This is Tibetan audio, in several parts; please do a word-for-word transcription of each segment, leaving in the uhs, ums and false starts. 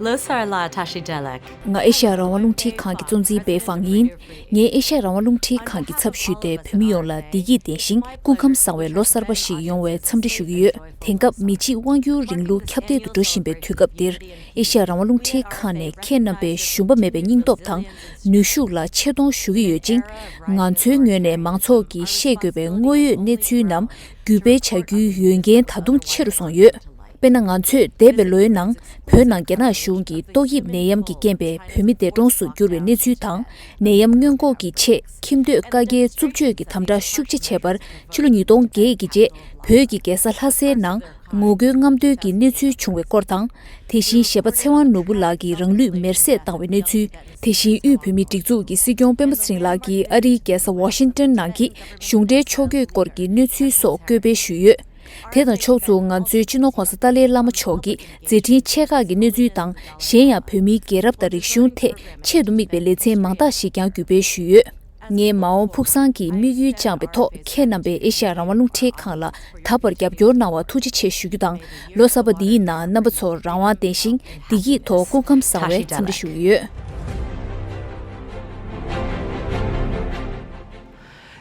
ལོ་གསར་ལ་བཀྲ་ཤིས་བདེ་ལེགས། ང་ཨེ་ཤ་ཡ་རང་དབང་རླུང་འཕྲིན་ཁང་གི་གཙོ་འཛིན་པའི་ཧྥང་ཡིན། ངས་ཨེ་ཤ་ཡ་རང་དབང་རླུང་འཕྲིན་ཁང་གི་ཚབ་ཞུས་ཏེ་བོད་མི་ཡོངས་ལ་བདེ་སྐྱིད་ལྡན་ཞིང་སྐུ་ཁམས་བཟང་བའི་ལོ་གསར་པ་ཞིག་ཡོང་བའི་འཚམས་འདྲི་ཞུ་གི་ཡོད། དེང་སྐབས་མི་གཅིག་དབང་སྒྱུར་རིང་ལུགས་ཁྱབ་གདལ་དུ་འགྲོ་བཞིན་པའི་དུས་སྐབས་འདིར། ཨེ་ཤ་ཡ་རང་དབང་རླུང་འཕྲིན་ཁང་ནས་ཁྱེད་རྣམ་པའི་ཞུམ་པ་མེད་པའི་སྙིང་སྟོབས་དང་ནུས་ཤུགས་ལ་ཆེ་མཐོང་ཞུ་གི་ཡོད་ཅིང་། ང་ཚོའི་ངོས་ནས་མང་ཚོགས་ཀྱིས་ཤེས་དགོས་པའི་དངོས་ཡོད་གནས་ཚུལ་རྣམས་བརྒྱུད་སྤེལ་བྱ་རྒྱུའི་འོས་འགན་ད་དུང་ཆེ་རུ་སོང་ཡོད། དཔེར་ན། ང་ཚོས་འདས་པའི་ལོའི་ནང་བོད་ནང་རྒྱ་ནག་གཞུང་གིས་ཏོག་དབྱིབས་ནད་ཡམས་ཀྱི་རྐྱེན་པས་བོད་མི་འདས་གྲོངས་སུ་གྱུར་བའི་གནས་ཚུལ་དང་། ནད་ཡམས་སྔོན་འགོག་གི་ཆེད་ཁྱིམ་སྡོད་བཀའ་རྒྱའི་རྩུབ་སྤྱོད་ཀྱི་དམ་དྲག་ཤུགས་ཆེ་བྱས་པར་ཕྱི་ལོ་ཉིས་སྟོང་བརྒྱད་ཀྱི་རྗེས་བོད་ཀྱི་རྒྱལ་ས་ལྷ་སའི་ནང་ངོ་རྒོལ་རྔམ་སྟོན་གྱི་གནས་ཚུལ་བྱུང་བའི་སྐོར་དང་། དེ་བཞིན་གཞས་པ་ཚེ་དབང་ནོར་བུ་ལགས་ཀྱིས་རང་ལུས་མེར་སྲེག་བཏང་བའི་གནས་ཚུལ། དེ་བཞིན་དབུས་བོད་མིའི་སྒྲིག་འཛུགས་ཀྱི་སྲིད་སྐྱོང་སྤེན་པ་ཚེ་རིང་ལགས་ཀྱིས་ཨ་རིའི་རྒྱལ་ས་ཝ་ཤིང་ཏོན་ནང་གི་གཞུང་འབྲེལ་ཕྱོགས་བསྐྱོད་སྐོར་གྱི་གནས་ཚུལ་སོགས་བཀོད་སྤེལ་ཞུས་ཡོད། དེ་དང་ཕྱོགས་མཚུངས་ང་ཚོའི་སྤྱི་ནོར་༧གོང་ས་ཏཱ་ལའི་བླ་མ་མཆོག་གིས་མཛད་འཕྲིན་ཆེ་ཁག་གི་གནས་ཚུལ་དང་། གཞན་ཡང་བོད་མིའི་རྒྱལ་རབས་དང་རིག་གཞུང་ཐད་ཆེད་དུ་དམིགས་པའི་ལེ་ཚན་མང་དག་ཞིག་ཀྱང་བརྒྱུད་སྤེལ་ཞུས་ཡོད། ངས་མ་འོངས་ཕུགས་བསམ་གྱི་དམིགས་ཡུལ་བཅངས་པའི་ཐོག་ཁྱེད་རྣམ་པས་ཨེ་ཤ་ཡ་རང་དབང་རླུང་འཕྲིན་ཁང་ལ་ད་བར་རྒྱབ་སྐྱོར་གནང་བར་ཐུགས་རྗེ་ཆེ་ཞུ་རྒྱུ་དང་། ལོ་གསར་པ་འདིའི་ནང་རྣམ་པ་ཚོར་རང་དབང་ལྡན་ཞིང་བདེ་སྐྱིད་ཐོག་སྐུ་ཁམས་བཟང་བའི་འཚམས་འདྲི་ཞུ་གི་ཡོད།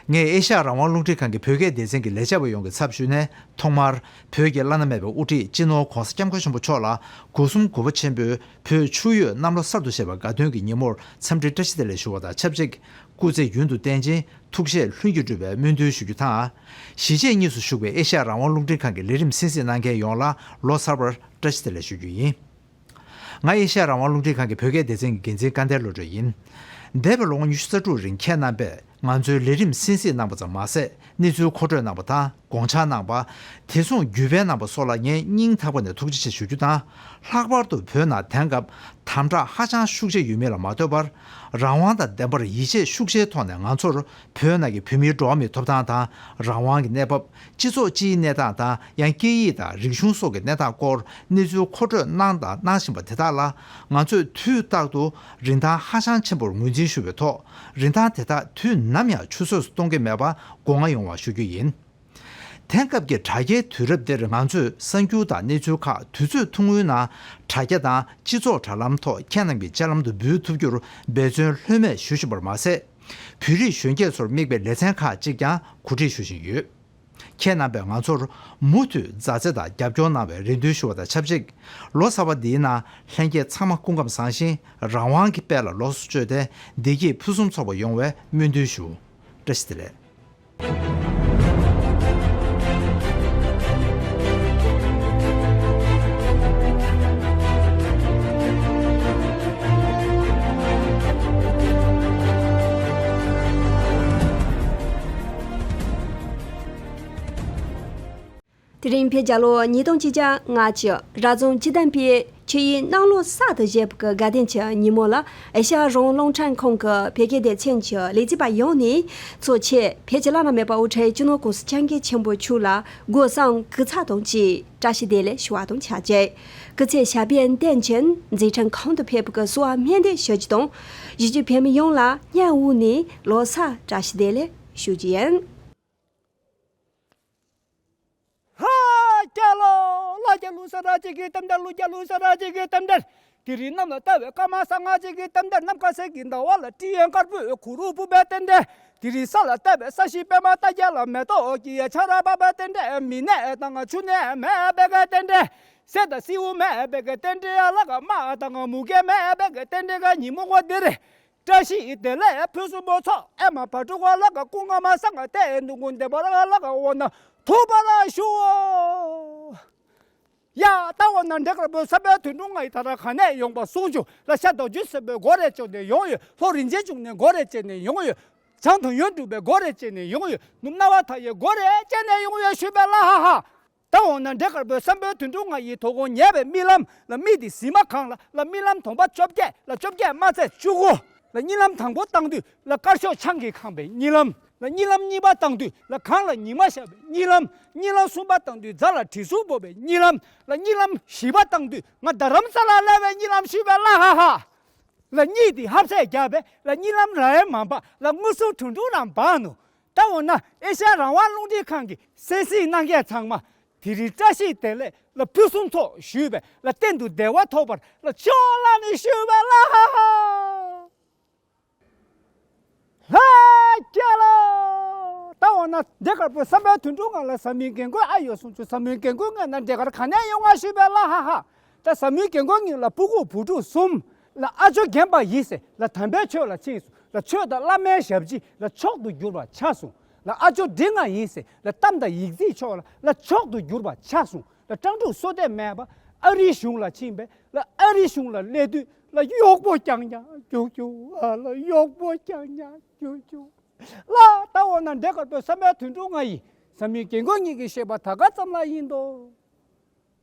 ངས་ཨེ་ཤ་ཡ་རང་དབང་རླུང་འཕྲིན་ཁང་གི་བོད་སྐད་སྡེ་ཚན་གྱི་ལས་བྱེད་པ་ཡོངས་ཀྱི་ཚབ་ཞུས་ནས། ཐོག་མར་བོད་ཀྱི་བླ་ན་མེད་པའི་དབུ་ཁྲིད་སྤྱི་ནོར་༧གོང་ས་༧སྐྱབས་མགོན་ཆེན་པོ་མཆོག་ལ་སྒོ་གསུམ་གུས་པ་ཆེན་པོས་བོད་ཆུ་ཡོས་གནམ་ལོ་གསར་དུ་བཞད་པའི་དགའ་སྟོན་གྱི་ཉིན་མོར་འཚམས་འདྲི་བཀྲ་ཤིས་བདེ་ལེགས་ཞུ་བ་དང་ཆབས་ཅིག་སྐུ་ཚེ་ཡུན་དུ་བརྟན་ཅིང་ཐུགས་བཞེད་ལྷུན་གྱིས་འགྲུབ་པའི་སྨོན་འདུན་ཞུ་རྒྱུ་དང་། གཞིས་བྱེས་གཉིས་སུ་བཞུགས་པའི་ཨེ་ཤ་ཡ་རང་དབང་རླུང་འཕྲིན་ཁང་གི་ལས་རིམ་གསན་གཟིགས་གནང་མཁན་ཡོངས་ལ་ལོ་གསར་པར་བཀྲ་ཤིས་བདེ་ལེགས་ཞུ་རྒྱུ་ཡིན། ང་ཨེ་ཤ་ཡ་རང་དབང་རླུང་འཕྲིན་ཁང་གི་བོད་སྐད་སྡེ་ཚན་གྱི་འགན་འཛིན་སྐལ་ལྡན་བློ་གྲོས་ཡིན། འདས་པའི་ལོ་ངོ་ཉི་ཤུ་རྩ་དྲུག་རིང་ཁྱེད་རྣམ་པས་ང་ཚོའི་ལས་རིམ་གསན་གཟིགས་གནང་བ་ཙམ་མ་ཟད། གནས་ཚུལ་མཁོ་སྤྲོད་གནང་བ་དང་དགོངས་འཆར་གནང་བ། དེ་མཚུངས་བརྒྱུད་སྤེལ་གནང་བ་སོགས་ལ་ངས་སྙིང་ཐག་པ་ནས་ཐུགས་རྗེ་ཆེ་ཞུ་རྒྱུ་དང་། ལྷག་པར་དུ་བོད་ནང་དེང་སྐབས་དམ་དྲག་ཧ་ཅང་ཤུགས་ཆེ་ཡོད་མེད་ལ་མ་ལྟོས་པར། རང་དབང་དང་ལྡན་པར་ཡིད་ཆེས་ཤུགས་ཆེའི་ཐོག་ནས་ང་ཚོར་བོད་ནང་གི་བོད་མིའི་འགྲོ་བ་མིའི་ཐོབ་ཐང་དང་རང་དབང་གི་གནས་བབ། སྤྱི་ཚོགས་སྤྱིའི་གནས་སྟངས་དང་ཡང་སྐད་ཡིག་དང་རིག་གཞུང་སོགས་ཀྱི་གནས་སྟངས་སྐོར་གནས་ཚུལ་མཁོ་སྤྲོད་གནང་དང་གནང་བཞིན་པ་དེ་དག་ལ། ང་ཚོས་དུས་རྟག་ཏུ་རིན་ཐང་ཧ་ཅང་ཆེན་པོར་ངོས་འཛིན་ཞུ་བའི་ཐོག་རིན་ཐང་དེ་དག་དུས་ནམ་ཡང་ཆུད་ཟོས་སུ་གཏོང་གི་མེད་པ་སྒོ་མངའ་ཡོང་བ་ཞུ་རྒྱུ་ཡིན། དེང་སྐབས་ཀྱི་དྲ་རྒྱའི་དུས་རབས་འདིར་ང་ཚོས་གསར་འགྱུར་དང་གནས་ཚུལ་ཁག་དུས་ཚོད་ཐུང་ངུའི་ནང་དྲ་རྒྱ་དང་སྤྱི་ཚོགས་དྲ་ལམ་ཐོག་ཁྱེད་རྣམས་ཀྱི་སྤྱན་ལམ་དུ་འབུལ་ཐུབ་རྒྱུར་འབད་བརྩོན་ལྷོད་མེད་ཞུ་བཞིན་པར་མ་ཟད། བོད་རིགས་གཞོན་སྐྱེས་ཚོར་དམིགས་པའི་ལེ་ཚན་ཁག་ཅིག་ཀྱང་གོ་སྒྲིག་ཞུ་བཞིན་ཡོད། ཁྱེད་རྣམ་པས་ང་ཚོར་མུ་མཐུད་མཛའ་བརྩེ་དང་རྒྱབ་སྐྱོར་གནང་བའི་རེ་འདུན་ཞུ་བ་དང་ཆབས་ཅིག་ལོ་གསར་པ་འདིའི་ནང་ལྷན་རྒྱས་ཚང་མ་སྐུ་ཁམས་བཟང་ཞིང་རང་དབང་གི་དཔལ་ལ་ལོགས་སུ་སྤྱོད་དེ་བདེ་སྐྱིད་ཕུན་སུམ་ཚོགས་པ་ཡོང་བའི་སྨོན་འདུན་ཞུ། བཀྲ་ཤིས་བདེ་ལེགས། དེ་རིང་བོད་རྒྱལ་ལོ་ཉིས་སྟོང་ཆིག་བརྒྱ་ལྔ་བཅུ་རབ་བྱུང་བཅུ་ཐམ་པའི་ཆུ་ཡོས་གནམ་ལོ་གསར་དུ་བཞད་པའི་དགའ་སྟོན་གྱི་ཉིན་མོ་ལ་ཨེ་ཤ་ཡ་རང་དབང་རླུང་འཕྲིན་ཁང་གི་བོད་སྐད་སྡེ་ཚན་གྱི་ལས་བྱེད་པ་ཡོངས་ནས་གཙོ་ཆེ་བོད་ཀྱི་བླ་ན་མེད་པ་དབུ་ཁྲིད་སྤྱི་ནོར་༧གོང་ས་༧སྐྱབས་མགོན་ཆེན་པོ་མཆོག་ལ་སྒོ་བསམ་གུས་ཚང་དང་བཅས་བཀྲ་ཤིས་བདེ་ལེགས་ཞུ་བ་དང་ཆབས་ཅིག་སྐུ་ཚེ་ཞབས་པད་བརྟན་ཅིང་མཛད་འཕྲིན་གོང་དུ་འཕེལ་བའི་གསོལ་བ་སྨོན་འདེབས་ཞུ་རྒྱུ་དང་གཞིས་བྱེས་བོད་མི་ཡོངས་ལ་སྙིང་དབུས་ནས་ལོ་གསར་བཀྲ་ཤིས་བདེ་ལེགས་ཞུ་རྒྱུ་ཡིན། ཧ། རྒྱལ་ལོ། ལ་རྒྱལ་ལོ་ས་ར་ཅིག་གི་གཏམ་དར། ལུ་རྒྱལ་ལོ་ས་ར་ཅིག་གི་གཏམ་དར། དེ་རིང་གནམ་ལ་ལྟ་བའི་སྐར་མ་ས་ལྔ་ཅིག་གི་གཏམ་དར། ནམ་མཁའ་གསལ་གྱི་ཟླ་བ་ལ་སྤྲིན་དཀར་པོས་གུ་རུ་ཕུབ་པའི་རྟེན་འབྲེལ། དེ་རིང་ས་ལ་ལྟ་བའི་ས་གཞི་པད་མ་རྟ་རྒྱལ་ལ་མེ་ཏོག་གི་ཆར་བབས་པའི་རྟེན་འབྲེལ། མི་ནད་དང་ཆུ་ནད་མེད་པའི་གི་རྟེན་འབྲེལ། སད་དང་སེའུ་མེད་པའི་གི་རྟེན་འབྲེལ། ལ་ག་དམག་དང་མུ་གེ་མེད་པའི་གི་རྟེན་འབྲེལ་གི་ཉིན་མོ་འདིར། བཀྲ་ཤིས་བདེ་ལེགས་ཕུན་སུམ་ཚོགས། ཨེ་མ་བ་ཕྲུག་ལ་ག་སྐུ་ངོ་མ་སང་ག་ཏེ་འདུག་གུ་འདེ་བ་ར་ལ་ག་འོ་ན་ཐུག་པ་ལ་ཞུ། ཡ་ད་འོ་ན་འདྲེ་དཀར་པོའི་བསམ་པའི་དོན་དུ་ང་ཡི་ད་ར་ག་ནས་ཡོང་པ་གསུང་ཆུ་ལ་ཤ་རྡོ་རྗེ་སེམས་དཔའི་སྒོ་རེ་བཅོས་ནས་ཡོང་ཡོད། ལྷོ་རིན་ཆེན་འབྱུང་གནས་སྒོ་རེ་བཅད་ནས་ཡོང་ཡོད། བྱང་དུ་ཡོན་གྲུབ་པའི་སྒོ་རེ་བཅད་ནས་ཡོང་ཡོད། ནུབ་སྣང་བ་མཐའ་ཡས་སྒོ་རེ་བཅད་ནས་ཡོང་ཡོད་ཞུས་པས་ལ་ཧ་ཧ། ད་འོ་ན་འདྲེ་དཀར་པོའི་བསམ་པའི་དོན་དུ་ང་ཡི་དོ་དགོང་ཉལ་བའི་རྨི་ལམ་ལ་རྨི་དེ་གཟིགས་མ་གང་ལ་ལ་རྨི་ལམ་དོན་པ་བཅོ་བརྒྱད་ལ་བཅོ་བརྒྱད་མ་ཚད་བཅུ་དགུ་ལ་རྨི་ལམ་དང་པོ་བཏང་དུས་ལ་དཀར་ཕྱོགས་ཆང་གིས་ཁེངས་པའི་རྨི་ལམ་ལ་རྨི་ལམ་གཉིས་པ་བཏང་དུས་ལ་གངས་ལ་ཉི་མ་ཤར་བའི་རྨི་ལམ་རྨི་ལམ་གསུམ་པ་བཏང་དུས་རྫ་ལ་གྲི་ཟུར་འབོ་བའི་རྨི་ལམ་ལ་རྨི་ལམ་བཞི་པ་བཏང་དུས་ང་རྡ་རམ་ས་ལ་སླེབས་པའི་རྨི་ལམ་ཞུས་པས་ལ་ཧ་ཧ། ལ་གཉིས་དེ་ཧབ་སེ་རྒྱབ་པས་ལ་རྨི་ལམ་ར་ཡན་མ་པ་ལ་དངོས་སུ་དུད་འགྲོ་རང་འབག་ནོ། ད་འོ་ན་ཨེ་ཤ་ཡ་རང་དབང་རླུང་འཕྲིན་ཁང་གི་གསན་གཟིགས་གནང་མཁན་ཚང་མ་ དེ་རིང་བཀྲ་ཤིས་བདེ་ལེགས་ལ་ཕུན་སུམ་ཚོགས་ཞུས་པས་ལ་གཏན་དུ་བདེ་བ་ཐོབ་པར་ལ་མཆོག་ལ་ནི་ཞུས་པས་ལ་ཧ་ཧ། ལྷ་རྒྱལ་ལོ། ད་འོ་ན་འདྲེ་དཀར་པོའི་བསམ་པའི་དོན་འགྲུབ་ངང་ལ་ཟབ་མོའི་རྒྱན་གོས་ཨ་ཡོ་གསུང་ཆོས། ཟབ་མོའི་རྒྱན་གོས་ངེས་ན་འདྲེ་དཀར་ག་ནས་ཡོང་ང་ཞུས་པས་ལ་ཧ་ཧ། ད་ཟབ་མོའི་རྒྱན་གོས་ངེས་ལ་སྤུ་གུ་བུ་ཕྲུག་གསུམ་ལ་ཨ་ཇོ་རྒན་པ་ཡིན་ཟེར་ལ་དམ་པའི་ཆོས་ལ་ཕྱིན་སོང་ལ་ཆོས་དང་བླ་མའི་ཞབས་ཕྱི་ལ་མཆོག་ཏུ་གྱུར་པ་ཆགས་སོང་ལ་ཨ་ཇོ་འབྲི་ང་ཡིན་ཟེར་ལ་གཏམ་དང་ཡིག་རྩིས་ཕྱོགས་ལ་ལ་མཆོག་ཏུ་གྱུར་པ་ཆགས་སོང་ལ་སྤྲང་ཕྲུག་བསོད་བདེ་མེད་པ་ཨ་རིའི་གཞུང་ལ་ཕྱིན་པས་ལ་ཨ་རིའི་གཞུང་ལ་སླེབས་དུས། ལ་གཡོག་པོ་རྐྱང་རྐྱང་རྒྱུག་རྒྱུག་ཨ་ལ་གཡོག་པོ་རྐྱང་རྐྱང་རྒྱུག་རྒྱུག་ལ་ད་འོ་ན་འདྲེ་དཀར་པོའི་བསམ་པའི་དོན་འགྲུབ་ང་ཡི་ཟབ་མོའི་རྒྱན་གོས་ཉིད་ཀྱི་བཤད་པ་ད་ག་ཙམ་ལ་ཡིན་ཏོ།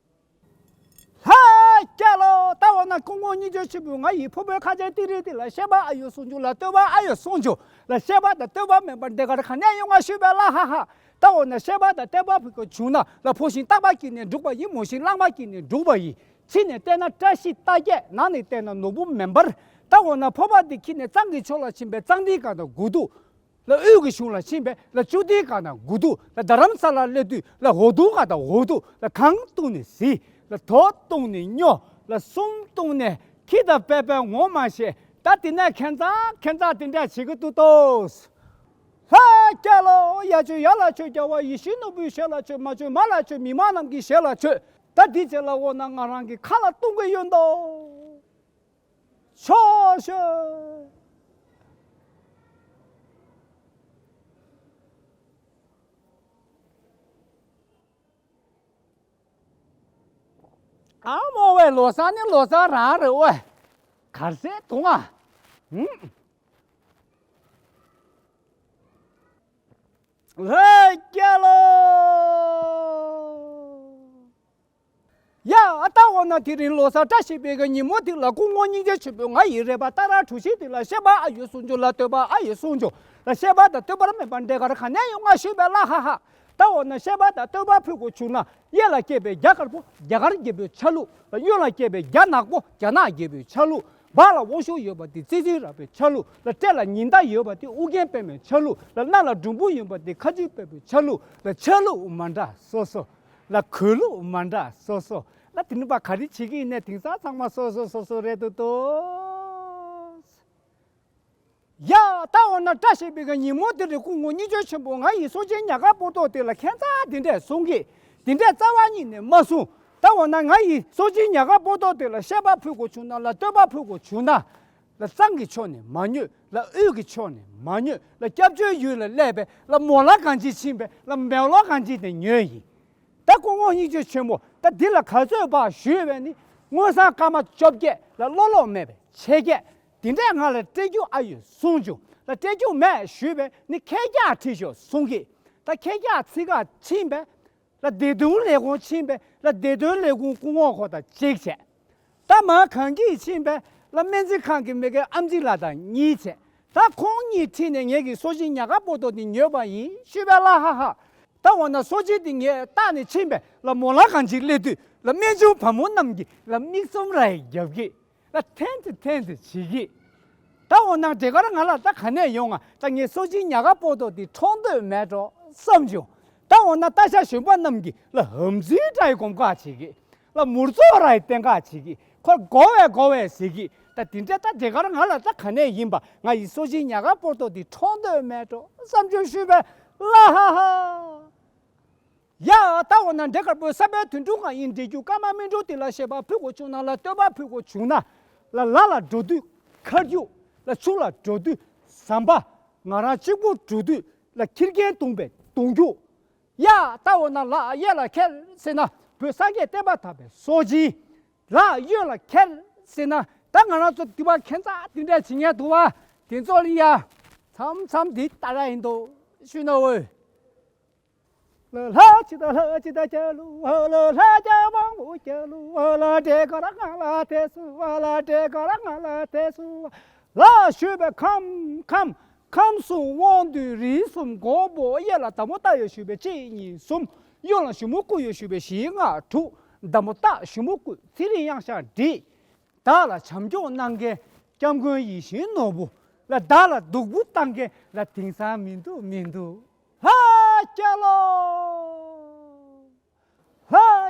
ལྷ་རྒྱལ་ལོ། ད་འོ་ན་སྐུ་ངོ་སྙིང་རྗེ་ཆེན་པོས་ང་ཡི་ཕུར་པའི་ཁ་ཆེ་ཏི་རི་ཏི་ལ་བཤད་པ་ཨ་ཡོ་གསུང་ཆོས་ལ་བསྟོད་པ་ཨ་ཡོ་གསུང་ཆོས་ལ་བཤད་པ་དང་བསྟོད་པ་མེད་པར་འདྲེ་དཀར་ག་ནས་ཡོང་ང་ཞུས་པས་ལ་ཧ་ཧ། ད་འོ་ན་བཤད་པ་དང་བསྟོད་པ་ཕུལ་དགོས་བྱུང་ན་ལ་ཕོ་ཤིང་སྟག་པ་སྐྱིད་ནས་འབྲུག་པ་ཡིན། མོ་ཤིང་གླང་པ་སྐྱིད་ནས་འབྲུག་པ་ཡིན། ཕྱི་ནས་བལྟས་ན་བཀྲ་ཤིས་རྟགས་བརྒྱད། ནང་ནས་བལྟས་ན་ནོར་བུ་མེ་འབར། ད་འོ་ན་ཕོར་པ་འདི་འཁྱེར་ནས་གཙང་གི་ཕྱོགས་ལ་ཕྱིན་པས་གཙང་འདིའི་སྒང་དང་དགུ་ཐུག་ལ་དབུས་ཀྱི་གཞུང་ལ་ཕྱིན་པས་ལ་བཅུ་འདིའི་སྒང་དང་དགུ་ཐུག་ལ་རྡ་རམ་ས་ལ་སླེབས་དུས་ལ་འོག་ཐུག་སྒང་དང་འོག་ཐུག་ལ་གང་བཏུང་ནས་གཟིགས་ལ་དོ་བཏུང་ནས་སྨྱོ་ལ་གསུམ་བཏུང་ནས་ཁྱི་དང་བལ་བལ་ངོ་མ་ཤེས། ད་དེ་ནས་ཁྱད་མཚར་ཁྱད་མཚར་དེ་འདྲ་བྱེད་ཀྱི་འདུག་ཏོ། ལྷ་རྒྱལ་ལོ། ཡ་ཆོས་ཡ་ལ་ཆོས་རྒྱལ་བ་ཡིད་བཞིན་ནོར་བུའི་ཞལ་ལ་ཆོས། མ་ཆོས་མ་ལ་ཆོས་མི་མ་རྣམས་ཀྱི་ཞལ་ལ་ཆོས། ད་འདི་བྱས་ལ་འོ་ན་ང་རང་གི་ཁ་ལ་གཏོང་གི་ཡོད་འདུག་ཆོས་ཤོད། ཨ་མོ་བའི་ལོ་གསར་ནི་ལོ་གསར་རང་རེད་ཨོ། གར་ཟེར་དུང་ཨ། ཧུམ། ལྷ་རྒྱལ་ལོ། ཡ་ཨ་ད་འོ་ན་དེ་རིང་ལོ་གསར་བཀྲ་ཤིས་པའི་གི་ཉིན་མོ་དེ་ལ་སྐུ་ངོ་སྙིང་རྗེ་ཆེན་པོས་ང་ཡི་རེ་བ་ཏ་ར་གྲུ་བཞི་དེ་ལ་བཤད་པ་ཨ་ཡོ་གསུང་ཆོས་ལ་བསྟོད་པ་ཨ་ཡོ་གསུང་ཆོས་ལ་བཤད་པ་དང་བསྟོད་པར་མེད་པར་འདྲེ་དཀར་ག་ནས་ཡོང་ང་ཞུས་པས་ལ་ཧ་ཧ། ད་འོ་ན་བཤད་པ་དང་བསྟོད་པ་ཕུལ་དགོས་བྱུང་ན། གཡས་ལ་སྐྱེས་པའི་རྒྱ་དཀར་པོ་རྒྱ་གར་རྒྱལ་པོའི་ཆ་ལུགས། གཡོན་ལ་སྐྱེས་པའི་རྒྱ་ནག་པོ་རྒྱ་ནག་རྒྱལ་པོའི་ཆ་ལུགས། བར་ལ་དབང་ཕྱུག་ཡོད་པ་དེ་ཙི་ཙི་ར་བའི་ཆ་ལུགས། ལ་སྤྲེལ་ལ་ཉི་ཟླ་ཡོད་པ་དེ་ཨུ་རྒྱན་པད་མའི་ཆ་ལུགས། ལ་སྣ་ལ་འབྲུམ་བུ་ཡོད་པ་དེ་ཁ་ཆུ་པད་པའི་ཆ་ལུགས། ལ་ཆ་ལུགས་མ་འདྲ་སོ་སོ། ལ་གོས་ལུགས་མ་འདྲ་སོ་སོ། ལ་དེ་ནི་པ་ག་རེ་བྱེད་ཀྱི་ཡིན་ནས་དེང་སང་ཚང་མ་སོ་སོ་སོ་སོ་རེད་འདུག་ཏོ། ཡ་ད་འོ་ན་བཀྲ་ཤིས་པའི་གི་ཉིན་མོ་དེ་རེད། སྐུ་ངོ་སྙིང་རྗེ་ཆེན་པོ་ང་ཡི་སོ་སྐྱེས་ཉག་ག་པོ་ཏོ་དེ་ལ་ཁྱད་མཚར་དེ་འདྲས་གསུང་གི། དེ་འདྲས་རྩ་བ་ཉིད་ནས་མ་གསུང་། ད་འོ་ན་ང་ཡི་སོ་སྐྱེས་ཉག་ག་པོ་ཏོ་དེ་ལ་བཤད་པ་ཕུལ་དགོས་བྱུང་ན། ལ་བསྟོད་པ་ཕུལ་དགོས་བྱུང་ན། ལ་གཙང་གི་ཕྱོགས་ནས་མ་ཉོས། ལ་དབུས་ཀྱི་ཕྱོགས་ནས་མ་ཉོས། ལ་སྐྱབས་བཅོལ་ཡུལ་ལ་སླེབས་པས་ལ་མོ་ལ་གང་ཅི་ཕྱིན་པས་ལ་མེའོ་ལ་གང་ཅི་དེ་ཉོས་ཡིན། ད་སྐུ་ངོ་སྙིང་རྗེ་ཆེན་པོ་ད་འདི་ལ་ག་ཚོད་བག་ཞུས་པས་ནི། དངུལ་སྲང་སྐར་མ་བཅོ་བརྒྱད་ལ་བློ་ལོག་མེད་པའི་ཆེ་བརྒྱད། དེ་འདྲས་ང་ལ་སྤྲད་རྒྱུ་ཨ་ཡོད་གསུང་བྱུང་། ལ་སྤྲད་རྒྱུ་མེད་ཞུས་པས་ནི་ཁལ་བརྒྱ་ཁྲིད་ཤོག་གསུང་གི། ད་ཁལ་བརྒྱ་ཚིག་ག་ཕྱིན་པས། ལ་བདེ་སྡུག་ལས་ཁུངས་ཕྱིན་པས། ལ་བདེ་སྡུག་ལས་ཁུངས་སྐུ་ངོ་ཁོ་དང་གཅིག་བྱས། ད་མ་གང་གིས་ཕྱིན་པས། ལ་སྨན་རྩིས་ཁང་གི་མི་དགེ་ཨམ་ཆི་ལགས་དང་གཉིས་བྱས། ད་ཁོང་གཉིས་ཁྲིད་ནས་ངེད་ཀྱི་སོ་སྐྱེས་ཉག་ག་པོ་ཏོ་འདི་ཉོས་པ་ཡིན་ཞུས་པས་ལ་ཧ་ཧ། ད་འོ་ན་སོ་སྐྱེས་འདི་ངས་བཏགས་ནས་ཕྱིན་པས། ལ་མོ་ལ་གང་ཅིག་སླེབས་དུས་ལ་སྨན་ཆུང་བ་མོ་རྣམས་ཀྱིས་ལ་མིག་བཙུམ་ར་ཡི་རྒྱབ་ཀྱི། ལ་ཐན་ཏི་ཐན་ཏི་བྱེད་ཀྱི། ད་འོ་ན་འདྲེ་དཀར་ང་ལ་ད་ག་ནས་ཡོང་ང་། ད་ངས་སོ་སྐྱེས་ཉག་ག་པོ་ཏོ་འདི་འཕྲོག་འདོད་མེད་འགྲོ་བསམ་བྱུང་། ད་འོ་ན་སྟག་ཤར་གཞོན་པ་རྣམས་ཀྱིས་ལ་ཧམ་ཟིན་འདྲ་ཡི་གོམ་ཁ་བྱེད་ཀྱི། ལ་མུར་ཙོག་ར་ཡི་སྟེང་ཁ་བྱེད་ཀྱི། ཁོ་དགོ་བས་དགོ་བས་ཟེར་གྱི། ད་དེ་འདྲ་ད་འདྲེ་དཀར་ང་ལ་ད་ག་ནས་ཡིན་པ། ང་ཡི་སོ་སྐྱེས་ཉག་ག་པོ་ཏོ་འདི་འཕྲོག་འདོད་མེད་འགྲོ་བསམ་བྱུང་ཞུས་པས་ལ་ཧ་ཧ། ཡ་ད་འོ་ན་འདྲེ་དཀར་པོའི་བསམ་པའི་དོན་འགྲུབ་ང་ཡི་འདྲེ་རྒྱུག་སྐར་མ་སྨིན་དྲུག་དེ་ལ་བཤད་པ་ཕུལ་དགོས་བྱུང་ན། ལ་བསྟོད་པ་ཕུལ་དགོས་བྱུང་ན། ལ་ལ་ལ་འགྲོ་དུས་ཁར་རྒྱུག་ལ་ཆུ་ལ་འགྲོ་དུས་ཟམ་པ། ང་རང་གཅིག་པུ་འགྲོ་དུས་ལ་ཁྱི་རྒན་བརྡུངས་པའི་གདོང་རྒྱུག་ཡ་ད་འོ་ན་ལ་གཡས་ལ་ཁྱེར་ཟེར་ན་བོད་སངས་རྒྱས་བསྟན་པ་དར་བའི་སོ་སྐྱེས། ལ་གཡོན་ལ་ཁྱེར་ཟེར་ན་ད་ང་རང་ཚོ་འདི་པ་ཁྱད་མཚར་འདི་འདྲ་བྱེད་མཁན་འདུག་བ། དེ་ཚོ་ལ་ཡ་མཚམས་མཚམས་འདི་ལྟ་ར་ཡིན་དོ་ཞུས་ན་འོས། ལ་ལ་ཅི་ད་ལ་ཅི་ད་ཅ་ལུ་ལ་ལ་ཅ་དབང་པོ་ཅ་ལུ་ལ་འདྲེ་དཀར་ང་ལ་དེ་སུ་ལ་འདྲེ་དཀར་ང་ལ་དེ་སུ་ལ་ཞུས་པས་ཁམས་ཁམས་ཁམས་གསུམ་དབང་སྡུད་རིགས་གསུམ་མགོན་པོ། གཡས་ལ་ཟླ་མོ་སྟག་ཡོད་ཞུས་པས་གཅིག་གཉིས་གསུམ། གཡོན་ལ་ཞྭ་མོ་སྐུ་ཡོད་ཞུས་པས་བཞི་ལྔ་དྲུག་ཟླ་མོ་སྟག་ཞྭ་མོ་སྐུ་ཚེ་རིང་གཡང་ཤ་འབྲི། བདག་ལ་བྱམས་སྐྱོང་གནང་མཁན་སྐྱབས་མགོན་ཡིད་བཞིན་ནོར་བུ། ལ་བདག་ལ་སྡུག་པོ་བཏང་མཁན་ལ་དེང་སང་མི་འདུག་མི་འདུག་ལྷ་རྒྱལ་ལོ།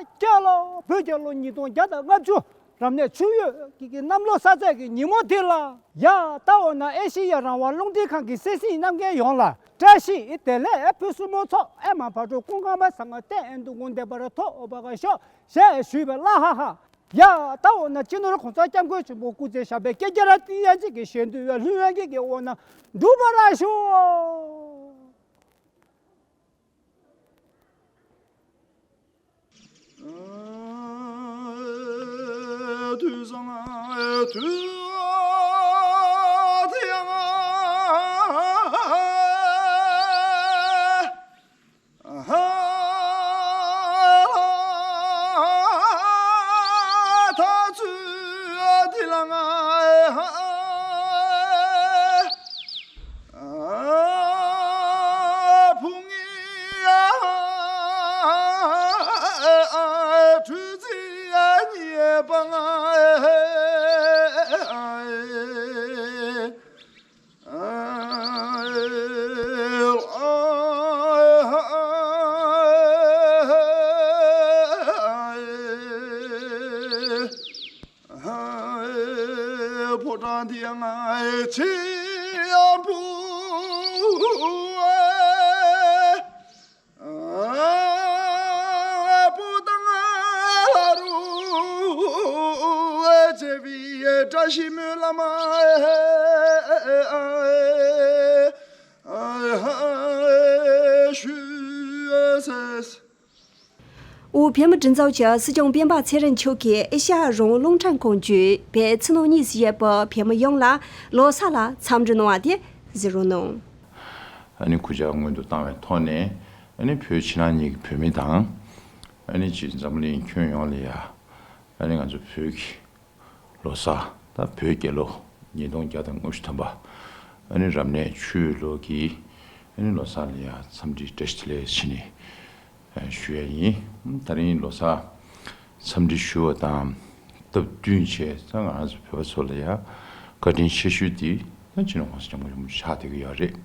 རྒྱལ་ལོ། བོད་རྒྱལ་ལོ་ཉིས་སྟོང་བརྒྱ་དང་ལྔ་བཅུ། རབ་གནས་ཆུ་ཡོས་ཀྱི་གནམ་ལོ་གསར་ཚེས་ཀྱི་ཉིན་མོ་འདི་ལ། ཡ། ད་འོ་ན་ཨེ་ཤེ་ཡ་རང་དབང་རླུང་འཕྲིན་ཁང་གི་གསན་གཟིགས་རྣམ་མཁན་ཡོངས་ལ་བཀྲ་ཤིས་བདེ་ལེགས་ཕུལ། སྲུ་མོ་ཚོགས་ཨེ་མ་ཕ་གྲུ་ཀུན་ཁ་མ་ས་ང་བསྟན་འདུག་ངོ་འདེབས་པར་ཐོབ་པ་ག་ཤོག་ཞེས་ཞུས་པའི་ལ་ཧ་ཧ། ཡ། ད་འོ་ན་སྤྱི་ནོར་གོང་ས་སྐྱབས་མགོན་ཆེན་པོ་སྐུ་ཚེ་ཞབས་པད་བསྐལ་བརྒྱར་བརྟན་ཡ་གཅིག་གི་ཞལ་འདུན་ལྷུན་གྱིས་འོ་ན་འགྲུབ་པར་ཤོག། ཕོ་བྲང་འདི་ང་ཆེ་ཡང་བུ། པོ་དང་ལྷ་རུ་བྱེད་པའི་བཀྲ་ཤིས་སྨོན་ལམ་ཞུ་ཟེར། དབུས་བོད་མིའི་སྒྲིག་འཛུགས་ཀྱི་སྲིད་སྐྱོང་སྤེན་པ་ཚེ་རིང་མཆོག་གིས་ཨེ་ཤ་ཡ་རང་དབང་རླུང་འཕྲིན་ཁང་བརྒྱུད་བོད་ཕྱི་ནང་གཉིས་སུ་ཡོད་པའི་བོད་མི་ཡོངས་ལ་ལོ་གསར་ལ་འཚམས་འདྲི་གནང་བ་དེ་གཟིགས་རོགས་གནང་། ཨ་ནི་སྐུ་ཕྱྭ་སྔོན་དུ་བཏང་བའི་ཐོག་ནས། ཨ་ནི་བོད་ཕྱི་ནང་གཉིས་ཀྱི་བོད་མི་དང་། ཨ་ནི་ཅིག་འཛམ་བུ་གླིང་ཁྱོན་ཡོངས་ལ་ཡ། ཨ་ནི་ང་ཚོ་བོད་ཀྱི་ལོ་གསར། ད་བོད་རྒྱལ་ལོ་ཉིས་སྟོང་བརྒྱ་དང་ལྔ་བཅུ་ཐམ་པ། ཨ་ནི་རབ་གནས་ཆུ་ཡོས་ལོ་གི་ཨ་ནི་ལོ་གསར་ལ་ཡ་འཚམས་འདྲི་བཀྲ་ཤིས་བདེ་ལེགས་ཞུ་ནས་ཞུ་ཡ་ཡིན། ད་རིང་ལོ་གསར་འཚམས་འདྲི་ཞུ་བ་དང་སྟབས་བསྟུན་བྱས། ད་ང་རང་ཚོ་བོད་པ་ཚོ་ལ་ཡ་བཀའ་དྲིན་ཆེ་ཤོས་དེ་ད་སྤྱི་ནོར་༸གོང་ས་༸སྐྱབས་མགོན་ཆེན་པོ་མཆོག་ཆགས་བསྡད་ཀྱི་ཡོད་རེད།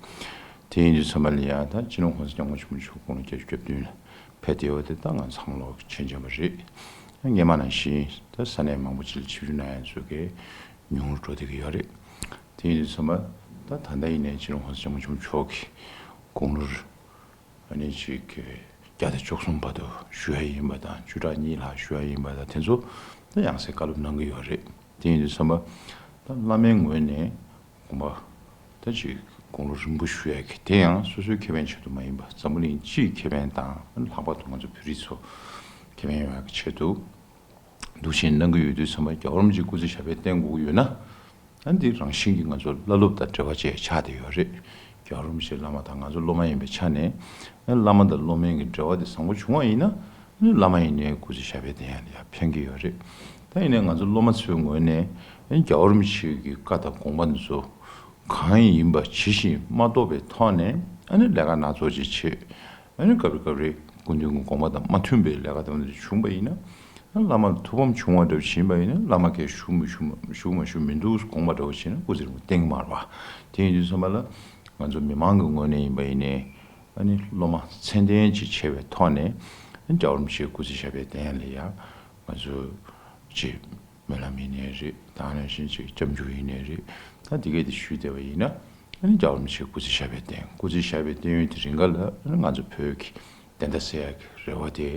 དེ་ཡིན་དུས་ཚང་མ་ལ་ཡ་ད་སྤྱི་ནོར་༸གོང་ས་༸སྐྱབས་མགོན་ཆེན་པོ་མཆོག་དགུང་ལོ་བརྒྱད་ཅུ་གྱ་བདུན་ལ་ཕེབས་བསྡད་ཡོད་དེ་ད་ང་ཚང་མ་ལོག་མཁྱེན་མཁྱེན་པ་རེད། སྔོན་མ་ནང་བཞིན་ད་ས་གནས་མང་པོ་ཅིག་ལ་ཆིབས་བསྒྱུར་གནང་ཡ་ཚོ་གས་ཉུང་རུ་འགྲོ་བསྡད་ཀྱི་ཡོད་རེད། དེ་ཡིན་དུས་ཚང་མ་ད་ད་ལྟ་ཡིན་ནའི་སྤྱི་ནོར་༸གོང་ས་༸སྐྱབས་མགོན་ཆེན་པོ་མཆོག་གི་དགུང་ལོ་ཨ་ནི་ཅིག་གི་བརྒྱ་དང་བཅུ་གསུམ་བར་དུ་བཞུགས་ཡ་ཡིན་པ་དང་། བཅུ་ཕྲག་གཉིས་ལྷག་བཞུགས་ཡ་ཡིན་པ་དང་། དེ་ཚོ་ད་ཡང་སེ་བཀའ་སློབ་གནང་གི་ཡོད་རེད། དེ་ཡིན་དུས་ཚང་མ་ད་བླ་མའི་ངོས་ནས་དགོངས་པ་ད་ཅིག་དགུང་ལོ་རིང་པོ་བཞུགས་ཡ་གི་དེ་ཡང་སོ་སོའི་ཁེ་ཕན་ཆེད་དུ་མ་ཡིན་པ་འཛམ་བུ་གླིང་སྤྱིའི་ཁེ་ཕན་དང་། ལྷག་པར་དུ་ང་ཚོ་བོད་རིགས་ཚོ་ཁེ་ཕན་ཡོང་ཡ་གི་ཆེད་དུ་འདུག་བྱས་གནང་གི་ཡོད་དུས་ཚང་མ་རྒྱལ་བ་རིན་པོ་ཆེའི་སྐུ་ཚེ་ཞབས་པད་བརྟན་དགོས་ཀྱི་ཡོད་ན། ཨ་འདི་རང་བཞིན་གྱིས་ང་ཚོ་བླ་སློབ་དང་འབྲེལ་བ་བཅས་ཆགས་བསྡད་ཡོད་རེད། རྒྱལ་བ་རིན་པོ་ཆེ་བླ་མ་དང་ང་ཚོ་སློབ་མ་ཡིན་པའི་ཆ་ནས། ཨ་བླ་མ་དང་སློབ་མའི་གི་འབྲེལ་བ་དེ་བཟང་པོ་བྱུང་བ་ཡིན་ན། ཨ་བླ་མ་ཡིན་ནའི་སྐུ་ཚེ་ཞབས་པད་བརྟན་ཡ་ལ་ཡ་ཕན་གྱི་ཡོད་རེད། ད་ཡིན་ནའི་ང་ཚོ་སློབ་མ་ཚོའི་ངོས་ནས་ཨ་རྒྱལ་བ་རིན་པོ་ཆེ་གི་བཀའ་དང་དགོངས་པ་འདི་ཚོ་གང་ཡིན་པ་ཇི་བཞིན་མ་རྟོགས་པའི་ཐོག་ནས། ཨ་ནི་ལས་ཀ་སྣ་ཚོགས་ཅིག་བྱེད། ཨ་ནི་སྐབས་རེ་སྐབས་རེ་སྐུ་མདུན་གྱི་དགོངས་པ་དང་མ་མཐུན་པའི་ལས་ཀ་དེ་འདྲ་བྱུང་བ་ཡིན་ན། ཨ་བླ་མ་ལ་ཐུགས་ཕམ་བྱུང་བ་འདྲ་བོ་ཡིན་པ་ཡིན་ན། བླ་མ་སྐད་ཞུ་མི་ཞུ་མ་ཞུ་མ་ཞུ་མི་འདུག་དགོངས་པ་འདྲ་བོ་བྱས་ན་སྐུ་ཚེ་རིང་པོ་བརྟན་གྱི་མ་རེད་པ། དེ་ཡིན་དུས་ཚང་མ་ལ་ང་ཚོ་མི་མང་གི་ངོས་ནས་ཡིན་པ་ཡིན་ནའི། ཨ་ནི་སློབ་མ་ཚད་ལྡན་ཅིག་བྱས་པའི་ཐོག་ནས། ཨ་རྒྱལ་བ་རིན་པོ་ཆེའི་སྐུ་ཚེ་ཞབས་པད་བརྟན་ཡ་ལ་ཡ་ང་ཚོ་ཅིག་སྨོན་ལམ་ཡིན་ནའི་རེད། ད་ནང་བཞིན་ཅིག་སྐྱབས་འཇུག་ཡིན་ནའི་རེད། ད་འདི་གས་དེ་ཞུས་བསྡད་པ་ཡིན་ན། ཨ་ནི་རྒྱལ་བ་རིན་པོ་ཆེའི་སྐུ་ཚེ་ཞབས་པད་བརྟན། སྐུ་ཚེ་ཞབས་པད་བརྟན་ཡུན་དེ་རིང་ག་ལ་ཨ་ནི་ང་ཚོ་བོད་ཀྱི་བདེན་མཐའ་གསལ་ཡག་གི་རེ་བ་དེ་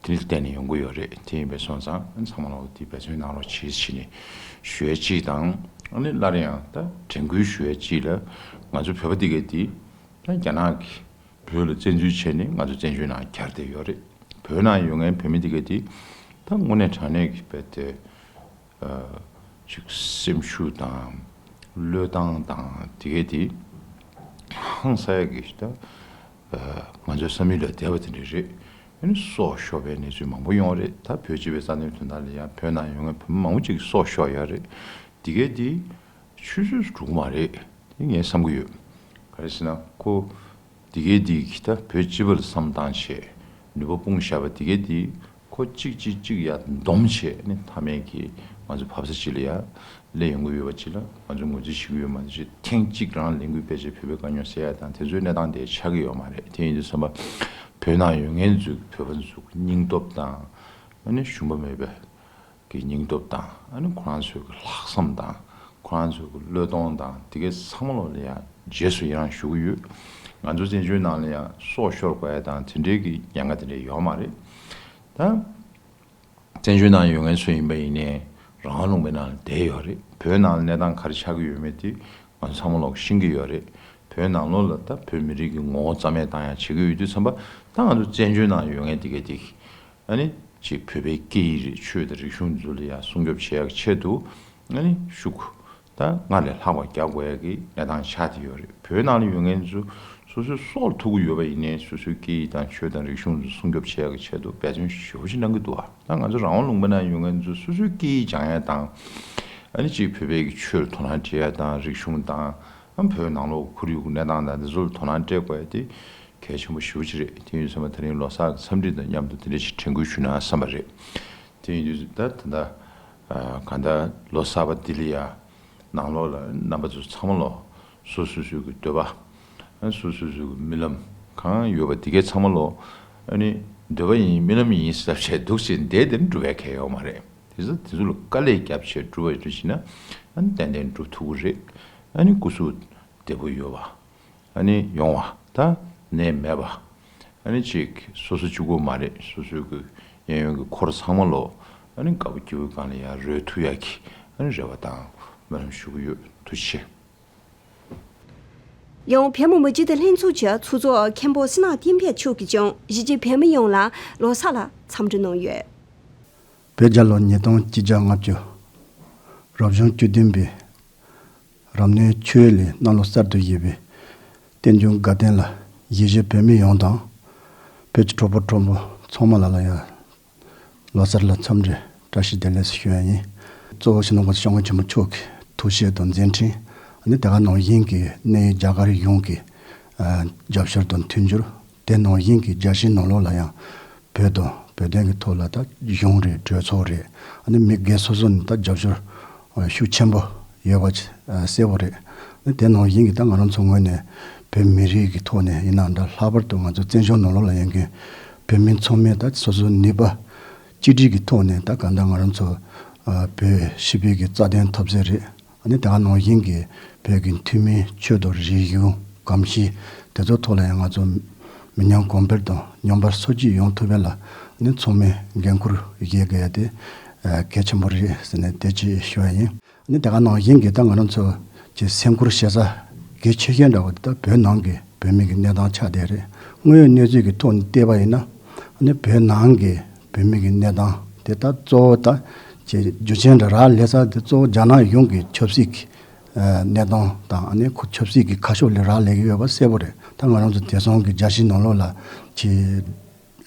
དེ་ལ་བརྟེན་ནས་ཡོང་གི་ཡོད་རེད། དེ་ཡིན་པས་སོང་ཙང་ཨ་ནི་ཚང་མ་ལོག་དེ་འབད་བརྩོན་གནང་རོགས་གྱིས་ཞེས་ནས་ཞུ་ཡ་གཅིག་དང་། ཨ་ནི་སླར་ཡང་ད་དྲན་སྐུལ་ཞུ་ཡ་གཅིག་ལ། ང་ཚོ་བོད་པ་འདི་གས་དེ་ད་རྒྱ་ནག་གིས་བོད་ལ་བཙན་འཛུལ་བྱས་ནས་ང་ཚོ་བཙན་བྱོལ་ནང་གྱར་བསྡད་ཡོད་རེད། བོད་ནང་ཡོད་མཁན་བོད་མི་འདི་གས་དེ་ད་དངོས་གནས་དྲང་གནས་ཀྱི་རྦད་དེ་ཨ་ཅིག་སེམས་ཤུགས་དང་བློས་བཏང་དང་དེ་གས་དེ་ཧང་སང་ཡག་གི་ད་ཨ་ང་ཚོའི་བསམ་ཡུལ་ལས་འདས་པ་དེ་འདྲ་རེད། ཨ་ནི་སྲོག་ཤོར་བའི་གནས་ཚུལ་མང་པོ་ཡོང་བ་རེད། ད་བོད་སྤྱི་པའི་རྩ་དོན་དོན་དག་ལ་ཡང་བོད་ནང་ཡོད་མཁན་བོད་མི་མང་པོ་ཅིག་གི་སྲོག་ཤོར་ཡོད་རེད། དེ་གས་དེ་ཆུད་ཟོས་སུ་འགྲོ་གི་མ་རེད། དེ་ངས་བསམ་གྱི་ཡོད། ག་རེ་ཟེར་ན་ཁོ་དེ་གས་དེ་གི་ད་བོད་སྤྱི་པ་ལ་བསམ་བཏང་བྱས་ནུས་པ་སྤུངས་བཞག་པ་དེ་གས་དེ་ཁོ་གཅིག་གཅིག་གཅིག་ཡར་འདོམས་བྱས་ནས་མཐའ་མའི་གི་ང་ཚོ་བབས་ས་ཅིག་ལ་ཡར་སླེབས་ཡོང་གི་ཡོད་པ་ཅིག་ལ་ང་ཚོ་ངོས་འཛིན་ཞུ་གི་ཡོད་མ་རེད། ཅིག་ཐེངས་གཅིག་རང་ལས་འགུལ་སྤེལ་བྱས་བོད་པའི་དཀའ་རྙོག་སེལ་ཡ་དང་དེ་ཚོའི་གནས་སྟངས་དེ་ཆགས་ཀྱི་ཡོད་མ་རེད། དེ་ཡིན་དུས་ཚང་མ་བོད་ནང་ཡོད་མཁན་ཚོས་བོད་པ་ཚོ་སྙིང་སྟོབས་དང་ ཨ་ནི་ཞུམ་པ་མེད་པའི་གི་སྙིང་སྟོབས་དང་། ཨ་ནི་ཁོ་རང་ཚོའི་གི་ལྷག་བསམ་དང་། ཁོ་རང་ཚོའི་གི་བློས་གཏོང་དང་། དེ་གའི་ཚང་མ་ལོ་ལ་ཡང་རྗེས་སུ་ཡི་རང་ཞུ་གི་ཡོད། ང་ཚོ་བཙན་བྱོལ་ནང་ལ་ཡང་སྲོག་ཤོར་དགོས་ཡ་དང་དེ་འདྲའི་གི་ཉེན་ཁ་དེ་འདྲ་ཡོད་མ་རེད། ད་བཙན་བྱོལ་ནང་ཡོད་མཁན་ཚོ་ཡིན་པ་ཡིན་ནའི་རང་དབང་ལུང་པའི་ནང་ལ་བསྡད་ཡོད་རེད། བོད་ནང་ལ་གནས་སྟངས་ག་རེ་ཆགས་ཀྱི་ཡོད་མེད་དེ་ང་ཚོ་ཚང་མ་ལོག་ཤེས་ཀྱི་ཡོད་རེད། བོད་ནང་ལོགས་ལ་ད་བོད་མི་རིགས་ཀྱི་ངོ་བོ་རྩ་མེད་བཏང་ཡ་བྱེད་ཀྱི་ཡོད་དུས་ཙམ་པ། ད་ང་ཚོ་བཙན་བྱོལ་ནང་ཡོད་མཁན་དེ་གའི་དེ་གི་ཨ་ནི་ཅིག་བོད་པའི་སྐད་ཡིག་རེད། ཆོས་དང་རིག་གཞུང་འཛུལ་ལ་ཡ་སྲུང་སྐྱོབ་བྱེད་ཡག་ཆེད་དུ་ཨ་ནི་ཤུགས་ད་སྔར་ལས་ལྷག་པ་རྒྱག་དགོས་ཡ་གི་གནས་སྟངས་ཆགས་བསྡད་ཡོད་རེད། བོད་ནང་ལ་ཡོད་མཁན་ཚོ་སོ་སོའི་སྲོག་ལ་ཐུག་གི་ཡོད་པ་ཡིན་ནའི་སོ་སོའི་སྐད་ཡིག་དང་ཆོས་དང་རིག་གཞུང་ཚོ་སྲུང་སྐྱོབ་བྱེད་ཡག་གི་ཆེད་དུ་འབད་བརྩོན་ཞེ་པོ་ཅིག་གནང་གི་འདུག་ཨ། ད་ང་ཚོ་རང་དབང་ལུང་པ་ནང་ཡོད་མཁན་ཚོ་སོ་སོའི་སྐད་ཡིག་སྦྱང་ཡ་དང་། ཨ་ནི་ཅིག་བོད་པའི་གི་ཆོས་ལ་དོ་སྣང་སྤྲད་ཡ་དང་། རིག་གཞུང་དང་། ཨ་བོད་ནང་ལོགས་ཁོར་ཡུག་གི་གནས་སྟངས་དང་དེ་ཚོ་ལ་དོ་སྣང་སྤྲད་དགོས་ཡ་དེ་གལ་ཆེན་པོ་ཞེ་པོ་ཅིག་རེད། དེ་ཡིན་ཙང་ད་རིང་ལོ་གསར་གྱི་འཚམས་འདྲི་དང་མཉམ་དུ་དེ་འདྲ་ཞིག་དྲན་སྐུལ་ཞུ་ན་བསམ་པ་རེད། དེ་ཡིན་དུས་ད་ད་ལྟ་ཨ་གང་ལྟར་ལོ་གསར་པ་འདི་ལ་ཡ་ནང་ལོགས་ལ་རྣམ་པ་ཚོ་ཚང་མ་ལོ་སོ་སོ་སོའི་གི་འདོད་པ། ཨ་སོ་སོ་སོའི་གི་རྨི་ལམ་གང་ཡོད་པ་དེ་གའི་ཚང་མ་ལོ། ཨ་ནི་འདོད་པ་ཡིན་རྨི་ལམ་ཡིན་ཟེར་བྱས་འདུག་བྱས་བསྡད་དེ་འགྲུབ་པའི་གལ་ཡོད་མ་རེད། དེ་ཚོ་དེ་ཚོ་ལ་དཀའ་ལས་བརྒྱབ་བྱས་འགྲུབ་པ་ཡོད་ཕྱིན་ན། ཨ་ནི་ཏན་ཏན་འགྲུབ་ཐུབ་ཀྱི་རེད། ཨ་ནི་སྐུ་གཟུགས་བདེ་པོ་ཡོད་པ། ཨ་ནི་ཡོང་བ་ད་ནད་མེད་པ། ཨ་ནི་ཅིག་སོ་སོ་གཅིག་པོ་མ་རེད། སོ་སོའི་གི་གཡས་གཡོན་གི་འཁོར་ཚང་མ་ལོ། ཨ་ནི་དགའ་པོ་སྐྱིད་པོའི་སྒང་ལ་ཡར་རོལ་ཐུབ་ཡག་གི་ཨ་ནི་རེ་བ་དང་སྨོན་ལམ་ཞུ་གི་ཡོད། ཐུགས་རྗེ་ཆེ། ཡང་བོད་མི་མི་སྤྱི་འཐུས་ལྷན་ཚོགས་ཀྱི་ཚོགས་གཙོ་མཁན་པོ་བསོད་ནམས་བསྟན་འཕེལ་མཆོག་གིས་ཀྱང་གཞིས་བྱེས་བོད་མི་ཡོངས་ལ་ལོ་གསར་ལ་འཚམས་འདྲི་གནང་ཡོད། བོད་རྒྱལ་ལོ་ཉིས་སྟོང་གཅིག་བརྒྱ་ལྔ་བཅུ། རབ་བྱུང་བཅུ་བདུན་པའི་རབ་གནས་ཆུ་ཡོས་ལས་གནམ་ལོ་གསར་དུ་བཞད་པའི་རྟེན་འབྱུང་དགའ་སྟོན་ལ་གཞིས་བྱེས་བོད་མི་ཡོངས་དང་། བོད་ཀྱི་གྲོགས་པོ་གྲོགས་མོ་ཚང་མ་ལ་ལ་ཡང་ལོ་གསར་ལ་འཚམས་འདྲི་བཀྲ་ཤིས་བདེ་ལེགས་ཞུ་ཡ་ཡིན། གཙོ་བོ་སྤྱི་ནོར་༸གོང་ས་༸སྐྱབས་མགོན་ཆེན་པོ་མཆོག་གི་ཐུགས་བཞེད་དང་མཛད་འཕྲིན། ཨ་ནི་དེ་ག་ནང་བཞིན་གྱི་གནས་ཡུལ་རྒྱ་གར་ཡོངས་ཀྱི་ཨ་རྒྱབ་སྐྱོར་དང་མཐུན་འགྱུར། དེ་ནང་བཞིན་གྱི་རྒྱལ་སྤྱིའི་ནང་ལོགས་ལ་ཡང་བོད་དང་བོད་དོན་གྱི་ཐོག་ལ་ད་གཞུང་རེད། གྲོས་ཚོགས་རེད། ཨ་ནི་མི་སྒེར་སོ་སོ་ནས་ད་རྒྱབ་སྐྱོར་ཤུགས་ཆེན་པོ་ཡོད་པ་གསལ་པོ་རེད། ཨ་ནི་དེ་ནང་བཞིན་གྱི་ད་ང་རང་ཚོ་ངོས་ནས་བོད་མི་རིགས་ཀྱི་ཐོག་ནས་ཡིན་ནའང་འདྲ། ལྷག་པར་དུ་ང་ཚོ་བཙན་བྱོལ་ནང་ལོགས་ལ་ཡོད་མཁན་བོད་མི་ཚང་མས་ད་སོ་སོའི་ནུས་པ་གཅིག་སྒྲིལ་གྱི་ཐོག་ནས་ད་གང་ལྟར་ང་རང་ཚོ་ཨ་བོད་སྤྱི་པའི་གི་རྩ་དོན་འཐབ་རྩོད་རེད། ཨ་ནི་དེ་ག་ནང་བཞིན་གྱི་བོད་ཀྱི་ཐུན་མིན་ཆོས་དང་རིག་གཞུང་གོམས་གཤིས་དེ་ཚོ་ཐོག་ལ་ཡང་ང་ཚོ་མི་ཉམས་གོང་འཕེལ་དང་མཉམ་པར་སྲུང་སྐྱོབ་ཡོང་ཐུབ་པ་ལ་ཨ་ནི་ཚང་མས་འགན་འཁུར་བཞེས་དགོས་ཡ་དེ་ཨ་གལ་ཆེན་པོ་རེད་ཟེར་ནས་དེ་ཅིག་ཞུ་བ་ཡིན། ཨ་ནི་དེ་ག་ནང་བཞིན་གྱི་ད་ང་རང་ཚོ་གི་སེམས་ཁུར་བཞེས་ས་གལ་ཆེ་ཤོས་འདྲ་བོ་དེ་ད་བོད་ནང་གི་བོད་མི་གི་གནས་སྟངས་ཆགས་བསྡད་རེད། དངོས་ཡོད་གནས་ཚུལ་གྱི་ཐོག་ནས་བལྟས་པ་ཡིན་ན། ཨ་ནི་བོད་ནང་གི་བོད་མི་གི་གནས་སྟངས་དེ་ད་གཙོ་བོ་ད་ཅིག་རྒྱུ་རྐྱེན་འདྲ་རག་ལས་ས་དེ་གཙོ་བོ་རྒྱ་ནག་གཞུང་གི་ཆབ་སྲིད་ཀྱི་ཨ་གནས་སྟངས་དང་། ཨ་ནི་ཁོ་ཆབ་སྲིད་ཀྱི་ཁ་ཕྱོགས་ལས་རག་ལས་ཀྱི་ཡོད་པ་གསལ་པོ་རེད། ད་ང་རང་ཚོ་དེང་སང་གི་རྒྱལ་སྤྱིའི་ནང་ལོགས་ལ་ཅིག་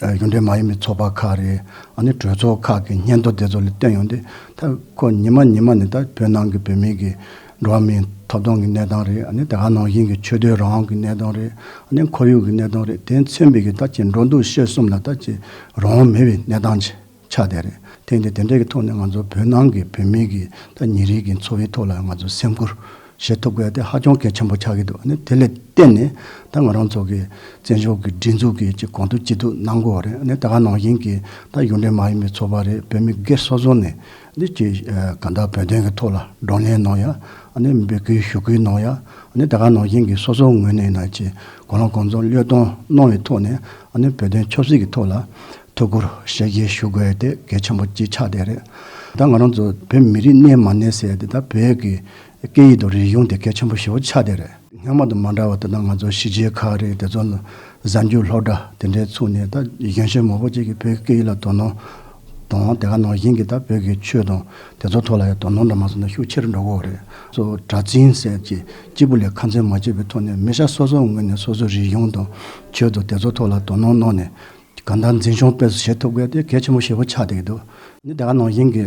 ཨ་གཞུང་འབྲེལ་མ་ཡིན་པའི་ཚོགས་པ་ཁག་རེད། ཨ་ནི་གྲོས་ཚོགས་ཁག་གི་སྙན་ཐོ་དེ་ཚོ་ལ་བལྟས་ཡོང་དུས། ད་ཁོ་ཉི་མ་ཉི་མ་ནས་ད་བོད་ནང་གི་བོད་མི་གི་འགྲོ་བ་མིའི་ཐོབ་ཐང་གི་གནས་སྟངས་རེད། ཨ་ནི་དེ་ག་ནང་བཞིན་གྱི་ཆོས་དད་རང་དབང་གི་གནས་སྟངས་རེད། ཨ་ནི་ཁོར་ཡུག་གི་གནས་སྟངས་རེད། དེ་མཚོན་པའི་གི་ད་ཅིག་འགྲོ་འདུག་སྤྱོད་གསུམ་ལ་ད་ཅིག་རང་དབང་མེད་པའི་གནས་སྟངས་ཅིག་ཆགས་བསྡད་རེད། དེ་འདི་དེ་འདྲའི་གི་ཐོག་ནས་ང་ཚོ་བོད་ནང་གི་བོད་མི་གི་ད་ཉིན་རེའི་གི་འཚོ་བའི་ཐོག་ལ་ང་ཚོ་སེམས་ཁུར་བཞེས་ཐུབ་དགོས་དེ་ཧ་ཅང་གལ་ཆེན་པོ་ཆགས་ཀྱི་འདུག་ཨ་ནི་དེ་ལ་བརྟེན་ནས་ད་ང་རང་ཚོ་གི་བཙན་བྱོལ་གི་སྒྲིག་འཛུགས་ཀྱི་ཅིག་གོང་དུ་སྤྱི་འཐུས་གནང་དགོས་པ་རེད། ཨ་ནི་དེ་ག་ནང་བཞིན་གྱི་ད་གཞུང་འབྲེལ་མ་ཡིན་པའི་ཚོགས་པ་རེད། བོད་མི་སྒེར་སོ་སོ་ནས་འདི་ཅིག་ཨ་གང་ལྟར་བོད་དོན་གྱི་ཐོག་ལ་བགྲོ་གླེང་གནང་ཡ། ཨ་ནི་འབོད་སྐུལ་ཞུ་སྐུལ་གནང་ཡ། ཨ་ནི་དེ་ག་ནང་བཞིན་གྱི་སོ་སོའི་ངོས་ནས་ཡིན་ན་ཅིག་གང་ལ་གང་འཚམ་བློས་གཏོང་གནང་བའི་ཐོག་ནས། ཨ་ནི་བོད་དོན་ཆབ་སྲིད་ཀྱི་ཐོག་ལ་ཐུགས་ཁུར་བཞེས་བཞེས་ཞུ་དགོས་ཡ་དེ་གལ་ཆེན་པོ་ཅིག་ཆགས་བསྡད་རེད། ད་ང་རང་ཚོ་བོད་མི་རིགས་གནས་མ་གནས་ཟེར་ཡ་དེ་ད་བོད་ཀྱི་སྐད་ཡིག་དང་རིག་གཞུང་དེ་གལ་ཆེན་པོ་ཞེ་པོ་ཆགས་བསྡད་རེད། སྔོན་མ་དང་མ་འདྲ་བ་དེ་ད་ང་ཚོ་གཞིས་བྱེས་ཁག་རེད། དེ་ཚོ་ནི་གཟའ་མཇུག་སློབ་གྲྭ་དེ་འདྲའི་ཚུགས་ནས་ད་གཞོན་གཞོན་མང་པོ་ཅིག་གིས་བོད་སྐད་ཡིག་ལ་དོ་སྣང་དང་། དེ་ག་ནང་བཞིན་གྱི་ད་བོད་ཀྱི་ཆོས་དང་དེ་ཚོ་ཐོག་ལ་ཡང་དོ་སྣང་འདྲ་མ་སོང་ན་ཤུགས་ཆེ་རུ་འགྲོ་གི་ཡོད་རེད། སོ་གྲྭ་བཙུན་ཟེར་གྱི་གཅིག་པུ་ལས་ཁ་འཛིན་མ་བྱས་པའི་ཐོག་ནས་མི་ཤ་སོ་སོའི་ངོས་ནས་སོ་སོའི་རིག་གཞུང་དང་ཆོས་དང་དེ་ཚོ་ཐོག་ལ་དོ་སྣང་གནང་ནས་གང་ལྟར་འཛིན་སྐྱོང་སྤེལ་གསུམ་བྱེད་ཐུབ་དགོས་དེ་གལ་ཆེན་པོ་ཞེ་པོ་ཆགས་བསྡད་ཀྱི་འདུག་ཨ་ནི་དེ་ག་ནང་བཞིན་གྱི་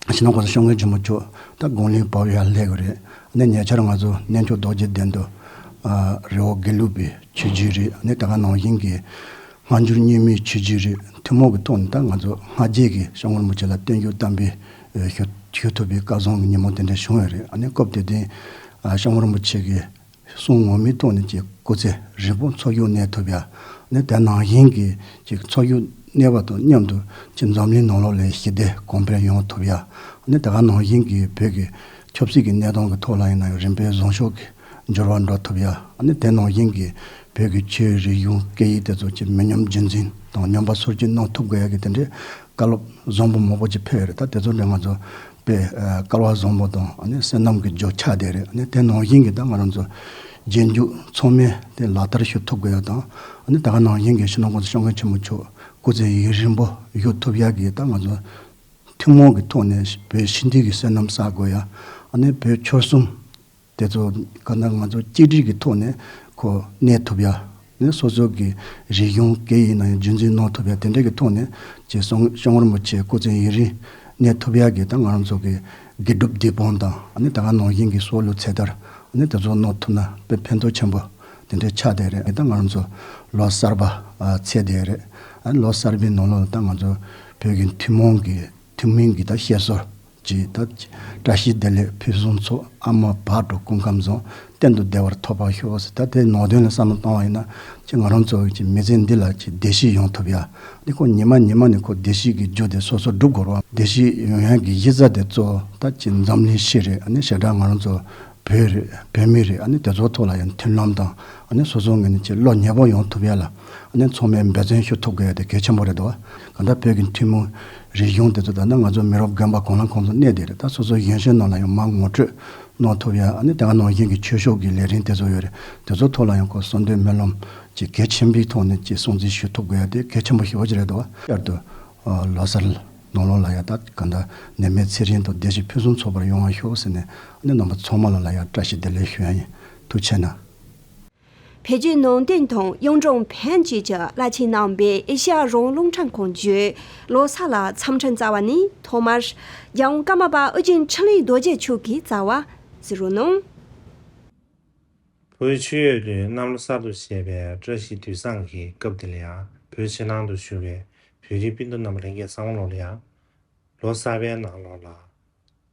སྤྱི་ནོར་༸གོང་ས་༸སྐྱབས་མགོན་ཆེན་པོ་མཆོག་ད་དགུང་ལོ་བབས་ཡར་སླེབས་ཀྱི་རེད། ཨ་ནི་ཉེ་ཆར་ང་ཚོ་གནས་མཆོག་རྡོ་རྗེ་གདན་དུ་ཨ་རི་བོ་དགེ་ལུགས་པའི་ཆོས་བརྒྱུད་རེད། ཨ་ནི་དེ་ག་ནང་བཞིན་གྱི་སྔ་འགྱུར་རྙིང་མའི་ཆོས་བརྒྱུད་རེད། ཐུན་མོང་གི་ཐོག་ནས་ད་ང་ཚོ་སྔ་རྗེས་ཀྱི་༸སྐྱབས་མགོན་རིན་པོ་ཆེ་ལ་བརྟན་བཞུགས་བསྟར་འབུལ་ཞུ་ཞུ་ཐུབ་པའི་སྐལ་བཟང་གི་ཉིན་མོ་དེ་འདྲ་བྱུང་ཡོད་རེད། ཨ་ནི་སྐབས་དེ་དུས་ཨ་༸སྐྱབས་མགོན་རིན་པོ་ཆེ་གི་གསུང་ངོ་མའི་ཐོག་ནས་ཅིག་སྐུ་ཚེ་རིང་པོ་འཚོ་བཞུགས་གནས་ཐུབ་ཡ། ཨ་ནི་དེ་ནང་བཞིན་གྱི་ཅིག་འཚོ་བཞུགས་ གནས་པ་དང་མཉམ་དུ་ཅིག་འཛམ་གླིང་ནང་ལོགས་ལ་ཞི་བདེ་གོང་འཕེལ་ཡོང་ཐུབ་ཡ། ཨ་ནི་དེ་ག་ནང་བཞིན་གྱི་བོད་ཀྱི་ཆབ་སྲིད་ཀྱི་གནས་སྟངས་ཀྱི་ཐོག་ལ་ཡིན་ན་ཡང་རིམ་པས་བཟང་ཕྱོགས་ཀྱི་འགྱུར་བ་འགྲོ་ཐུབ་ཡ། ཨ་ནི་དེ་ནང་བཞིན་གྱི་བོད་ཀྱི་ཆོས་རིག་གཞུང་སྐད་ཡིག་དེ་ཚོ་ཅིག་མི་ཉམས་རྒྱུན་འཛིན་དང་ཉམས་པ་སོར་ཆུད་གནང་ཐུབ་དགོས་ཡ་གི་དེ་འདྲའི་བཀའ་སློབ་བཟང་པོ་མང་པོ་ཅིག་ཕེབས་ཡོད་རེད། ད་དེ་ཚོ་འདྲ་ང་ཚོ་དཔེ་སྐལ་བ་བཟང་པོ་དང་ཨ་ནི་བསོད་ནམས་ཀྱི་རྒྱུ་ཆགས་བསྡད་རེད། ཨ་ནི་དེ་ནང་བཞིན་གྱི་ད་ང་རང་ཚོ་རྗེས་འཇུག་ཚང་མས་དེ་ལག་བསྟར་ཞུ་ཐུབ་དགོས་ཡ་དང་། ཨ་ནི་ད་ག་ནང་བཞིན་གྱི་སྤྱི་ནོར་༸གོང་ས་༸སྐྱབས་མགོན་ཆེན་པོ་མཆོག་སྐུ་ཚེ་ཡུན་རིང་པོ་བཞུགས་ཐུབ་ཡ་གི་ད་ང་ཚོ་ཐུན་མོང་གི་ཐོག་ནས་བོད་ཞི་བདེ་གི་བསོད་ནམས་བསགས་དགོས་ཡ། ཨ་ནི་བོད་ཆོལ་གསུམ་དེ་ཚོ་ག་ན་ང་ཚོ་གཅིག་སྒྲིལ་གྱི་ཐོག་ནས་ཁོ་གནས་ཐུབ་ཡ། ནས་སོ་སོ་གི་རིག་གཞུང་སྐད་ཡིག་ནང་ཡང་རྒྱུན་འཛིན་གནང་ཐུབ་ཡ་དེ་འདྲ་གི་ཐོག་ནས་ཅེས་གསུང་། སྐྱབས་མགོན་རིན་པོ་ཆེ་སྐུ་ཚེ་ཡུན་རིང་གནས་ཐུབ་ཡ་གི་ད་ང་རང་ཚོ་གི་དགེ་སྒྲུབ་སྡིག་སྤོང་དང་ཨ་ནི་ད་ག་ནང་བཞིན་གྱི་སྲོག་བླུ་ཚེ་ཐར་ཨ་ནི་དེ་ཚོ་གནང་ཐུབ་ན་དཔེ་ཕན་ཐོགས་ཆེན་པོ་དེ་འདྲ་ཆགས་བསྡད་རེད། ད་ང་རང་ཚོ་ལོ་གསར་པ་ཨ་ཚེས་བསྡད་རེད། ཨ་ནི་ལོ་གསར་པའི་ནང་ལོགས་ད་ང་ཚོ་བོད་ཀྱི་ཐུན་མོང་གི་ཐུན་མིན་གྱི་ད་བཤད་སྲོལ་གྱི་ད་བཀྲ་ཤིས་བདེ་ལེགས་ཕུན་སུམ་ཚོགས། ཨ་མ་བག་དྲོ་སྐུ་ཁམས་བཟང་། གཏན་དུ་བདེ་བར་ཐོབ་པར་ཤོག་ཟེར། ད་དེ་ནང་དོན་ལ་བསམ་བློ་བཏང་བ་ཡིན་ན་ཅིག་ང་རང་ཚོ་གི་མི་ཚེ་འདི་ལ་ཅིག་བདེ་སྐྱིད་ཡོང་ཐུབ་ཡ། འདི་ཁོ་ཉི་མ་ཉི་མ་ནས་ཁོ་བདེ་སྐྱིད་ཀྱི་རྒྱུ་དེ་སོ་སོ་སྒྲུབ་དགོས་རེད་བ། བདེ་སྐྱིད་ཡོང་ཡ་གི་གཞི་རྩ་དེ་གཙོ་བོ་ད་ཅིག་འཛམ་གླིང་སྤྱི་རེད། ཨ་ནི་ཞེ་དྲག་ང་རང་ཚོ་བོད་རེད། བོད་མི་རེད། ཨ་ནི་དེ་ཚོ་ཐོག་ལ་ཡང་མཐུན་ལམ་དང་ཨ་ནི་སོ་སོ་ངོས་ནས་ཅིག་བློ་ཉེ་པོ་ཡོང་ཐུབ་ཡ་ལ་ཨ་ནི་ཚང་མས་འབད་བརྩོན་ཞུ་ཐུབ་དགོས་ཡ་དེ་གལ་ཆེན་པོ་རེད་འདུག་བ། གང་ལྟར་བོད་ཀྱི་ཐུན་མོང་རིག་གཞུང་དེ་ཚོ་ད་ནི་ང་ཚོ་མི་རབས་རྒན་པ་གང་ལ་གང་འཚམ་གནས་བསྡད་རེད། ད་སོ་སོའི་གཞོན་གཞོན་ནང་ལ་ཡང་མར་ངོ་སྤྲོད་གནང་ཐུབ་ཡ། ཨ་ནི་དེ་ག་ནང་བཞིན་གྱི་ཆོས་ཕྱོགས་ཀྱི་ལས་རིམ་དེ་ཚོ་ཡོད་རེད། དེ་ཚོ་ཐོག་ལ་ཡང་ཁོ་གསོལ་འདེབས་སྨོན་ལམ་གྱི་གལ་ཆེན་པོའི་ཐོག་ནས་ཀྱི་སྲུང་བརྩི་ཞུ་ཐུབ་དགོས་ཡ་དེ་གལ་ཆེན་པོ་ཞེ་པོ་ཅིག་རེད་འདུག་བ། བསྐྱར་དུ་ལོ་གསར་ནང་ལོགས་ལ་ཡ་ད་གང་ལྟར་ནད་མེད་ཚེ་རིང་དང་བདེ་སྐྱིད་ཕུན་སུམ་ཚོགས་པར་ཡོང་བ་ཤོག་ཟེར་ནས་ཨ་ནི་རྣམ་པ་ཚང་མ་ལ་ལ་ཡ་བཀྲ་ཤིས་བདེ་ལེགས་ཞུ་ཡ་ཡིན། ཐུགས་རྗེ་གནང་། བོད་བརྒྱུད་ནང་བསྟན་དང་གཡུང་དྲུང་བོན་བཅས་ཀྱི་བླ་ཆེན་རྣམ་པས་ཨེ་ཤ་ཡ་རང་དབང་རླུང་འཕྲིན་ཁང་བརྒྱུད་ལོ་གསར་ལ་འཚམས་འཕྲིན་བསྩལ་བ་ནི་ཐོག་མར་རྒྱལ་དབང་ཀརྨ་པ་ཨོ་རྒྱན་འཕྲིན་ལས་རྡོ་རྗེ་མཆོག་གིས་བསྩལ་བ་གཟིགས་རོགས་གནང་། བོད་ཆོས་ཡོད་དུས་གནམ་ལོ་གསར་དུ་བཞད་པའི་བཀྲ་ཤིས་དུས་བཟང་གི་སྐབས་འདི་ལ་ཡང་བོད་ཕྱི་ནང་དུ་བཞུགས་པའི་བོད་རིགས་སྤུན་ཟླ་རྣམ་པ་ལྷན་རྒྱས་ཚང་མ་ལོ་ལ་ཡང་ལོ་གསར་པའི་ནང་ལོགས་ལ་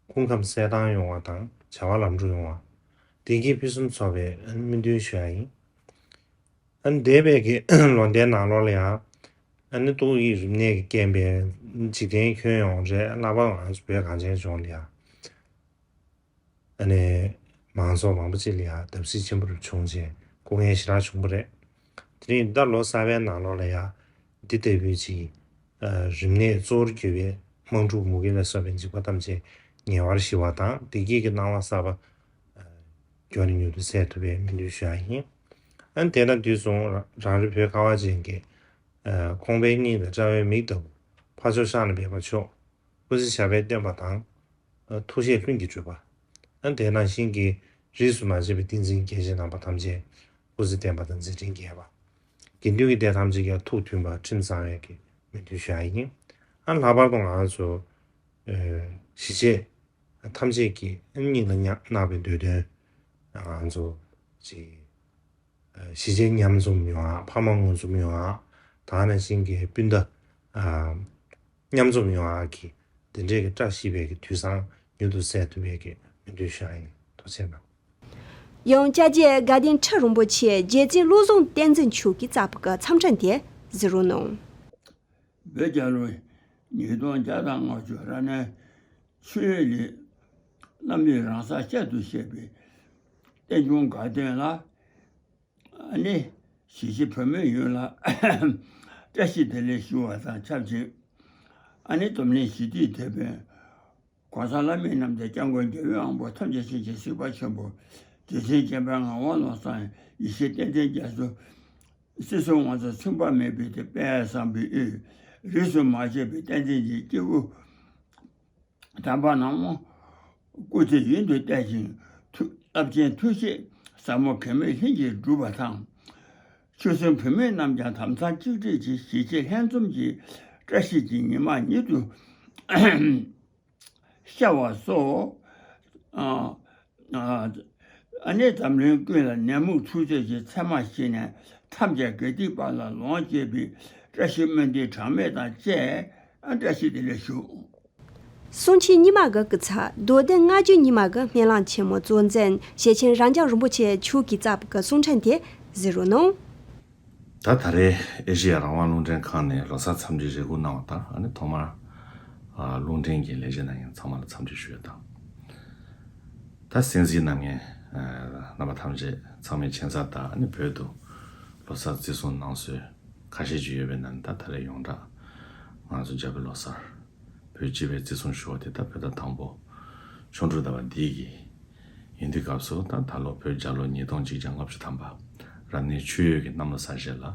སྐུ་ཁམས་གསལ་ཐང་ཡོང་བ་དང་བྱ་བ་ལམ་འགྲོ་ཡོང་བ། བདེ་སྐྱིད་ཕུན་སུམ་ཚོགས་པའི་སྨོན་འདུན་ཞུ་ཡ་ཡིན། ཨ་ནི་འདས་པའི་གི་ལོ་ཟླའི་ནང་ལོགས་ལ་ཡང་ཨ་ནི་ཏོག་དབྱིབས་རིམས་ནད་ཀྱི་རྐྱེན་པས་འཇིག་རྟེན་ཁྱོན་ཡོངས་རེད། ལྷག་པར་ང་ཚོ་བོད་གངས་ཅན་ལྗོངས་ལ་ཡང་ཨ་ནི་མང་ཚོགས་མང་པོ་ཅིག་ལ་ཡང་བརྡབ་གསིག་ཆེན་པོ་རུ་བྱུང་རྗེས་སྐུ་ངལ་ཞེ་དྲག་བྱུང་བ་རེད། དེ་རིང་ད་ལོ་གསར་པའི་ནང་ལོགས་ལ་ཡང་འདི་ལྟ་བུའི་ཅིག་རིམས་ནད་གཙོ་བོར་གྱུར་པའི་དམག་འཁྲུག་མུ་གེ་ལ་སོགས་པའི་འཇིགས་པ་ཐམས་ཅད་ངེས་པར་ཞི་བ་དང་བདེ་སྐྱིད་ཀྱི་སྣང་བ་གསར་པ་མགྱོགས་ནས་མྱུར་དུ་གསལ་ཐུབ་པའི་སྨོན་འདུན་ཞུ་ཡ་ཡིན། ཨ་ནི་དེ་དང་དུས་མཚུངས་རང་རེ་བོད་ཁ་བ་ཅན་གྱི་ཁོང་པའི་སྙིང་ལ་བཀྲ་བའི་མིག་ལྟ་བུ་ཕ་མཆོག་ཤར་ལ་སྦས་པ་མཆོག་སྐུ་ཚེ་ཞབས་པད་བརྟན་པ་དང་། ཐུགས་བཞེད་ལྷུན་གྱིས་གྲུབ་པ། ཨ་དེ་ནང་བཞིན་གྱི་རིས་སུ་མ་ཆད་པའི་བསྟན་འཛིན་རྒྱལ་བྱེད་རྣམ་པ་ཐམས་ཅད་སྐུ་ཚེ་བརྟན་པ་དང་མཛད་འཕྲིན་རྒྱས་པ། དགེ་འདུན་གྱི་སྡེ་ཐམས་ཅད་ཀྱང་ཐུགས་མཐུན་པ་ཁྲིམས་གཙང་བའི་གི་སྨོན་འདུན་ཞུ་ཡ་ཡིན། ཨ་ལྷག་པར་དུ་ང་ཚོ་གཞིས་བྱེས་ཐམས་ཅད་ཀྱི་སྙིང་ལ་བརྣག་པའི་འདོད་དོན་ང་ཚོ་ཅིག་གཞིས་བྱེས་མཉམ་འཛོམས་ཡོང་ཨ། ཕ་མ་མངོན་འཛོམས་ཡོང་ཨ། ད་ནང་བཞིན་གྱི་སྤུན་ཟླ་མཉམ་འཛོམས་ཡོང་ཨ་གི་དེ་འདྲའི་གི་བཀྲ་ཤིས་པའི་གི་དུས་བཟང་མྱུར་དུ་གསལ་ཐུབ་པའི་གི་སྨོན་འདུན་ཞུ་ཡ་ཡིན། ཐུགས་རྗེ་གནང་། ཡང་སྐྱབས་རྗེ་དགའ་ལྡན་ཁྲི་རིན་པོ་ཆེ་རྗེ་བཙུན་བློ་བཟང་བསྟན་འཛིན་མཆོག་གིས་བསྩལ་བའི་གི་འཚམས་འཕྲིན་དེ་གཟིགས་རོགས་གནང་། བོད་རྒྱལ་ལོ་ཉིས་སྟོང་བརྒྱ་དང་ལྔ་བཅུ་རབ་གནས་ཆོས་ལུགས་རྣམ་གཉིས་རང་སར་བསྐྱར་དུ་བཞད་པའི་རྟེན་འབྱུང་དགའ་སྟོན་ལ། ཨ་ནི་གཞིས་བྱེས་བོད་མི་ཡོངས་ལ་བཀྲ་ཤིས་བདེ་ལེགས་ཞུ་བ་དང་ཆབས་ཅིག་ཨ་ནི་འཛམ་གླིང་ཞི་བདེའི་དེད་དཔོན་༸གོང་ས་ལྷ་མིའི་རྣམ་ཐར་སྐྱབས་མགོན་རྒྱལ་བའི་དབང་པོ་ཐམས་ཅད་མཁྱེན་ཅིང་གཟིགས་པ་ཆེན་པོ་རྗེ་བཙུན་སྐྱབས་པའི་ངག་དབང་བློ་བཟང་ཡེ་ཤེས་བསྟན་འཛིན་རྒྱ་མཚོ། སྲིད་གསུམ་དབང་ཕྱུག་མཚུངས་པ་མེད་པའི་དེད་དཔོན་དཔལ་བཟང་པོའི་དབུས། རིས་སུ་མ་ཆད་པའི་བསྟན་འཛིན་གྱི་སྐྱེས་བུ་དམ་པ་རྣམས། སྐུ་ཚེ་ཡུན་དུ་བརྟན་ཅིང་ཐུགས་རླབས་ཆེན་ཐུགས་བཞེད་ཟབ་མོ་གེགས་མེད་ལྷུན་གྱིས་འགྲུབ་པ་དང་། ཆོལ་གསུམ་བོད་མི་རྣམས་ཀྱང་དམ་གཙང་གཅིག་སྒྲིལ་གྱིས་གཞིས་བྱེས་ལྷན་འཛོམས་ཀྱི་བཀྲ་ཤིས་ཀྱི་ཉི་མ་ཉིད་དུ་ཤར་བ་སོགས། ཨ་ནི་འཛམ་གླིང་ཀུན་ལ་ནད་མུག་འཁྲུག་རྩོད་ཀྱི་མཚན་མ་ཞི་ནས་ཐམས་ཅད་དགེ་སྡིག་པ་ལ་ལོངས་སྤྱོད་པའི་བཀྲ་ཤིས་སྨོན་འདུན་གྲངས་མེད་དང་བཅས་བཀྲ་ཤིས་བདེ་ལེགས་ཞུ། གསུང་ཆོས་རྙིང་མ་གི་སྐུ་ཚབ་མདོ་དོན་སྔགས་རྒྱུད་རྙིང་མ་གི་སྨོན་ལམ་ཆེན་མོ་གཙོ་འཛིན་ཞེ་ཆེན་རབ་འབྱམས་རིན་པོ་ཆེ་མཆོག་གིས་བསྩལ་བའི་གསུང་འཕྲིན་དེ་གཟིགས་རོགས་གནང་། ད་ད་རེས་ཨེ་ཤེ་ཡ་རང་དབང་རླུང་འཕྲིན་ཁང་ནས་ལོ་གསར་འཚམས་འདྲི་རེ་སྒུག་གནང་བ་དང་། ཨ་ནི་ཐོག་མར་ཨ་རླུང་འཕྲིན་གྱི་ལས་བྱེད་རྣམ་གཉིས་ཚང་མ་ལ་འཚམས་འདྲི་ཞུ་ཡ་དང་། ད་གསན་གཟིགས་གནང་མཁན་ཨ་རྣམ་པ་ཐམས་ཅད་ཚང་མས་མཁྱེན་གསལ་ལྟར། ཨ་ནི་བོད་དུ་ལོ་གསར་བརྩི་སྲུང་གནང་སྲོལ་ཁ་ཤས་ཅིག་ཡོད་པའི་ནང་ནས། ད་ད་རེས་ཡོངས་གྲགས་ང་ཚོ་རྒྱ་བོད་ལོ་གསར། བོད་སྤྱི་པའི་བརྩི་སྲུང་ཞུ་བ་དེ་ད་བོད་ཟླ་དང་པོ་ཆོ་འཕྲུལ་ཟླ་བ་འདི་གི་ཡིན་དུས་སྐབས་སུ། ད་ད་ལོ་བོད་རྒྱལ་ལོ་ཉིས་སྟོང་གཅིག་བརྒྱ་ལྔ་བཅུ་ཐམ་པ་རབ་གནས་ཆུ་ཡོས་ཀྱི་གནམ་ལོ་གསར་བཞད་ལ།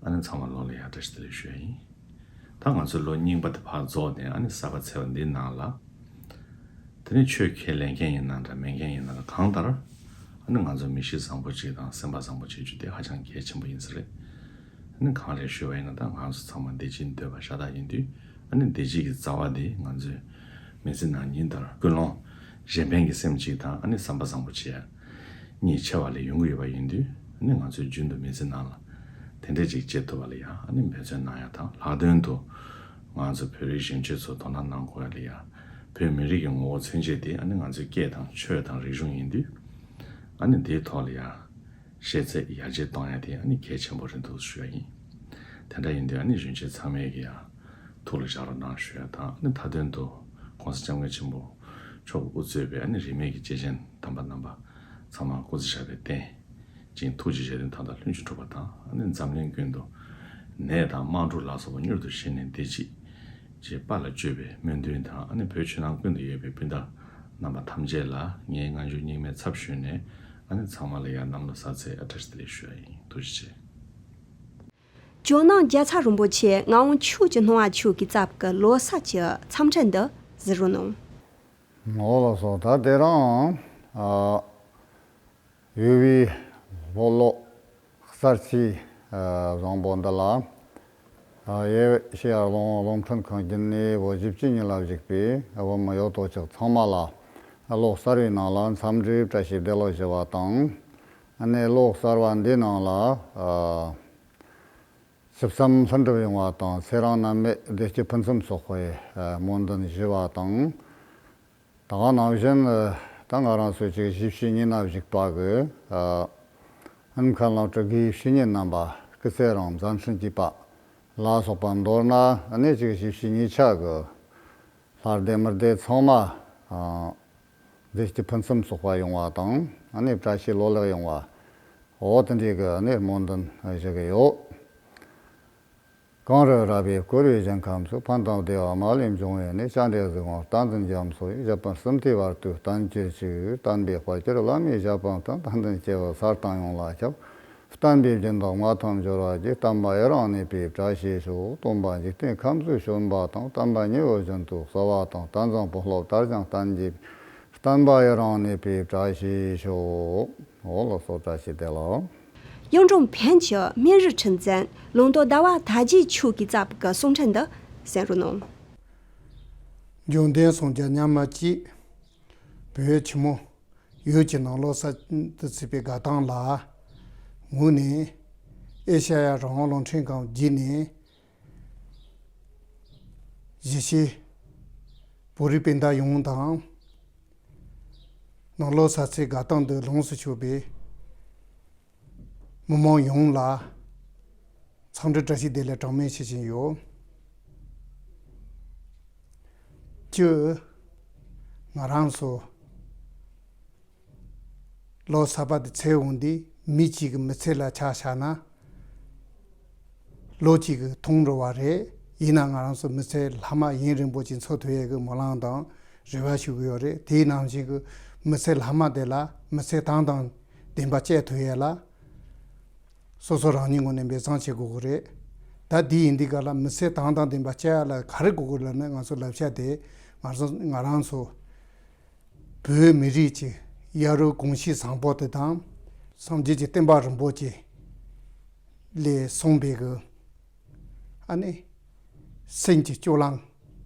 ཨ་ནི་ཚང་མ་ལོ་ལ་ཡ་བཀྲ་ཤིས་བདེ་ལེགས་ཞུ་ཡ་ཡིན། ད་ང་ཚོའི་ལོ་རྙིང་པ་དེ་ཕར་རྫོགས་ནས། ཨ་ནི་གསར་པ་ཚེས་པ་འདིའི་ནང་ལ། དེ་ནས་ཆོས་ཁས་ལེན་མཁན་ཡིན་ན་འདྲ་མེད་མཁན་ཡིན་ན་འདྲ། གང་ལྟར་ཨ་ནི་ང་ཚོ་མི་གཤིས་བཟང་པོ་ཅིག་དང་སེམས་པ་བཟང་པོ་བྱེད་རྒྱུ་དེ་ཧ་ཅང་གལ་ཆེན་པོ་ཡིན་ས་རེད། ཨ་ནི་གང་ལེགས་ཞུས་པ་ཡིན་ན། ད་ང་ཚོ་ཚང་མ་བདེ་སྐྱིད་འདོད་པ་ཤ་སྟག་ཡིན་དུས། ཨ་ནི་བདེ་སྐྱིད་ཀྱི་རྩ་བ་དེ་ང་ཚོའི་མི་ཚེ་ནང་ཉིན་ལྟར་ཀུན་སློང་གཞན་ཕན་གྱི་སེམས་གཅིག་དང་། ཨ་ནི་བསམ་པ་བཟང་པོ་བྱེད་ཡ་གཉིས་ཆེ་བ་ལས་ཡོང་གི་ཡོད་པ་ཡིན་དུས། ཨ་ནི་ང་ཚོས་རྒྱུན་དུ་མི་ཚེ་ནང་ལ་དེ་འདྲ་ཅིག་བྱེད་ཐུབ་པ་ལ་ཡ། ཨ་ནི་འབད་བརྩོན་གནང་ཡ་དང་། ལྷག་དོན་དུ་ང་ཚོ་བོད་རིགས་གཞོན་སྐྱེས་ཚོ་དོ་སྣང་གནང་དགོས་ཡ་ལ་ཡ། བོད་མི་རིགས་ཀྱི་ངོ་བོ་མཚོན་བྱེད་དེ་ཨ་ནི་ང་ཚོའི་སྐད་དང་ཆོས་དང་རིག་གཞུང་ཡིན་དུས། ཨ་ནི་དེའི་ཐོག་ལ་ཡ་ཤེས་ཚད་ཡར་རྒྱས་གཏོང་ཡ་དེ་ཨ་ནི་གལ་ཆེན་པོ་རེད་འདུག་ཞུ་ཡ་ཡིན། དེ་འདྲ་ཡིན་དུས་ཨ་ནི་གཞོན་སྐྱེས་ཚང་མས་ཀྱི་ཡ་ཐུགས་ལ་བཞག་རོགས་གནང་ཞུ་ཡ་དང་། ཨ་ནི་མཐའ་དོན་དུ་༸གོང་ས་༸སྐྱབས་མགོན་ཆེན་པོ་མཆོག་གིས་དབུ་གཙོས་པའི་ཨ་ནི་རིས་མེད་ཀྱི་སྐྱེས་ཆེན་དམ་པ་རྣམ་པ་ཚང་མ་སྐུ་ཚེ་ཞབས་པད་བརྟན་ཅིང་། ཐུགས་ཀྱི་བཞེད་དོན་མཐའ་དག་ལྷུན་གྱིས་གྲུབ་པ་དང་། ཨ་ནི་འཛམ་གླིང་ཀུན་ཏུ་ནད་དང་དམག་འཁྲུག་ལ་སོགས་པ་མྱུར་དུ་ཞི་ནས་བདེ་སྐྱིད་ཀྱི་དཔལ་ལ་སྤྱོད་པའི་སྨོན་འདུན་དང་། ཨ་ནི་བོད་ཕྱི་ནང་ཀུན་ཏུ་ཡོད་པའི་སྤུན་ཟླ་རྣམ་པ་ཐམས་ཅད་ལ་ངའི་སྔ་འགྱུར་རྙིང་མའི་ཚབ་ཞུས་ནས། ཨ་ནི་ཚང་མ་ལ་ཡང་གནམ་ལོ་གསར་ཚེས་ཨ་བཀྲ་ཤིས་བདེ་ལེགས་ཞུ་ཡ་ཡིན། ཐུགས་རྗེ་ཆེ། ཇོ་ནང་རྒྱལ་ཚ་རིན་པོ་ཆེ་ངག་དབང་ཆོས་ཀྱི་སྣང་བ་མཆོག་གི་ཚབ་ཀྱི་ལོ་གསར་གྱི་འཚམས་འདྲི་འདི་གཟིགས་རོགས་གནང་། ངོ་ལ་སོགས་ད་དེ་རིང་ཨ་ཡུལ་བའི་ལྷོ་ལོ་གསར་ཚེས་ཨ་བཟང་པོ་འདི་ལ། ཨ་ཡེ་ཤེས་ཡ་རླུང་རླུང་འཕྲིན་ཁང་བརྒྱུད་ནས་བོད་བཞི་བཅུ་ཉིན་ལ་བཞུགས་པའི་ཨ་བོད་མི་ཡོད་དོ་ཅོག་ཚང་མ་ལ་ལོ་གསར་བའི་ནང་ལ་འཚམས་འདྲི་བཀྲ་ཤིས་བདེ་ལེགས་ཞུ་བ་དང་། ཨ་ནི་ལོ་གསར་བ་འདིའི་ནང་ལ་ཨ་ཞིབ་མཚམས་ལྷུན་གྲུབ་ཡོང་བ་དང་། ཚེ་རིང་ནད་མེད་བདེ་སྐྱིད་ཕུན་སུམ་ཚོགས་པའི་ཨ་སྨོན་འདུན་ཞུ་བ་དང་། ད་ག་ནང་བཞིན་ད་ང་རང་ཚོའི་ཅིག་བཞི་བཅུ་ཉིན་ལ་བཞུགས་པ་གི་ཨ་ཨུན་མཁན་སློབ་གྲྭ་དགེ་བཤེས་གཉེན་རྣམ་པ་སྐུ་ཚེ་རིང་མཛད་འཕྲིན་གྱི་པ་ལ་སོགས་པ་མདོར་ན་ཨ་ནི་ཅིག་བཞི་བཅུ་ཉིན་ཆ་གི་ལྷ་སྡེ་མི་སྡེ་ཚང་མ་ཨ་བདེ་སྐྱིད་ཕུན་སུམ་ཚོགས་པ་ཡོང་བ་དང་། ཨ་ནི་བཀྲ་ཤིས་ལོ་ལེགས་ཡོང་བ། འོ་དེ་འདྲའི་གི་ཨ་ནི་སྨོན་འདུན་ཞུ་གི་ཡོད། གངས་རི་ར་བས་བསྐོར་བའི་ཞིང་ཁམས་སུ། ཕན་དང་བདེ་བ་མ་ལུས་འབྱུང་བའི་གནས། སྤྱན་རས་གཟིགས་དབང་བསྟན་འཛིན་རྒྱ་མཚོ་ཡི། ཞབས་པད་སྲིད་མཐའི་བར་དུ་བརྟན་གྱུར་ཅིག་བསྟན་པའི་དཔལ་གྱུར་བླ་མའི་ཞབས་པད་བརྟན། བསྟན་འཛིན་སྐྱེས་བུ་གསར་དང་ཡོངས་ལ་ཁྱབ། བསྟན་པའི་སྦྱིན་བདག་མངའ་ཐང་འབྱོར་བ་རྒྱས། བསྟན་པ་ཡུན་རིང་གནས་པའི་བཀྲ་ཤིས་ཤོག་སྟོན་པ་འཇིག་རྟེན་ཁམས་སུ་བྱོན་པ་དང་། བསྟན་པ་ཉི་འོད་བཞིན་དུ་གསལ་བ་དང་། བསྟན་འཛིན་བུ་སློབ་དར་ཞིང་བརྟན་གྱུར། བསྟན་པ་ཡུན་རིང་གནས་པའི་བཀྲ་ཤིས་ཤོག་འོ་ལགས་སོ། བཀྲ་ཤིས་བདེ་ལེགས། གཡུང་དྲུང་བོན་གྱི་སྨན་རིའི་ཁྲི་འཛིན་ལུང་རྟོགས་ཟླ་བ་དར་རྒྱས་མཆོག་གི་ཚབ་ཀྱི་གསུང་འཕྲིན་འདི་གསན་རོགས་གནང་། འབྱུང་ལྡན་སངས་རྒྱས་མཉམ་མེད་ཀྱིས་བོད་ཆེན་མོ་ཡུལ་གྱི་ནང་ལོ་གསར་དུ་བརྩི་བའི་དགའ་སྟོན་ལ་ངོས་ནས་ཨེ་ཤ་ཡ་རང་དབང་རླུང་འཕྲིན་ཁང་བརྒྱུད་ནས་གཞིས་བྱེས་བོད་རིགས་སྤུན་ཟླ་ཡོངས་དང་། ནང་ལོ་གསར་ཚེས་དགའ་སྟོན་འདི་ལོངས་སུ་སྤྱོད་པའི་མི་མང་ཡོངས་ལ་འཚམས་འདྲི་བཀྲ་ཤིས་བདེ་ལེགས་གྲངས་མེད་ཞུ་བཞིན་ཡོད། སྤྱིར་ང་རང་ཚོ་ལོ་གསར་པ་དེ་ཚེས་འོང་དུས་མི་གཅིག་གི་མི་ཚེ་ལ་ཆ་བཞག་ན། ལོ་གཅིག་གི་ཐུང་འགྲོ་བ་རེད། ཡིན་ན་ང་རང་ཚོ་མི་ཚེ་ལྷག་མ་ཡུན་རིང་པོ་ཅིག་འཚོ་ཐུབ་ཡས་ཀྱི་སྨོན་ལམ་དང་རེ་བ་ཞུ་གི་ཡོད་རེད། དེའི་ནང་བཞིན་གྱི་མི་ཚེ་ལྷག་མ་དེ་ལ་མི་ཚེ་དོན་དང་ལྡན་པ་སྐྱེལ་ཐུབ་ཡས་ལ་སོ་སོ་རང་ཉིད་ངོས་ནས་འབད་བརྩོན་བྱེད་དགོས་ཀྱི་རེད། ད་དེ་ཡིན་དུས་ག་ལ་མི་ཚེ་དོན་དང་ལྡན་པ་སྐྱེལ་ཡས་ལ་ག་རེ་དགོས་ཀྱི་རེད་ལབ་ན། ང་ཚོ་བསླབ་བྱ་དེ་ང་ཚོ་ང་རང་ཚོ་བོད་མི་རིགས་ཀྱི་ཡ་རབས་གོམས་གཤིས་བཟང་པོ་དེ་དང་། སངས་རྒྱས་ཀྱི་བསྟན་པ་རིན་པོ་ཆེ་ལས་གསུངས་པའི་གི་ཨ་ནི་སེམས་ཀྱི་སྤྱོད་ལམ་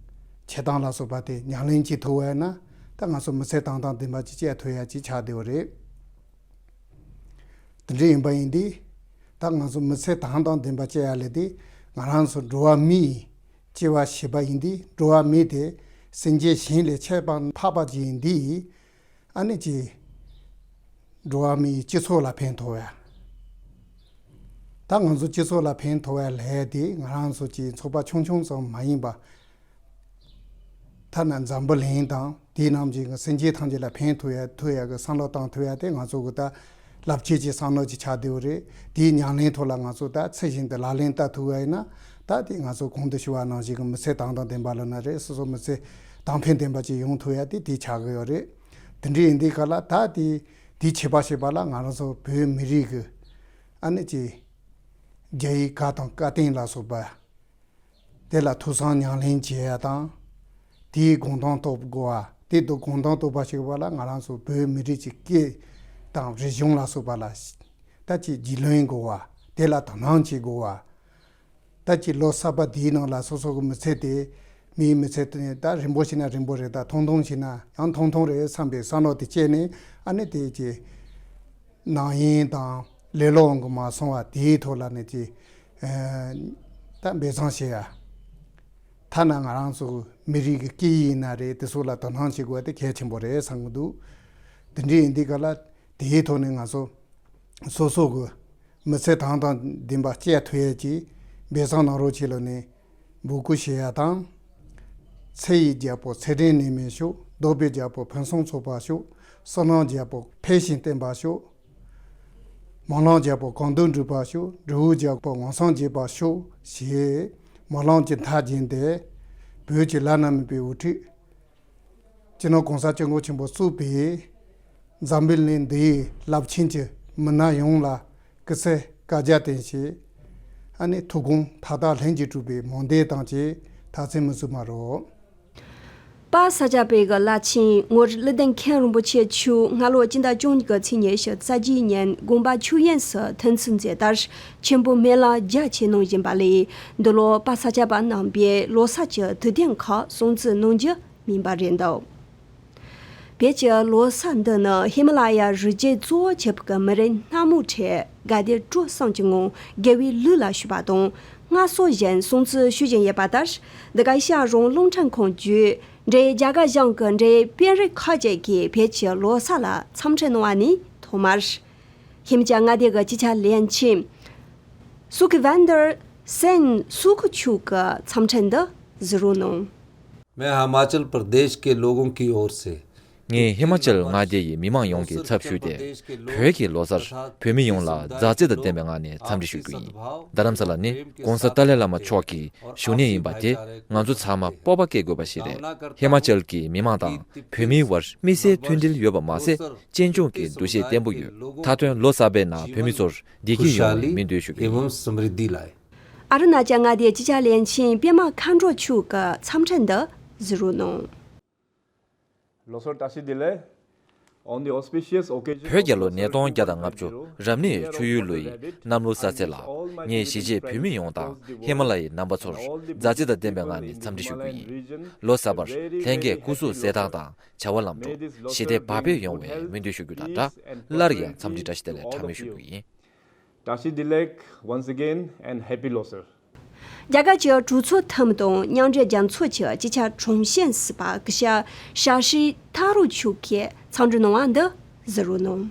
འཁྱེར་སྟངས་ལ་སོགས་པ་དེ་ཉམས་ལེན་བྱེད་ཐུབ་པ་ཡིན་ན། ད་ང་ཚོ་མི་ཚེ་དོན་དང་ལྡན་པ་ཅིག་སྐྱེལ་ཐུབ་ཡ་ཅིག་ཆགས་བསྡད་པ་རེད། དེ་འདྲ་ཡིན་པ་ཡིན་དུས་ད་ང་ཚོ་མི་ཚེ་དོན་དང་ལྡན་པ་སྐྱེལ་ཡ་ལས་དེ་ང་རང་ཚོ་འགྲོ་བ་མིའི་སྐྱེ་བ་བྱས་པ་ཡིན་དུས། འགྲོ་བ་མི་དེ་སེམས་ཅན་གཞན་ལས་ཁྱད་པར་འཕགས་པ་ཅིག་ཡིན་དུས། ཨ་ནི་ཅིག་འགྲོ་བ་མིའི་སྤྱི་ཚོགས་ལ་ཕན་ཐོགས་ཡ། ད་ང་ཚོ་སྤྱི་ཚོགས་ལ་ཕན་ཐོགས་ཡ་ལས་དེ་ང་རང་ཚོ་གི་ཚོགས་པ་ཆུང་ཆུང་ཙམ་མ་ཡིན་པ། ཐ་ན་འཛམ་བུ་གླིང་དང་དེའི་ནང་གི་སེམས་ཅན་ཐམས་ཅད་ལ་ཕན་ཐོགས་ཡ་ཐོགས་ཡ་གི་བསམ་བློ་བཏང་ཐུབ་ཡ་དེ་ང་ཚོ་གི་ད་རླབས་ཆེན་གྱི་བསམ་བློ་ཅིག་ཆགས་བསྡད་ཡོད་རེད། དེའི་ཉམས་ལེན་ཐོག་ལ་ང་ཚོ་ད་ཚུལ་བཞིན་དུ་ལག་ལེན་བསྟར་ཐུབ་པ་ཡིན་ན། ད་དེ་ང་ཚོ་གོང་དུ་ཞུ་བ་ནང་བཞིན་གྱི་མི་ཚེ་དང་དང་ལྡན་པ་ལབ་ན་རེད། སོ་སོ་མི་ཚེ་དང་ཕན་ལྡན་པ་ཅིག་ཡོང་ཐུབ་ཡ་དེ་དེ་ཆགས་ཀྱི་ཡོད་རེད། དེ་འདྲ་ཡིན་དུས་ག་ལ་ད་དེ་དེ་བྱེད་པ་བྱེད་པ་ལ་ང་རང་ཚོ་བོད་མི་རིགས་ཀྱི་ཨ་ནི་ཅིག་རྒྱ་ཡིག་ག་དང་བཀའ་བསྟན་ལ་སོགས་པ། དེ་ལ་ཐོས་བསམ་ཉམས་ལེན་བྱེད་ཡ་དང་། དེའི་དགོངས་དོན་རྟོགས་དགོས་པ། དེ་དུ་དགོངས་དོན་རྟོགས་པ་ཞིག་པ་ལ་ང་རང་ཚོ་བོད་མི་རིགས་ཀྱི་སྐད་དང་རིག་གཞུང་ལ་སོགས་པ་ལ་ད་ཅིག་རྒྱུས་ལོན་དགོས་པ། དེ་ལ་དོ་སྣང་བྱེད་དགོས་པ། ད་ཅིག་ལོ་གསར་པ་འདིའི་ནང་ལ་སོ་སོ་གི་མི་ཚེ་དེ་མིའི་མི་ཚེ་དེ་ད་རིང་པོ་ཞིག་ན་རིང་པོ་རེད། ད་ཐུང་ཐུང་ཞིག་ན་ཡང་ཐུང་ཐུང་རེད་བསམ་པའི་བསམ་བློ་དེ་སྐྱེས་ནས་ཨ་ནི་དེ་ཅིག་ནང་དབྱིངས་དང་ལེ་ལོ་འོང་གི་མ་སོང་བ་དེའི་ཐོག་ལ་ནི་ཅིག་ཨ། ད་འབད་བརྩོན་བྱེད་ཡ། ཐ་ན་ང་རང་ཚོ་མི་རིགས་ཀྱི་སྐད་ཡིག་ཡིན་ན་རེད། དེ་ཚོ་ལ་དོ་སྣང་བྱེད་དགོས་པ་དེ་གལ་ཆེན་པོ་རེད་བསམ་གྱི་འདུག་དེ་འདྲ་ཡིན་དུས་ག་ལ་དེའི་ཐོག་ནས་ང་ཚོ་སོ་སོ་གི་མི་ཚེ་དང་དང་ལྡན་པ་སྐྱེལ་ཐུབ་ཡས་ཀྱི་འབད་བརྩོན་གནང་རོགས་བྱེད་ལབ་ནས་འབོད་སྐུལ་བྱེད་ཡ་དང་། ཚེ་ཡི་རྒྱལ་པོ་ཚེ་རིང་ནད་མེད་ཤོག། གདོལ་པའི་རྒྱལ་པོ་ཕུན་སུམ་ཚོགས་པ་ཤོག། བསོད་ནམས་རྒྱལ་པོ་འཕེལ་ཞིང་བརྟན་པ་ཤོག། སྨོན་ལམ་རྒྱལ་པོ་གང་དུ་འགྲུབ་པར་ཤོག། འབྲས་བུ་རྒྱལ་པོ་མངོན་སུམ་རྒྱས་པར་ཤོག་ཞེས་སྨོན་ལམ་གྱི་མཐའ་སྦྱར་ཏེ། བོད་ཀྱི་བླ་ན་མེད་པའི་དབུ་ཁྲིད་སྤྱི་ནོར་༸གོང་ས་༸སྐྱབས་མགོན་ཆེན་པོ་གཙོས་པའི་འཛམ་བུའི་གླིང་འདིའི་རླབས་ཆེན་གྱི་མི་སྣ་ཡོངས་ལ་སྐུ་ཚེ་བསྐལ་བརྒྱར་བརྟན་ཞིང་། ཨ་ནི་ཐུགས་དགོངས་མཐའ་དག་ལྷུན་གྱིས་གྲུབ་པའི་སྨོན་འདུན་དང་བཅས་དར་ཚེ་མུ་ཟུར་མ་རོ། པ་ས་སྐྱ་པའི་གི་བླ་ཆེན་ངོར་ཀླུ་ལྡིང་མཁན་རིན་པོ་ཆེ་མཆོག་སྔ་ལོ་སྤྱི་ཟླ་བཅུ་གཉིས་ཀྱི་ཚེས་ཉི་ཤུ་རྩ་བརྒྱད་ཉིན་དགོངས་པ་ཆོས་དབྱིངས་སུ་ཐོན་ཚུལ་མཛད་དར་ཆེན་པོ་སྨོན་ལམ་རྒྱ་ཆེ་གནང་བཞིན་པ་ལས། འདི་ལོ་པ་ས་སྐྱ་པ་རྣམ་པས་ལོ་གསར་གྱི་དུས་སྟོན་ཁག་སྲུང་བརྩི་གནང་རྒྱུ་མིན་པ་རེད་འདུག་བོད་ཀྱི་ལོ་གསར་འདི་ནི་ཧི་མ་ལ་ཡ་རི་རྒྱུད་གཙོ་བོ་བྱས་པའི་མི་རིགས་སྣ་མང་ཁྲོད་དགའ་བདེ་སྤྲོ་གསུམ་གྱི་ངང་དགེ་བའི་ལུས་ལ་ཞུགས་པ་དང་སྔར་སྲོལ་བཞིན་སྲུང་བརྩི་ཞུ་བཞིན་ཡོད་པ་ལྟར། འདི་ག་ཨེ་ཤ་ཡ་རང་དབང་རླུང་འཕྲིན་ཁང་བརྒྱུད་འབྲེལ་ཡོད་རྒྱ་གར་གཞུང་གི་འབྲེལ་ཡོད་དཔོན་རིགས་ཁག་ཅིག་གིས་བོད་ཀྱི་ལོ་གསར་ལ་འཚམས་འདྲི་གནང་བ་ནི་ཐོག་མར། ཧི་མ་ཅལ་མངའ་སྡེ་གི་སྤྱི་ཁྱབ་བློན་ཆེན་སུ་ཁི་ཝན་དར་སེན་སུ་ཁི་མཆོག་གིས་འཚམས་འདྲི་འདི་གཟིགས་རོགས་གནང་། मैं हिमाचल प्रदेश के लोगों की ओर से ངས་ཧི་མ་ཅལ་མངའ་སྡེ་ཡི་མི་མང་ཡོངས་ཀྱི་ཚབ་ཞུས་ཏེ། བོད་ཀྱི་ལོ་གསར་བོད་མི་ཡོངས་ལ་མཛའ་བརྩེ་དང་ལྡན་པའི་ངང་ནས་འཚམས་འདྲི་ཞུ་རྒྱུ་ཡིན། རྡ་རམ་ས་ལ་ནི་༸གོང་ས་ཏཱ་ལའི་བླ་མ་མཆོག་གི་བཞུགས་གནས་ཡིན་པ་དེ་ང་ཚོ་ཚང་མ་སྤོབས་པ་སྐྱེ་དགོས་པ་ཞིག་རེད། ཧི་མ་ཅལ་གྱི་མི་མང་དང་བོད་མིའི་བར་དམིགས་བསལ་མཐུན་སྒྲིལ་ཡོད་པ་མ་ཟད། གཅེན་གཅུང་གི་འདུ་ཤེས་བརྟན་པོ་ཡོད། མཐའ་དོན་ལོ་གསར་པའི་ནང་བོད་མི་ཚོར་བདེ་སྐྱིད་ཡོང་བའི་སྨོན་འདུན་ཞུ་རྒྱུ་ཡིན། ཨ་རུ་ན་ཅལ་མངའ་སྡེའི་སྤྱི་ཁྱབ་བློན་ཆེན་པད་མ་མཁའ་འགྲོ་མཆོག་གི་འཚམས་འདྲི་འདི་གཟིགས་རོགས་གནང་། ལོ་གསར་བཀྲ་ཤིས་བདེ་ལེགས། On the auspicious occasion བོད་རྒྱལ་ལོ་ཉིས་སྟོང་བརྒྱ་དང་ལྔ་བཅུ་རབ་གནས་ཆུ་ཡོས་ལོའི་གནམ་ལོ་གསར་ཚེས་ལ། ངས་གཞིས་བྱེས་བོད་མི་ཡོངས་དང་ཧི་མ་ལ་ཡའི་རྣམ་པ་ཚོར་མཛའ་བརྩེ་དང་ལྡན་པའི་ངང་ནས་འཚམས་འདྲི་ཞུ་རྒྱུ་ཡིན། ལོ་གསར་པར་ལྷན་རྒྱས་སྐུ་གཟུགས་གསལ་ཐང་དང་བྱ་བ་ལམ་འགྲོ། ཞི་བདེ་བག་ཕེབས་ཡོང་བའི་སྨོན་འདུན་ཞུ་རྒྱུ་དང་སྦྲགས། སླར་ཡང་འཚམས་འདྲི་བཀྲ་ཤིས་བདེ་ལེགས་གྲངས་མེད་ཞུ་རྒྱུ་ཡིན། བཀྲ་ཤིས་བདེ་ལེགས། Once again and happy Losar. རྒྱ་གར་གྱི་གྲོས་ཚོགས་འཐུས་མི་དང་མཉམ་འབྲེལ་རྒྱལ་ཚོགས་ཀྱི་སྤྱི་ཁྱབ་དྲུང་ཆེ་ཟུར་པ་སྐུ་ཞབས་ཤ་ཤི་ཐ་རུ་མཆོག་གིས་འཚམས་འདྲི་གནང་བ་འདི་གཟིགས་རོགས་གནང་།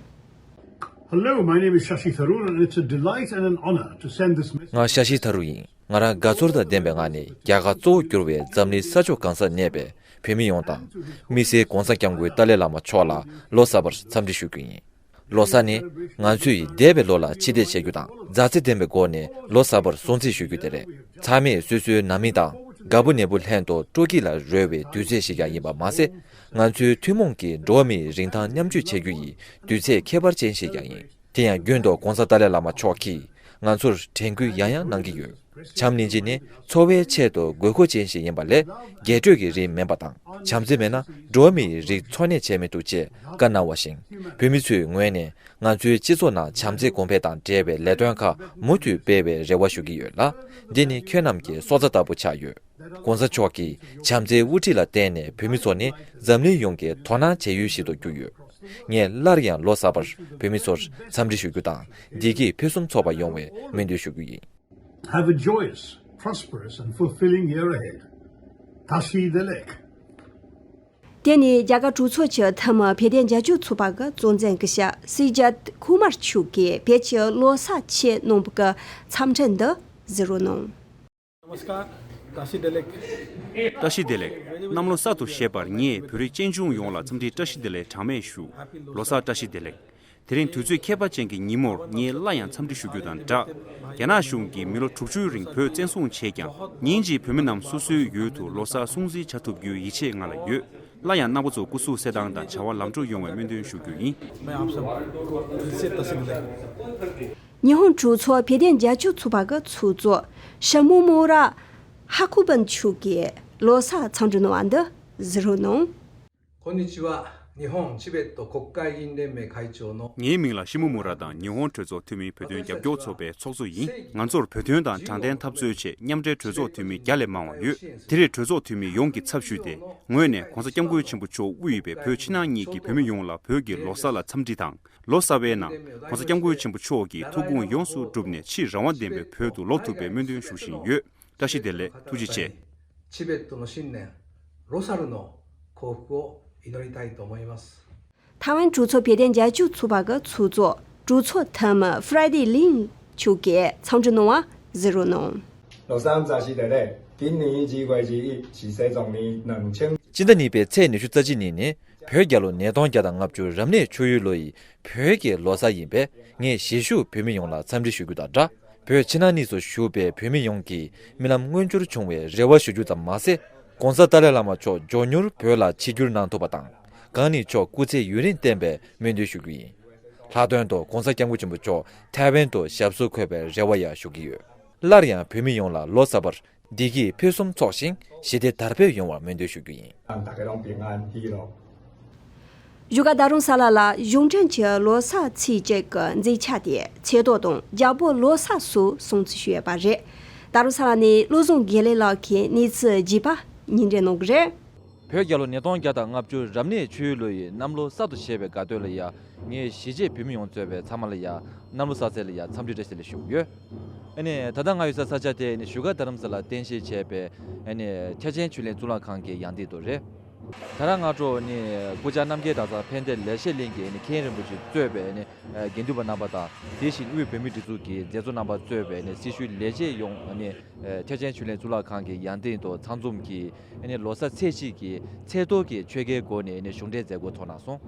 Hello, my name is Shashi Tharoor, and it's a delight and an honor to send this message. ང་ཤ་ཤི་ཐ་རུ་ཡིན། ང་རང་དགའ་ཚོར་དང་ལྡན་པའི་ངང་ནས་རྒྱ་གར་གཙོ་བོ་གྱུར་པའི་འཛམ་གླིང་ས་ཕྱོགས་གང་སར་གནས་པའི་བོད་མི་ཡོངས་དང་། དམིགས་བསལ་༸གོང་ས་༸སྐྱབས་མགོན་ཏཱ་ལའི་བླ་མ་མཆོག་ལ་ལོ་གསར་པར་འཚམས་འདྲི་ཞུ་རྒྱུ་ཡིན། ལོ་གསར་ནི་ང་ཚོས་འདས་པའི་ལོ་ལ་ཕྱི་བལྟས་བྱེད་རྒྱུ་དང་། མཛའ་བརྩེ་ལྡན་པའི་སྒོ་ནས་ལོ་གསར་པར་སྲུང་བརྩི་ཞུ་རྒྱུ་དེ་རེད། ཚང་མས་སོ་སོའི་ནང་མི་དང་དགའ་པོ་ནད་པོ་ལྷན་དུ་སྤྲོ་སྐྱིད་ལ་རོལ་བའི་དུས་ཚོད་ཞིག་ཀྱང་ཡིན་པ་མ་ཟད། ང་ཚོའི་ཐུན་མོང་གི་འགྲོ་བ་མིའི་རིན་ཐང་མཉམ་སྤྱོད་བྱེད་རྒྱུ་ཡི་དུས་ཚོད་ཁྱད་པར་ཅན་ཞིག་ཀྱང་ཡིན། དེ་ཡང་རྒྱུན་དུ་༸གོང་ས་ཏཱ་ལའི་བླ་མ་མཆོག་གིས་ང་ཚོར་དྲན་སྐུལ་ཡང་ཡང་གནང་གི་ཡོད། བྱམས་སྙིང་རྗེ་ནི་འཚོ་བའི་ཆེད་དུ་དགོས་མཁོ་ཅན་ཞིག་ཡིན་པ་ལས། རྒྱས་སྤྲོས་ཀྱི་རིགས་མིན་པ་དང་། བྱམས་བརྩེ་མེད་ན་འགྲོ་བ་མིའི་རིགས་འཚོ་གནས་བྱེད་མི་ཐུབ་ཅེས་བཀའ་གནང་བ་བཞིན། བོད་མི་ཚོའི་ངོས་ནས་ང་ཚོའི་སྤྱི་ཚོགས་ནང་བྱམས་བརྩེ་གོང་འཕེལ་དང་འབྲེལ་བའི་ལས་དོན་ཁག་མུ་མཐུད་སྤེལ་བའི་རེ་བ་ཞུ་གི་ཡོད་ལ། འདི་ནི་ཁྱོད་རྣམས་ཀྱི་སྲོག་རྩ་ལྟ་བུ་ཆགས་ཡོད། ༸གོང་ས་མཆོག་གིས་བྱམས་བརྩེའི་དབུ་ཁྲིད་ལ་བརྟེན་ནས་བོད་མི་ཚོ་ནི་འཛམ་གླིང་ཡོངས་ཀྱི་དོ་སྣང་བྱེད་ཡུལ་ཞིག་ཏུ་གྱུར་ཡོད། ངས་སླར་ཡང་ལོ་གསར་པར་བོད་མི་ཚོར་འཚམས་འདྲི་ཞུ་རྒྱུ་དང་། བདེ་སྐྱིད་ཕུན་སུམ་ཚོགས་པ་ཡོང་བའི་སྨོན་འདུན་ཞུ་རྒྱུ་ཡིན། Have a joyous, prosperous and fulfilling year ahead. བཀྲ་ཤིས་བདེ་ལེགས། དེ་ནས་རྒྱ་གར་གྲོས་ཚོགས་ཀྱི་འཐུས་མི་བོད་དོན་རྒྱབ་སྐྱོར་ཚོགས་པ་གི་གཙོ་འཛིན་སྐུ་ཞབས་སི་ཇཱཏ་ཁུ་མར་མཆོག་གིས་བོད་ཀྱི་ལོ་གསར་ཆེད་གནང་བའི་གི་འཚམས་འདྲི་འདི་གཟིགས་རོགས་གནང་། नमस्कार, त्रासि देलेक। བཀྲ་ཤིས་བདེ་ལེགས། གནམ་ལོ་གསར་དུ་བཞད་པར་ངས་བོད་རིགས་གཅེན་གཅུང་ཡོངས་ལ་འཚམས་འདྲི་བཀྲ་ཤིས་བདེ་ལེགས་གྲངས་མེད་ཞུ། ལོ་གསར་བཀྲ་ཤིས་བདེ་ལེགས། དེ་རིང་དུས་ཚོད་ཁྱད་པར་ཅན་གྱི་ཉིན་མོར་ངས་སླར་ཡང་འཚམས་འདྲི་ཞུ་རྒྱུ་དང་སྦྲགས། རྒྱ་ནག་གཞུང་གིས་མི་ལོ་དྲུག་ཅུའི་རིང་བོད་བཙན་བཟུང་བྱས་ཀྱང་། ཉིན་གཅིག་བོད་མི་རྣམས་སོ་སོའི་ཡུལ་དུ་ལོ་གསར་སྲུང་བརྩི་བྱ་ཐུབ་རྒྱུའི་ཡིད་ཆེས་ང་ལ་ཡོད། སླར་ཡང་རྣམ་པ་ཚོ་སྐུ་གཟུགས་གསལ་ཐང་དང་བྱ་བ་ལམ་འགྲོ་ཡོང་བའི་སྨོན་འདུན་ཞུ་རྒྱུ་ཡིན། मैं आप सब फिर से त्रासि देलेक। ཉི་ཧོང་གྲོས་ཚོགས་བོད་དོན་རྒྱབ་སྐྱོར་ཚོགས་པ་གི་ཚོགས་གཙོ་ཤི་མོ་མོ་ར་ཧ་ཀུ་བན་མཆོག་གིས་ལོ་གསར་འཚམས་འདྲི་གནང་བ་འདི་གཟིགས་རོགས་གནང་། こんにちは。日本チベット国会議員連盟会長の ངའི་མིང་ལ་ཤི་མོ་མོ་ར་དང་ཉི་ཧོང་གྲོས་ཚོགས་འཐུས་མི་བོད་དོན་རྒྱབ་སྐྱོར་ཚོགས་པའི་ཚོགས་གཙོ་ཡིན། ང་ཚོར་བོད་དོན་དང་དྲང་བདེན་འཐབ་རྩོད་ཆེད་མཉམ་འབྲེལ་གྲོས་ཚོགས་འཐུས་མི་བརྒྱ་ལས་མང་བ་ཡོད། དེ་རེས་གྲོས་ཚོགས་འཐུས་མི་ཡོངས་ཀྱི་ཚབ་ཞུས་ཏེ། ངོས་ནས་༧གོང་ས་༧སྐྱབས་མགོན་ཆེན་པོ་མཆོག་དབུས་པའི་བོད་ཕྱི་ནང་གཉིས་ཀྱི་བོད་མི་ཡོངས་ལ་བོད་ཀྱི་ལོ་གསར་ལ་འཚམས་འདྲི་དང་། ལོ་གསར་བའི་ནང་༧གོང་ས་༧སྐྱབས་མགོན་ཆེན་པོ་མཆོག་གི་ཐུགས་དགོངས་ཡོངས་སུ་འགྲུབ་ནས་ཕྱིར་རང་དབང་ལྡན་པའི་བོད་དུ་ལོག་ཐུབ་པའི་སྨོན་འདུན་ཞུ་བཞིན་ཡོད། བཀྲ་ཤིས་བདེ་ལེགས། ཐུགས་རྗེ་ཆེ། チベットの新年、ロサルの幸福を祈りたいと思います。 台湾གྲོས་ཚོགས་བོད་དོན་རྒྱབ་སྐྱོར་ཚོགས་པ་གི་ཚོགས་གཙོ་གྲོས་ཚོགས་འཐུས་མི་ཧྥ་ར་ཌི་ལིང་མཆོག་གིས་འཚམས་འདྲི་གནང་བ་གཟིགས་རོགས་གནང་། 老三扎西德勒，今年一月一日是西藏年两千 སྤྱི་ཟླ་གཉིས་པའི་ཚེས་ཉི་ཤུ་རྩ་གཅིག་ཉིན་ནི་བོད་རྒྱལ་ལོ་ཉིས་སྟོང་བརྒྱ་དང་ལྔ་བཅུ་རབ་གནས་ཆུ་ཡོས་ལོ་ཡི་བོད་ཀྱི་ལོ་གསར་ཡིན་པས། ངས་གཞིས་བཞུགས་བོད་མི་ཡོངས་ལ་འཚམས་འདྲི་ཞུ་རྒྱུ་དང་སྦྲགས། བོད་ཕྱི་ནང་གཉིས་སུ་བཞུགས་པའི་བོད་མི་ཡོངས་ཀྱི་རྨི་ལམ་མངོན་འགྱུར་བྱུང་བའི་རེ་བ་ཞུ་རྒྱུ་ཙམ་མ་ཟད། ༸གོང་ས་ཏཱ་ལའི་བླ་མ་མཆོག་མགྱོགས་མྱུར་བོད་ལ་ཆིབས་བསྒྱུར་གནང་ཐུབ་པ་དང་། གང་ཉིད་མཆོག་སྐུ་ཚེ་ཡུན་རིང་བརྟན་པའི་སྨོན་འདུན་ཞུ་རྒྱུ་ཡིན། ལྷག་དོན་དུ་༸གོང་ས་༸སྐྱབས་མགོན་ཆེན་པོ་མཆོག་ཐའེ་ཝན་དུ་ཞབས་སོར་འཁོད་པའི་རེ་བ་ཡང་ཞུ་གི་ཡོད། སླར་ཡང་བོད་མི་ཡོངས་ལ་ལོ་གསར་པར་བདེ་སྐྱིད་ཕུན་སུམ་ཚོགས་ཤིང་ཞི་བདེ་དར་འཕེལ་ཡོང་བར་སྨོན་འདུན་ཞུ་རྒྱུ་ཡིན། 大家拢平安喜乐。 བཞུགས་སྒར་རྡ་རམ་ས་ལ་ལ་གཞུང་འབྲེལ་གྱི་ལོ་གསར་ཚེས་བཅད་ཀྱི་མཛད་འཆར་དེ་ཚེས་ཐོ་དང་རྒྱལ་པོ་ལོ་གསར་སོགས་སྲུང་བརྩི་ཞུས་ཡོད་པ་རེད། རྡ་རམ་ས་ལ་ནས་བློ་བཟང་དགེ་ལེགས་ལགས་ཀྱིས་གནས་ཚུལ་རྒྱས་པ་སྙན་སྒྲོན་གནང་གི་རེད། བོད་རྒྱལ་ལོ་ཉིས་སྟོང་བརྒྱ་དང་ལྔ་བཅུ་རབ་གནས་ཆུ་ཡོས་ལོ་ཡི་གནམ་ལོ་གསར་དུ་བཞད་པའི་དགའ་སྟོན་ལ་ཡ། ངས་གཞིས་བྱེས་བོད་མི་ཡོངས་གཙོས་པའི་ཚང་མ་ལ་ཡ། གནམ་ལོ་གསར་ཚེས་ལ་ཡ་འཚམས་འདྲི་བཀྲ་ཤིས་བདེ་ལེགས་ཞུ་གི་ཡོད། ཨ་ནི་ད་ལྟ་ང་ཡོད་ས་ས་ཆ་དེ་ནི་བཞུགས་སྒར་རྡ་རམ་ས་ལ་རྟེན་གཞི་བྱས་པའི་ཨ་ནི་ཐེག་ཆེན་ཆོས་གླིང་གཙུག་ལག་ཁང་གི་ཡང་སྟེང་དུ་རེད། ད་རང་སྔ་དྲོ་ནི་སྐུ་བཅར་རྣམ་རྒྱལ་གྲྭ་ཚང་ཕན་བདེ་ལེགས་བཤད་གླིང་གི་ནི་མཁན་རིན་པོ་ཆེ་གཙོས་པའི་ནི་དགེ་འདུན་པ་རྣམ་པ་དང་། དེ་བཞིན་དབུས་བོད་མིའི་སྒྲིག་འཛུགས་ཀྱི་མཛད་གཙོ་རྣམ་པ་གཙོས་པའི་ནི་སྲི་ཞུའི་ལས་བྱེད་ཡོངས་ནི་ཐེག་ཆེན་ཆོས་གླིང་གཙུག་ལག་ཁང་གི་ཡང་སྟེང་དུ་ཚང་འཛོམས་ཀྱིས་ནི་ལོ་གསར་ཚེས་གཅིག་གི་ཚེས་ཐོ་གི་ཆོ་གའི་སྒོ་ནས་ནི་གཞུང་འབྲེལ་མཛད་སྒོ་ཚོགས་གནང་སོང་།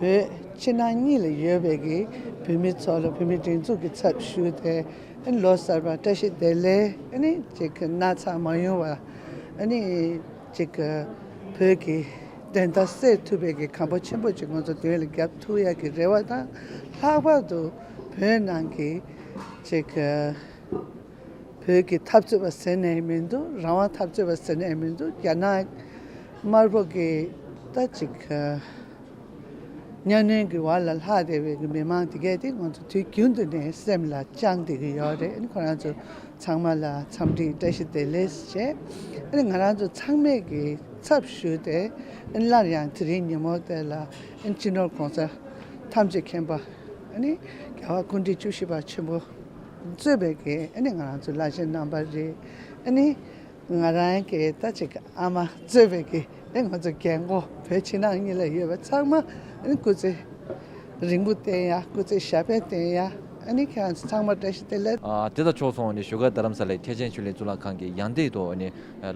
བོད་ཕྱི་ནང་གཉིས་ལ་ཡོད་པའི་གི་བོད་མི་ཚོ་ལ་བོད་མི་སྒྲིག་འཛུགས་ཀྱི་ཚབ་ཞུས་ཏེ། ཨ་ནི་ལོ་གསར་པ་བཀྲ་ཤིས་བདེ་ལེགས། ཨ་ནི་ཅིག་ན་ཚ་མ་ཡོང་བ། ཨ་ནི་ཅིག་བོད་ཀྱི་བདེན་མཐའ་གསལ་ཐུབ་པའི་གི་གོམ་པ་ཆེན་པོ་ཅིག་ང་ཚོ་མདུན་ལ་རྒྱབ་ཐུབ་ཡག་གི་རེ་བ་དང་། ལྷག་པར་དུ་བོད་ནང་གི་ཅིག་བོད་ཀྱི་འཐབ་རྩོད་པ་ཟེར་ནའི་མི་འདུག་རང་དབང་འཐབ་རྩོད་པ་ཟེར་ནའི་མི་འདུག་རྒྱ་ནག་དམར་པོ་གི་ད་ཅིག་གཉའ་གནོན་གྱི་འོག་ལ་ལྷག་བསྡད་པའི་གི་མི་མང་དེ་གས་དེ་ང་ཚོ་དུས་རྒྱུན་དུ་ནས་སེམས་ལ་བཅངས་བསྡད་ཀྱི་ཡོད་རེད། ཨ་ནི་ཁོ་རང་ཚོ་ཚང་མ་ལ་འཚམས་འདྲི་བཀྲ་ཤིས་བདེ་ལེགས་བྱས། ཨ་ནི་ང་རང་ཚོ་ཚང་མས་ཀྱི་ཚབ་ཞུས་ཏེ། ཨ་ནི་སླར་ཡང་དེ་རིང་ཉིན་མོ་དེ་ལ་ཨ་ནི་སྤྱི་ནོར་༸གོང་ས་ཐམས་ཅད་མཁྱེན་པ། ཨ་ནི་རྒྱལ་བ་སྐུ་ཕྲེང་བཅུ་བཞི་པ་ཆེན་པོ་གཙོས་པའི་གི་ཨ་ནི་ང་རང་ཚོ་བླ་ཆེན་རྣམ་པ་རེད། ཨ་ནི། ང་རང་གི་ད་ཅིག་ཨ་མ་གཙོས་པའི་གི་ཨེ་ང་ཚོ་རྒན་གོག་བོད་ཕྱི་ནང་གཉིས་ལ་ཡོད་པ་ཚང་མ་ཨེ་སྐུ་ཚེ་རིང་པོ་བརྟན་ཡ། སྐུ་ཚེ་ཞབས་པད་བརྟན་ཡ། ཨ་ནི་ཁྱེད་རང་ཚོ་ཚང་མར་བཀྲ་ཤིས་བདེ་ལེགས། ཨ། དེ་དང་ཕྱོགས་མཚུངས་ནས་བཞུགས་སྒར་རྡ་རམ་ས་ལའི་ཐེག་ཆེན་ཆོས་གླིང་གཙུག་ལག་ཁང་གི་ཡང་སྟེང་དུ་ནི་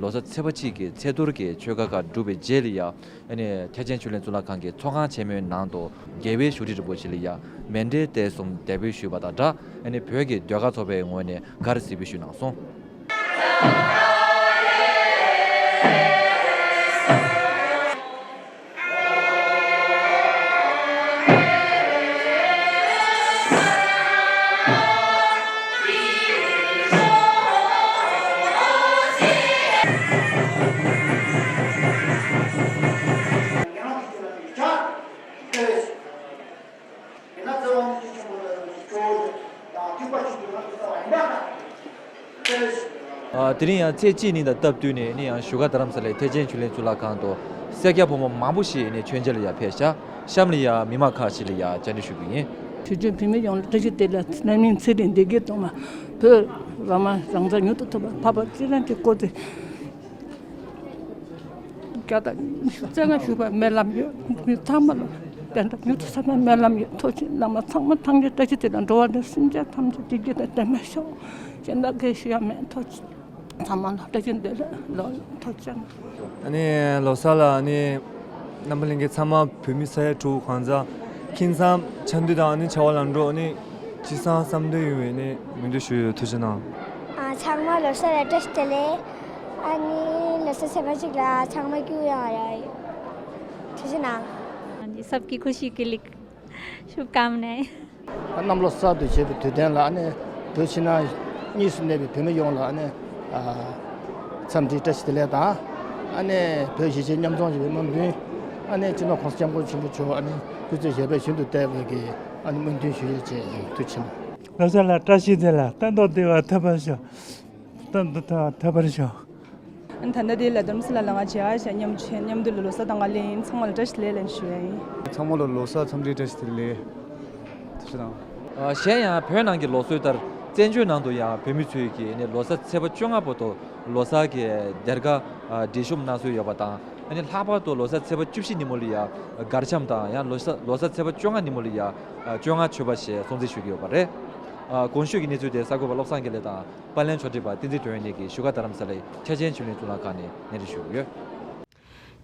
ལོ་གསར་ཚེས་པ་གཅིག་གི་ཚེས་གཏོར་གྱི་ཆོ་ག་ཁག་གྲུབ་པའི་རྗེས་ལ་ཡ། ཨ་ནི་ཐེག་ཆེན་ཆོས་གླིང་གཙུག་ལག་ཁང་གི་ཚོགས་ཁང་ཆེན་མོའི་ནང་དུ་རྒྱལ་བའི་བཞུགས་ཁྲི་རིན་པོ་ཆེ་ལ་ཡ་མཎྜལ་རྟེན་གསུམ་འདེགས་འབུལ་ཞུས་པ་དང་སྦྲགས། ཨ་ནི་བོད་ཀྱི་ཟློས་གར་ཚོགས་པའི་ངོས་ནས་གར་གཟིགས་འབུལ་ཞུས་གནང་སོང་། ཨ། དེ་རིང་ཡང་ཚེས་གཅིག་ཉིན་དང་སྟབས་བསྟུན་ནས་ནི་ཡང་བཞུགས་སྒར་རྡ་རམ་ས་ལའི་ཐེག་ཆེན་ཆོས་གླིང་གཙུག་ལག་ཁང་དུ་སེར་སྐྱ་ཕོ་མོ་མང་པོ་ཞིག་ནི་མཆོད་མཇལ་ལ་ཡང་ཕེབས་ཤག་གཤམ་ལ་ཡང་མི་མང་ཁག་ཅིག་ལ་ཡང་བཅར་འདྲི་ཞུ་གི་ཡིན། ཆོས་སྐྱོང་བོད་མི་ཡོངས་ལ་བཀྲ་ཤིས་བདེ་ལེགས། ནམ་ཡིན་ཚེ་རིང་བདེ་སྐྱིད་གཏོང་བ། བོད་རང་དབང་རང་བཙན་མྱུར་དུ་ཐོབ་པར་འཕགས་པ་སྤྱི་བོ་སྤྱི་བོར་བསྐོར་ཏེ། བརྒྱ་དང་ཉི་ཤུ་རྩ་ལྔ་བཞུགས་པར་སྨོན་ལམ་ཡོད། མི་ཚང་མ་ལ་བསྟན་དགྲ་མྱུར་དུ་ཟ་བར་སྨོན་ལམ་ཡོད། ཐུགས་རྗེ་ཆེ། བླ་མ་ཚང་མ་ཐམས་ཅད་བཀྲ་ཤིས་བདེ་ལེགས། འགྲོ་བ་རིགས་སེམས་ཅན་ཐམས་ཅད་བདེ་སྐྱིད་དང་ལྡན་པར་ཤོག་གཞན་དག་གི་ཞུ་ཡ་མེད། ཐུགས་རྗེ་ཆེ། ཚང་མ་ལ་བཀྲ་ཤིས་བདེ་ལེགས། ལོ་ཐུགས་རྗེ་ཆེ། ཨ་ནི་ལོ་གསར་ལ་ཨ་ནི་རྣམ་པ་ལྷན་རྒྱས་ཚང་མ་བོད་མི་ས་ཡ་དྲུག་གང་ཚང་ཁྱིམ་ཚང་ཆ་འདུས་དང་ཨ་ནི་ཆ་བ་ལམ་འགྲོ་ཨ་ནི་ཅི་བསམ་བསམ་འདུན་ཡོད་པའི་ནི་སྨོན་འདུན་ཞུ་ཡོད། ཐུགས་རྗེ་གནང་། ཨ། ཚང་མ་ལོ་གསར་ལ་བཀྲ་ཤིས་བདེ་ལེགས། ཨ་ནི་ལོ་གསར་ཚེས་པ་གཅིག་ལ་ཚང་མ་རྒྱུ་ཡོང་རེ་ཡོད། ཐུགས་རྗེ་གནང་། हाँ जी, सबकी खुशी के लिए शुभकामनाएं। གནམ་ལོ་གསར་དུ་བྱེད་པའི་དུས་སྟོན་ལ་ཨ་ནི་བོད་ཕྱི་ནང་གཉིས་སུ་གནས་པའི་བོད་མི་ཡོངས་ལ་ཨ་ནི་ཨ་འཚམས་འདྲི་བཀྲ་ཤིས་བདེ་ལེགས་དང་། ཨ་ནི་བོད་གཞིས་བྱེས་མཉམ་འཛོམས་ཡོང་བའི་སྨོན་འདུན། ཨ་ནི་སྤྱི་ནོར་༸གོང་ས་༸སྐྱབས་མགོན་ཆེན་པོ་མཆོག་ཨ་ནི་སྐུ་ཚེ་ཞབས་པད་ཤིན་ཏུ་བརྟན་པའི་གི་ཨ་ནི་སྨོན་འདུན་ཞུ་ཡས་བཅས་ཡིན། ཐུགས་རྗེ་ཆེ། ལོ་གསར་ལ་བཀྲ་ཤིས་བདེ་ལེགས། ལྟ་འདོད་བདེ་བ་ཐོབ་པར་ཤོག་ལྟ་འདོད་བདེ་བ་ཐོབ་པར་ཤོག་ཨ་ནི་ད་ལྟ་དེ་ལ་རྡ་རམ་ས་ལ་ལ་ང་བྱེས་ཨ་ཞེས་མཉམ་མཉམ་དུ་ལ་ལོ་གསར་དང་ང་ལེན་ཡིན། ཚང་མ་ལ་བཀྲ་ཤིས་བདེ་ལེགས་ཞུ་ཡ་ཡིན། ཚང་མ་ལ་ལོ་གསར་འཚམས་འདྲི་བཀྲ་ཤིས་བདེ་ལེགས། ཐུགས་རྗེ་གནང་། ཨ། གཞན་ཡང་བོད་ནང་གི་ལུགས་སྲོལ་ལྟར་བཙན་བྱོལ་ནང་དུ་ཡང་བོད་མི་ཚོས་ཀྱིས་ནི་ལོ་གསར་ཚེས་པ་བཅོ་ལྔ་བར་དུ་ལོ་གསར་གྱི་སྡེར་ཁ་ཨ་སྒྲིག་གཤོམ་གནང་སྲོལ་ཡོད་པ་དང་། ཨ་ནི་ལྷག་པར་དུ་ལོ་གསར་ཚེས་པ་བཅུ་བཞི་ཉིན་མོ་ལ་ཡང་གར་འཆམ་དང་། ཡང་ལོ་གསར་ལོ་གསར་ཚེས་པ་བཅོ་ལྔ་ཉིན་མོ་ལ་ཡང་བཅོ་ལྔ་མཆོད་པ་ཞེས་སྲུང་བརྩི་ཞུ་གི་ཡོད་པ་རེད། ཨ། གོང་ཞུས་ཀྱི་གནས་ཚུལ་དེ་གསར་འགོད་པ་བློ་བཟང་དགེ་ལེགས་དང་། པར་ལེན་ཕྱོགས་སྒྲིག་པ་བསྟན་འཛིན་དོན་ཡོད་གཉིས་ཀྱིས་བཞུགས་སྒར་རྡ་རམ་ས་ལའི་ཐེག་ཆེན་ཆོས་གླིང་གཙུག་ལག་ཁང་ནས་སྙན་སྒྲོན་ཞུས་ཡོད།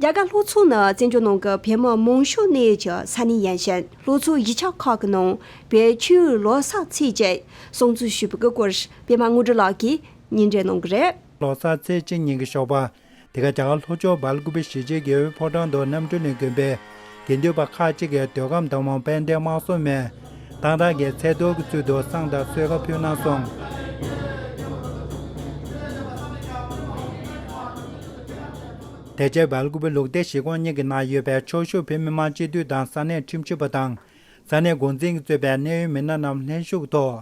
རྒྱ་གར་ལྷོ་ཕྱོགས་ནང་བཙན་བྱོལ་ནང་གི་བོད་མི་མང་ཤོས་གནས་ཡོད་ཀྱི་ས་གནས་ཡན་ཆད་ལྷོ་ཕྱོགས་གཞིས་ཆགས་ཁག་གི་ནང་བོད་ཆུ་ལོ་གསར་ཚེས་བཅད་སྲུང་བརྩི་ཞུས་པའི་སྐོར་པད་མ་དངོས་གྲུབ་ལགས་ཀྱིས་སྙན་སྒྲོན་གནང་གི་རེད། ལོ་གསར་ཚེས་གཅིག་ཉིན་གྱི་ཞོགས་པ། དེ་ག་རྒྱ་གར་ལྷོ་ཕྱོགས་སྦེལ་ཀུ་པེ་གཞིས་བྱེས་རྒྱལ་བའི་ཕོ་བྲང་དུ་རྣམ་གྲོལ་གླིང་དགོན་པའི་དགེ་འདུན་པ་ཁག་ཅིག་གིས་མདོ་ཁམས་མདོ་སྨད་དཔལ་ལྡན་དམག་ཟོར་མའི་ཏག་ཏག་གི་ཚེས་གཏོར་གྱི་ཚུལ་དུ་བསང་དང་གསོལ་ཁ་ཕུལ་གནང་སོང་། དེ་རྗེས་སྦེལ་ཀུ་པེ་ལུགས་བདེ་གཞིས་ཁོངས་གཉིས་ཀྱི་ནང་ཡོད་པའི་ཕྱོགས་བཞུགས་བོད་མི་མང་སྤྱི་འཐུས་དང་ས་གནས་ཁྲིམས་ཞིབ་པ་དང་། ས་གནས་འགོ་འཛིན་གྱིས་གཙོས་པའི་གནད་ཡོད་མི་སྣ་རྣམས་ལྷན་ཞུགས་ཐོག་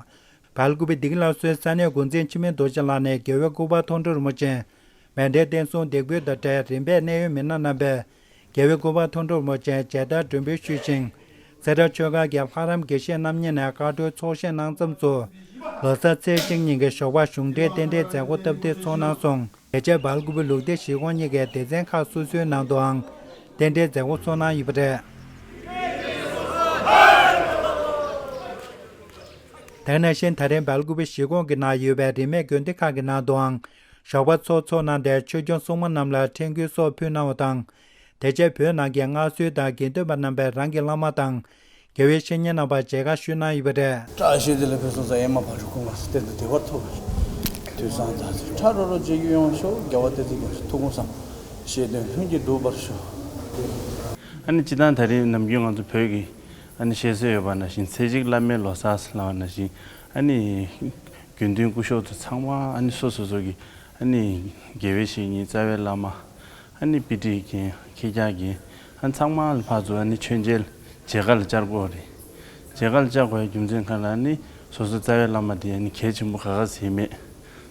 སྦེལ་ཀུ་པེ་སྡིག་ལ་གསོལ་ས་གནས་འགོ་འཛིན་འཆི་མེད་རྡོ་རྗེ་ལགས་ནས་རྒྱལ་བའི་སྐུ་པར་མཐོང་གྲོལ་རིན་པོ་ཆེ་མཎྜལ་རྟེན་གསུམ་འདེགས་འབུལ་དང་འབྲེལ་རིམ་པས་གནད་ཡོད་མི་སྣ་རྣམ་པས་རྒྱལ་བའི་སྐུ་པར་མཐོང་གྲོལ་རིན་པོ་ཆེར་མཇལ་དར་སྒྲོན་འབུལ་ཞུས་ཤིང་། སེ་ར་ཆོས་སྒར་གྱི་ལྷ་རམས་དགེ་བཤེས་རྣམ་གཉིས་ནས་བཀའ་འཁྲོལ་ཚོགས་བཞེས་གནང་མཚམས་སུ། ལོ་གསར་ཚེས་གཅིག་ཉིན་གྱི་ཞོགས་པར་གཞུང་འབྲེལ་རྟེན་འབྲེལ་མཛད་སྒོ་སྟབས་བདེ་ཚོགས་གནང་སོང་། དེ་རྗེས་སྦེལ་ཀུ་པེ་ལུགས་བདེ་གཞིས་ཁོངས་གཉིས་ཀྱི་སྡེ་ཚན་ཁག་སོ་སོའི་ནང་དུའང་རྟེན་འབྲེལ་མཛད་སྒོ་ཚོགས་གནང་ཡོད་པ་རེད། དེ་ནང་བཞིན་ད་རིང་སྦེལ་ཀུ་པེ་གཞིས་ཁོངས་ཀྱི་ནང་ཡོད་པའི་རིས་མེད་དགོན་སྡེ་ཁག་གི་ནང་དུའང་ཞོགས་པ་ཚོགས་ཚོགས་གནང་སྟེ་ཆོས་སྐྱོང་སྲུང་མ་རྣམས་ལ་ཕྲེང་སྐྱོར་སོགས་ཕུལ་གནང་བ་དང་། དེ་རྗེས་བོད་ནང་གི་སྔར་སྲོལ་ལྟར་དགེ་འདུན་པ་རྣམ་པས་རང་གི་བླ་མ་དང་། དགེ་བའི་བཤེས་གཉེན་རྣམ་པར་མཇལ་ཁ་ཞུས་གནང་ཡོད་པ་རེད། བཀྲ་ཤིས་བདེ་ལེགས་ཕུན་སུམ་ཚོགས། ཨེ་མ་བག་དྲོ་ཀུན་དགའ་སྟེ་དུས་བདེ་བར་ཐོབ་པར་ཤོག་དུས་བཟང་དག་ཚེ་ཁྲ་རོ་རོ་མཇལ་རྒྱུ་ཡོང་ཤོག་རྒྱལ་བ་བསྟན་འཛིན་རྒྱ་མཚོའི་ཐུགས་དགོངས་བཟང་། བཞེད་དོན་ལྷུན་གྱིས་འགྲུབ་པར་ཤོག་ཨ་ནི་སྤྱིར་བཏང་ད་རིང་ནམ་རྒྱུན་ང་ཚོ་བོད་ཀྱི་ཨ་ནི་བཤད་སྲོལ་ཡོད་པ་ནང་བཞིན་ཚེས་གཅིག་བླ་མའི་ལོ་གསར་ལབ་པ་ནང་བཞིན་ཨ་ནི་དགེ་འདུན་སྐུ་ཞབས་ཚོ་ཚང་མ་ཨ་ནི་སོ་སོ་སོ་གི་ཨ་ནི་དགེ་བའི་བཤེས་གཉེན་རྩ་བའི་བླ་མ། ཨ་ནི་དཔེ་ཁྲིད་མཁན་ཁྱེད་ཅག་གིས་ཨ་ཚང་མ་ལ་ཕར་ཚུར་ཨ་ནི་མཆོད་མཇལ་མཇལ་ཁ་ལ་བཅར་དགོས་རེད། མཇལ་ཁ་ལ་བཅར་དགོས་ཡ་རྒྱུ་མཚན་གང་ལ་ཨ་ནི་སོ་སོ་རྩ་བའི་བླ་མ་དེ་ཨ་ནི་གལ་ཆེན་པོ་ག་ག་ཟེ་མེད།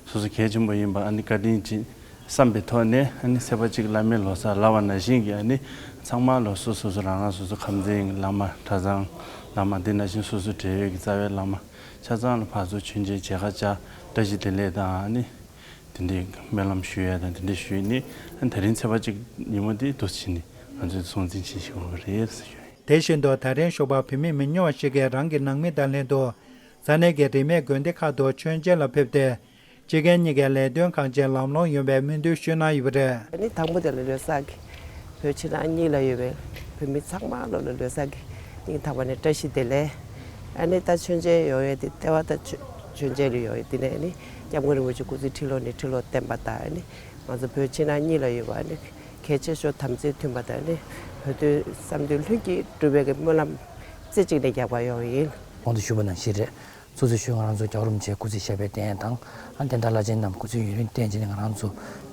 སོ་སོ་གལ་ཆེན་པོ་ཡིན་པ་ཨ་ནི་བཀའ་དྲིན་ཅིག་བསམ་པའི་ཐོག་ནས་ཨ་ནི་ཚེས་པ་གཅིག་བླ་མའི་ལོ་གསར་ལབ་པ་ནང་བཞིན་གྱི་ཨ་ནི་ཚང་མ་ལོ་སོ་སོ་སོ་རང་རང་སོ་སོ་ཁམས་ཚན་གྱི་བླ་མ་གྲྭ་ཚང་བླ་མ་དེ་ནང་བཞིན་སོ་སོ་འབྲེལ་ཡོད་ཀྱི་རྩ་བའི་བླ་མ་ཆ་ཚང་ལ་ཕར་ཚུར་མཆོད་མཇལ་མཇལ་ཁ་བཅར་བཀྲ་ཤིས་བདེ་ལེགས་དང་ཨ་ནི། དེ་འདྲའི་སྨོན་ལམ་ཞུ་ཡ་དང་དེ་འདྲ་ཞུས་ནས་ཨ་ད་རིང་ཚེས་པ་གཅིག་ཉིན་མོ་དེ་འདུག་སེ་བྱས་ནས་ང་ཚོས་སྲུང་བརྩི་བྱེད་བཞིན་ཡོད་པ་རེད་ཟེར་ཞུ་ཡ་ཡིན། དེ་བཞིན་དུ་ད་རིང་ཞོགས་པ་བོད་མི་མི་ཉུང་བ་ཞིག་གིས་རང་གི་ནང་མི་དང་ལྷན་དུ་ ས་གནས་ཀྱི་རིས་མེད་དགོན་སྡེ་ཁག་ཏུ་མཆོད་མཇལ་ལ་ཕེབས་ཏེ། སྤྱི་རྒན་གཉིས་ཀའི་ལས་དོན་གང་ཅིའི་ལམ་ལྷོང་ཡོང་བའི་སྨོན་འདུན་ཞུས་གནང་ཡོད་པ་རེད། ཨ་ནི་དང་པོ་དེ་ལ་ལོ་གསར་གྱི་བོད་ཕྱི་ནང་གཉིས་ལ་ཡོད་པའི་བོད་མི་ཚང་མ་ལོ་ལ་ལོ་གསར་གྱི་སྙིང་ཐག་པ་ནས་བཀྲ་ཤིས་བདེ་ལེགས། ཨ་ནི་ད་མཆོད་མཇལ་ཡོང་ཡས་དེ་ལྟེ་བ་ད་མཆོད་མཆོད་མཇལ་ལ་ཡོང་ཡས་དེ་ནས་ཨ་ནི་སྐྱབས་མགོན་རིན་པོ་ཆེ་སྐུ་ཚེ་ཁྲི་ལོ་ནས་ཁྲི་ལོ་བརྟན་པ་དང་ཨ་ནི་ང་ཚོ་བོད་ཕྱི་ནང་གཉིས་ལ་ཡོད་པ་ཨ་ནི་གལ་ཆེ་ཤོས་དམ་ཚིག་མཐུན་པ་དང་ཨ་ནི་བོད་དོན་བསམ་དོན་ལྷུན་གྱིས་གྲུབ་པའི་གི་སྨོན་ལམ་རྩེ་གཅིག་ནས་རྒྱག་པ་ཡོང་ཡིན། གོང་དུ་ཞུས་པ་ནང་བཞིན་རེད། སོ་སོའི་ཞུ་ང་རང་ཚོ་རྒྱལ་བ་རིན་པོ་ཆེ་སྐུ་ཚེ་ཞབས་པད་བརྟན་དང་། ཨ་བསྟན་དར་བླ་ཆེན་རྣམས་སྐུ་ཚེ་ཡུན་རིང་བརྟན་བྱས་ནས་ང་རང་ཚོ་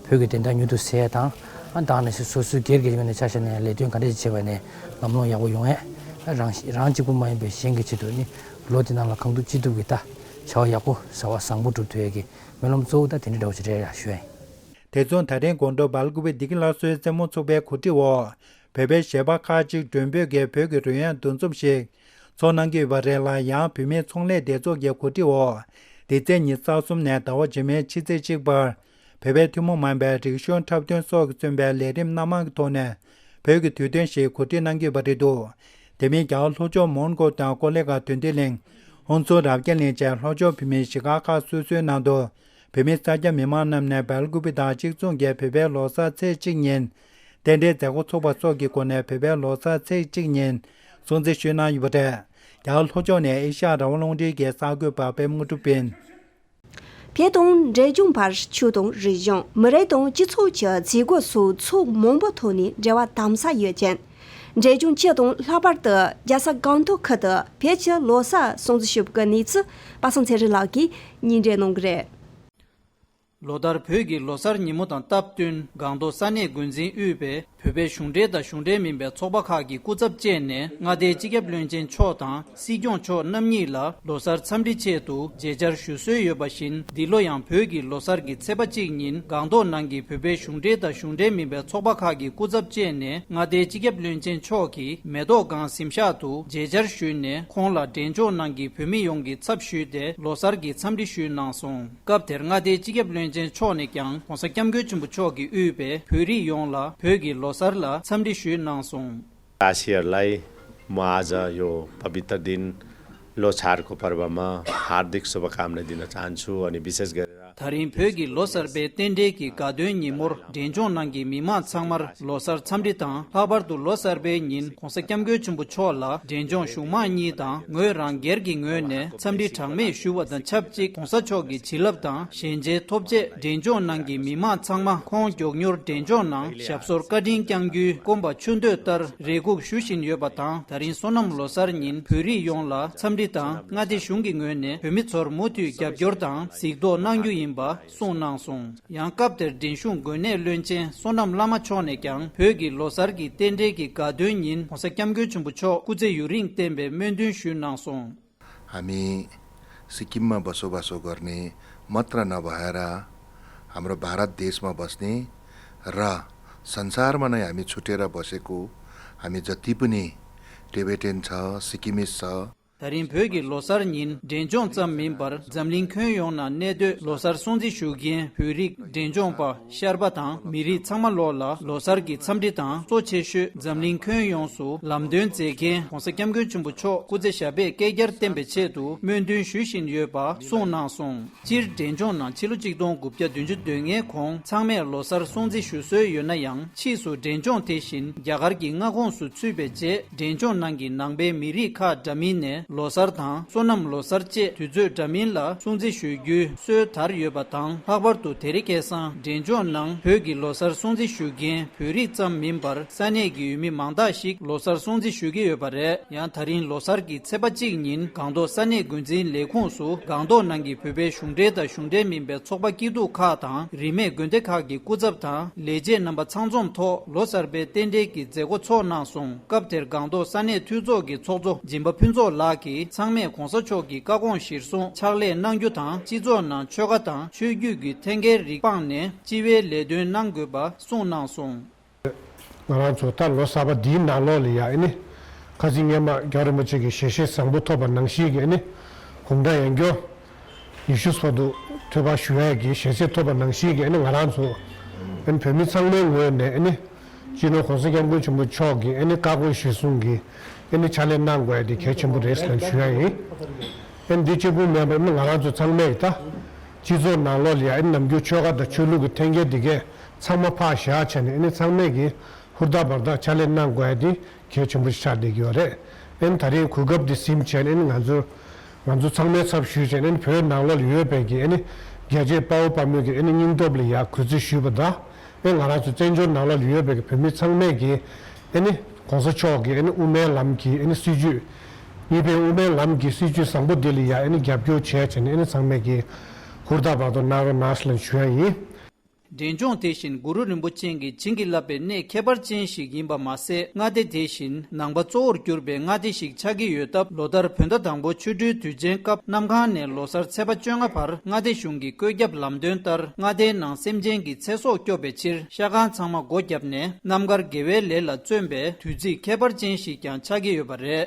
བོད་ཀྱི་བདེན་མཐའ་མྱུར་དུ་གསལ་དང་། ཨ་དེ་ནང་བཞིན་སོ་སོའི་སྒེར་གྱི་ངོས་ནས་ཆ་བཞག་ནས་ལས་དོན་ག་འདྲ་ཞིག་བྱས་པ་ནས་ལམ་ལྷོང་ཡག་པོ་ཡོང་ཡས། ཨ་རང་རང་གཅིག་པུ་མ་ཡིན་པའི་གཞན་གྱི་ཆེད་དུ་ནི་ལོ་འདི་ནང་ལ་གང་ཐུབ་ཅི་ཐུབ་ཀྱིས་ད་བྱ་བ་ཡག་པོ་བྱ་བ་བཟང་པོ་སྒྲུབ་ཐུབ་ཡས་ཀྱི་སྨོན་ལམ་གཙོ་བོ་ད་དེ་འདྲ་འདྲ་བོ་ཞིག་རེད་ཡ་ཞུ་ཡ་ཡིན། དེ་མཚུངས་ད་རིང་དགོང་དྲོ་སྦེལ་ཀོབ་བི་བདེ་སྐྱིད་སླར་གསོའི་རྩེད་མོ་ཚོགས་པའི་གོ་སྒྲིག་འོག་བོད་པའི་གཞས་པ་ཁག་ཅིག་མགྲོན་འབོད་ཀྱིས་བོད་ཀྱི་རོལ་དབྱངས་འདུ་འཛོམས་ཤིག་ཚོགས་གནང་གི་ཡོད་པ་རེད་ལ། ཡང་བོད་མིའི་ཚོང་ལས་སྡེ་ཚོགས་ཀྱི་གོ་སྒྲིག་འོག་འདི་ཚེས་ཉི་ཤུ་རྩ་གསུམ་ནས་ཟླ་བ་རྗེས་མའི་ཕྱི་ཚེས་གཅིག་བར་བོད་པའི་ཐུན་མོང་མ་ཡིན་པའི་རིག་གཞུང་འཁྲབ་སྟོན་སོགས་ཀྱིས་མཚོན་པའི་ལས་རིམ་སྣ་མང་གི་ཐོག་ནས་བོད་ཀྱི་དུས་སྟོན་ཞིག་གོ་སྒྲིག་གནང་གི་ཡོད་པ་རེད་འདུག་དེ་མིན་རྒྱ་གར་ལྷོ་ཕྱོགས་མོན་གྷོ་དང་ཀོ་ལི་གྷལ་དོན་ལྡན་གླིང་། ཧོན་སུར་རབ་རྒྱས་གླིང་བཅས་ལྷོ་ཕྱོགས་བོད་མིའི་གཞིས་སྒར་ཁག་སོ་སོའི་ནང་དུ་བོད་མི་སེར་སྐྱ་མི་མང་རྣམས་ནས་སྦེལ་ཀོབ་བི་དང་གཅིག་མཚུངས་ཀྱིས་བོད་པའི་ལོ་གསར་ཚེས་གཅིག་ཉིན་རྟེན་འབྲེལ་མཛད་སྒོ་ཚོགས་པ་སོགས་ཀྱི་སྒོ་ནས་བོད་པའི་ལོ་གསར་ཚེས་གཅིག་ཉིན་སྲུང་བརྩི་ཞུས་གནང་ཡོད་པ་རེད། རྒྱ་གར་ལྷོ་ཕྱོགས་ནས་ཨེ་ཤ་ཡ་རང་དབང་རླུང་འཕྲིན་གྱི་གསར་འགོད་པ་པད་མ་དངོས་གྲུབ་ཡིན། བོད་དང་འབྲས་ལྗོངས་བར་ཆོས་དང་རིག་གཞུང་། མི་རིགས་དང་སྤྱི་ཚོགས་ཀྱི་མཛད་སྒོ་སོགས་ཕྱོགས་མང་པོའི་ཐོག་ནས་འབྲེལ་བ་དམ་ཟབ་ཡོད་ཅིང་། འབྲས་ལྗོངས་སྤྱི་དང་ལྷག་པར་དུ་རྒྱལ་ས་སྒང་ཏོག་ཁུལ་དུ་བོད་ཀྱི་ལོ་གསར་སྲུང་བརྩི་ཞུ་བའི་གནས་ཚུལ་པ་སངས་ཚེ་རིང་ལགས་ཀྱིས་སྙན་སྒྲོན་གནང་གི་རེད། ལོ་ལྟར་བོད་ཀྱི་ལོ་གསར་ཉིན་མོ་དང་སྟབས་བསྟུན་སྒང་ཏོག་ས་གནས་འགོ་འཛིན་དབུས་པའི་བོད་པའི་གཞུང་འབྲེལ་དང་གཞུང་འབྲེལ་མིན་པའི་ཚོགས་པ་ཁག་གི་སྐུ་ཚབ་བཅས་ནས་མངའ་སྡེའི་སྤྱི་ཁྱབ་བློན་ཆེན་མཆོག་དང་སྲིད་སྐྱོང་མཆོག་རྣམ་གཉིས་ལ་ལོ་གསར་འཚམས་འདྲི་ཆེད་དུ་མཇལ་བཅར་ཞུ་སྲོལ་ཡོད་པ་བཞིན། འདི་ལོ་ཡང་བོད་ཀྱི་ལོ་གསར་གྱི་ཚེས་པ་གཅིག་ཉིན་སྒང་ཏོག་ནང་གི་བོད་པའི་གཞུང་འབྲེལ་དང་གཞུང་འབྲེལ་མིན་པའི་ཚོགས་པ་ཁག་གི་སྐུ་ཚབ་བཅས་ནས་མངའ་སྡེའི་སྤྱི་ཁྱབ་བློན་ཆེན་མཆོག་གིས་མེ་ཏོག་སྒང་གཟིམ་ཤག་ཏུ་མཇལ་བཅར་ཞུས་ནས། ཁོང་ལ་འབྲས་ལྗོངས་ནང་གི་བོད་མི་ཡོངས་ཀྱི་ཚབ་ཞུས་ཏེ་ལོ་གསར་གྱི་འཚམས་འདྲི་ཞུས་གནང་སོང་། སྐབས་དེར་མངའ་སྡེའི་སྤྱི་ཁྱབ་བློན་ཆེན་མཆོག་ནས་ཀྱང་༸གོང་ས་༸སྐྱབས་མགོན་ཆེན་པོ་མཆོག་གིས་དབུས་པའི་བོད་རིགས་ཡོངས་ལ་བོད་ཀྱི་ལོ་གསར་ལ་འཚམས་འདྲི་ཞུས་གནང་སོང་། देशवासीहरूलाई म आज यो पवित्र दिन लोसारको पर्वमा हार्दिक शुभकामना दिन चाहन्छु। अनि विशेष गरेर ད་རིང་བོད་ཀྱི་ལོ་གསར་པའི་རྟེན་འབྲེལ་གྱི་དགའ་སྟོན་ཉིན་མོར་འབྲས་ལྗོངས་ནང་གི་མི་མང་ཚང་མར་ལོ་གསར་འཚམས་འདྲི་དང་། ལྷག་པར་དུ་ལོ་གསར་པའི་ཉིན་༸གོང་ས་༸སྐྱབས་མགོན་ཆེན་པོ་མཆོག་ལ་འབྲས་ལྗོངས་གཞུང་མང་གཉིས་དང་ངོས་རང་སྒེར་གྱི་ངོས་ནས་འཚམས་འདྲི་གྲངས་མེད་ཞུ་བ་དང་ཆབས་ཅིག ༸གོང་ས་མཆོག་གི་བྱིན་རླབས་དང་ཞལ་མཇལ་ཐོབ་ཆེད་འབྲས་ལྗོངས་ནང་གི་མི་མང་ཚང་མ་ཁོང་མགྱོགས་མྱུར་འབྲས་ལྗོངས་ནང་ཞབས་སོར་བཀའ་དྲིན་བསྐྱང་རྒྱུའི་སྐོམ་པ་ཆུ་འདོད་ལྟར་རེ་སྒུག་ཞུ་བཞིན་ཡོད་པ་དང་། ད་རིང་སོ་ནམ་ལོ་གསར་ཉིན་བོད་རིགས་ཡོངས་ལ་འཚམས་འདྲི་དང་། མངའ་སྡེ་གཞུང་གི་ངོས་ནས་བོད་མི་ཚོར་མུ་མཐུད་རྒྱབ་སྐྱོར་དང་གཟིགས་རྟོག་གནང་རྒྱུ་ཡིན་པ་གསུངས་གནང་སོང་། ཡང་སྐབས་དེར་འབྲས་གཞུང་དགོན་གནས་བློན་ཆེན་བསོད་ནམས་བླ་མ་མཆོག་ནས་ཀྱང་བོད་ཀྱི་ལོ་གསར་གྱི་རྟེན་འབྲེལ་གྱི་དགའ་སྟོན་ཉིན་༸གོང་ས་༸སྐྱབས་མགོན་ཆེན་པོ་མཆོག་སྐུ་ཚེ་ཡུན་རིང་བརྟན་པའི་སྨོན་འདུན་ཞུས་གནང་སོང་། हामी सिक्किममा बसोबासो गर्ने मात्र नभएर हाम्रो भारत देशमा बस्ने र संसारमा नै हामी छुट्टिएर बसेको हामी जति पनि टिबेटन छ, सिक्किमिज छ, ད་རིང་བོད་ཀྱི་ལོ་གསར་ཉིན་འབྲས་ལྗོངས་ཙམ་མིན་པར་འཛམ་གླིང་ཁྱོན་ཡོངས་ནང་གནས་སྡོད་ལོ་གསར་སྲུང་བརྩི་ཞུ་མཁན་བོད་རིགས་འབྲས་ལྗོངས་པ་ཤར་པ་དང་མི་རིགས་ཚང་མ་ལོག་ལ་ལོ་གསར་གྱི་འཚམས་འདྲི་དང་། གཙོ་ཆེ་ཤོས་འཛམ་གླིང་ཁྱོན་ཡོངས་སུ་ལམ་སྟོན་མཛད་མཁན་༸གོང་ས་༸སྐྱབས་མགོན་ཆེན་པོ་མཆོག་སྐུ་ཚེ་ཞབས་པད་བསྐལ་བརྒྱར་བརྟན་པའི་ཆེད་དུ་སྨོན་འདུན་ཞུ་བཞིན་ཡོད་པ་གསུངས་གནང་སོང་། སྤྱིར་འབྲས་ལྗོངས་ནང་ཕྱི་ལོ་ཆིག་སྟོང་དགུ་བརྒྱ་བདུན་ཅུ་དོན་ལྔའི་གོང་ཚང་མས་ལོ་གསར་སྲུང་བརྩི་ཞུ་སྲོལ་ཡོད་ན་ཡང་། ཕྱིས་སུ་འབྲས་ལྗོངས་དེ་བཞིན་རྒྱ་གར་གྱི་མངའ་ཁོངས་སུ་ཚུད་པའི་རྗེས། འབྲས་ལྗོངས་ནང་གི་ནང་པའི་མི་རིགས་ཁག་འདྲ་མིན་ནས་ལོ་གསར་དང་སོ་ནམ་ལོ་གསར་བཅས་དུས་ཚོད་འདྲ་མིན་ལ་སྲུང་བརྩི་ཞུ་རྒྱུའི་སྲོལ་དར་ཡོད་པ་དང་། ལྷག་པར་དུ་དེ་རིང་ཁ་སང་འབྲས་ལྗོངས་ནང་བོད་ཀྱི་ལོ་གསར་སྲུང་བརྩི་ཞུ་མཁན་བོད་རིགས་ཙམ་མིན་པར་ས་གནས་ཀྱི་ཡུལ་མི་མང་དག་ཞིག་ལོ་གསར་སྲུང་བརྩི་ཞུ་གི་ཡོད་པ་རེད། ཡང་ད་རིང་ལོ་གསར་གྱི་ཚེས་པ་གཅིག་ཉིན་སྒང་ཏོག་ས་གནས་འགོ་འཛིན་ལས་ཁུངས་སུ་སྒང་ཏོག་ནང་གི་བོད་པའི་གཞུང་འབྲེལ་དང་གཞུང་འབྲེལ་མིན་པའི་ཚོགས་པ་སྐྱིད་སྡུག་ཁག་དང་རིས་མེད་དགོན་སྡེ་ཁག་གི་སྐུ་ཚབ་དང་ལས་བྱེད་རྣམ་པ་ཚང་འཛོམས་ཐོག་ལོ་གསར་པའི་རྟེན་འབྲེལ་གྱི་མཛད་སྒོ་ཚོགས་གནང་སོང་། སྐབས་དེར་སྒང་ཏོག་ས་གནས་འཐུས་ཚོགས་ཀྱི་ཚོགས་གཙོ་སྦྱིན་པ་ཕུན་ཚོགས་ལགས་ཀྱིས་ཚང་མས་གོང་ས་མཆོག་གི་བཀའ་དགོངས་གཞིར་བཟུང་ཕྱག་ལས་གནང་རྒྱུ་དང་། སྤྱི་ཚོགས་ནང་ཆོལ་ཁ་དང་ཆོས་བརྒྱུད་ཀྱི་འཐེན་འཁྱེར་རིགས་སྤངས་ནས་སྤྱི་བའི་ལས་དོན་གནང་དགོས་པ་གསུངས་གནང་སོང་། ང་རང་ཚོ་ད་ལོ་གསར་པ་འདིའི་ནང་ལོགས་ལ་ཡ་ཨ་ནི་ཁ་སང་སྔོན་མ་རྒྱལ་བ་རིན་པོ་ཆེ་གི་ཞལ་བཞེས་བཟང་པོ་ཐོབ་པ་ནང་བཞིན་གྱི་ཨ་ནི་དགུང་གྲངས་ཡང་བསྐྱར་ཉི་ཤུ་སོ་དྲུག་ཐོས་པ་ཞུ་ཡས་ཀྱི་ཞལ་བཞེས་ཐོབ་པ་ནང་བཞིན་གྱི་ཨ་ནི་ང་རང་ཚོ་ཨ་ནི་བོད་མི་ཚང་མའི་ངོས་ནས་ཨ་ནི་སྤྱི་ནོར་༸གོང་ས་༸སྐྱབས་མགོན་ཆེན་པོ་མཆོག་གི་ཨ་ནི་བཀའ་དགོངས་གཞིར་བཟུང་གི་ཨ་ནི་ཕྱག་ལས་གནང་དགོས་ཡ་དེ་གལ་ཆེན་པོ་རེད་ཟེར་ཞུ་ཡ་ཡིན། ཨེ་འདི་གཅིག་པུ་མེད་པར་ཨེ་ང་རང་ཚོ་ཚང་མས་ད་སྤྱི་ཚོགས་ནང་ལོགས་ལ་ཡ་ཨེ་ནམ་རྒྱུན་ཆོལ་ཁ་དང་ཆོས་ལུགས་ཀྱི་འཐེན་འཁྱེར་འདི་གས་ཚང་མ་ཕར་བཞག་བྱས་ནས་ཨེ་ནི་ཚང་མས་ཀྱི་ཧུར་ཐག་འབར་ཐག་ཕྱག་ལས་གནང་དགོས་ཡ་དེ་གལ་ཆེན་པོ་ཞིག་ཆགས་བསྡད་ཀྱི་ཡོད་རེད། ཨེ་ནི་ད་རིང་གོ་སྐབས་འདི་ཟིན་བྱས་ནས་ཨེ་ནི་ང་ཚོ་ང་ཚོ་ཚང་མའི་ཚབ་ཞུས་བྱས་ནས་ཨེ་ནི་བོད་ནང་ལོགས་ལ་ཡོད་པའི་གི་ཨེ་ནི་རྒྱལ་གཅེས་དཔའ་བོ་དཔའ་མོས་ཀྱི་ཨེ་ནི་སྙིང་སྟོབས་ལ་ཡ་གུས་བརྩི་ཞུས་པ་དང་། ཨེ་ང་རང་ཚོ་བཙན་བྱོལ་ནང་ལོགས་ལ་ཡོད་པའི་གི་བོད་མི་ཚང་མས་ཀྱི་ཨེ་ནི་༸གོང་ས་མཆོག་གི་ཨེ་ནི་དབུ་མའི་ལམ་གྱི་ཨེ་ནི་སྲིད་བྱུས། གཉིས་ཕན་དབུ་མའི་ལམ་གྱི་སྲིད་བྱུས་བཟང་པོ་འདི་ལ་ཡ་ཨེ་ནི་རྒྱབ་སྐྱོར་བྱས་བྱས་ནས་ཨེ་ནི་ཚང་མས་ཀྱི་ཧུར་ཐག་འབད་ཐག་གནང་རོགས་གནང་ཞེས་ལབ་ཞུ་ཡ་ཡིན། འབྲས་ལྗོངས་དེ་བཞིན་གུ་རུ་རིན་པོ་ཆེ་གིས་བྱིན་གྱིས་བརླབས་པའི་གནས་ཁྱད་པར་ཅན་ཞིག་ཡིན་པ་མ་ཟད། མངའ་སྡེ་དེ་བཞིན་ནང་པ་གཙོ་བོར་གྱུར་པའི་མངའ་སྡེ་ཞིག་ཆགས་ཀྱི་ཡོད་སྟབས། ལོ་ལྟར་བོད་ཟླ་དང་པོ་ཆོ་འཕྲུལ་དུས་ཆེན་སྐབས་གནམ་གང་ནས་ལོ་གསར་ཚེས་པ་བཅོ་ལྔ་བར་མངའ་སྡེ་གཞུང་གི་བཀོད་ཁྱབ་ལམ་སྟོན་ལྟར་མངའ་སྡེའི་ནང་སེམས་ཅན་གྱི་ཚེ་སྲོག་སྐྱོབ་པའི་ཕྱིར་ཤ་ཁང་ཚང་མ་སྒོ་བརྒྱབ་ནས་རྣམ་དཀར་དགེ་བའི་ལས་ལ་བརྩོན་པའི་དུས་ཚིགས་ཁྱད་པར་ཅན་ཞིག་ཀྱང་ཆགས་ཀྱི་ཡོད་པ་རེད།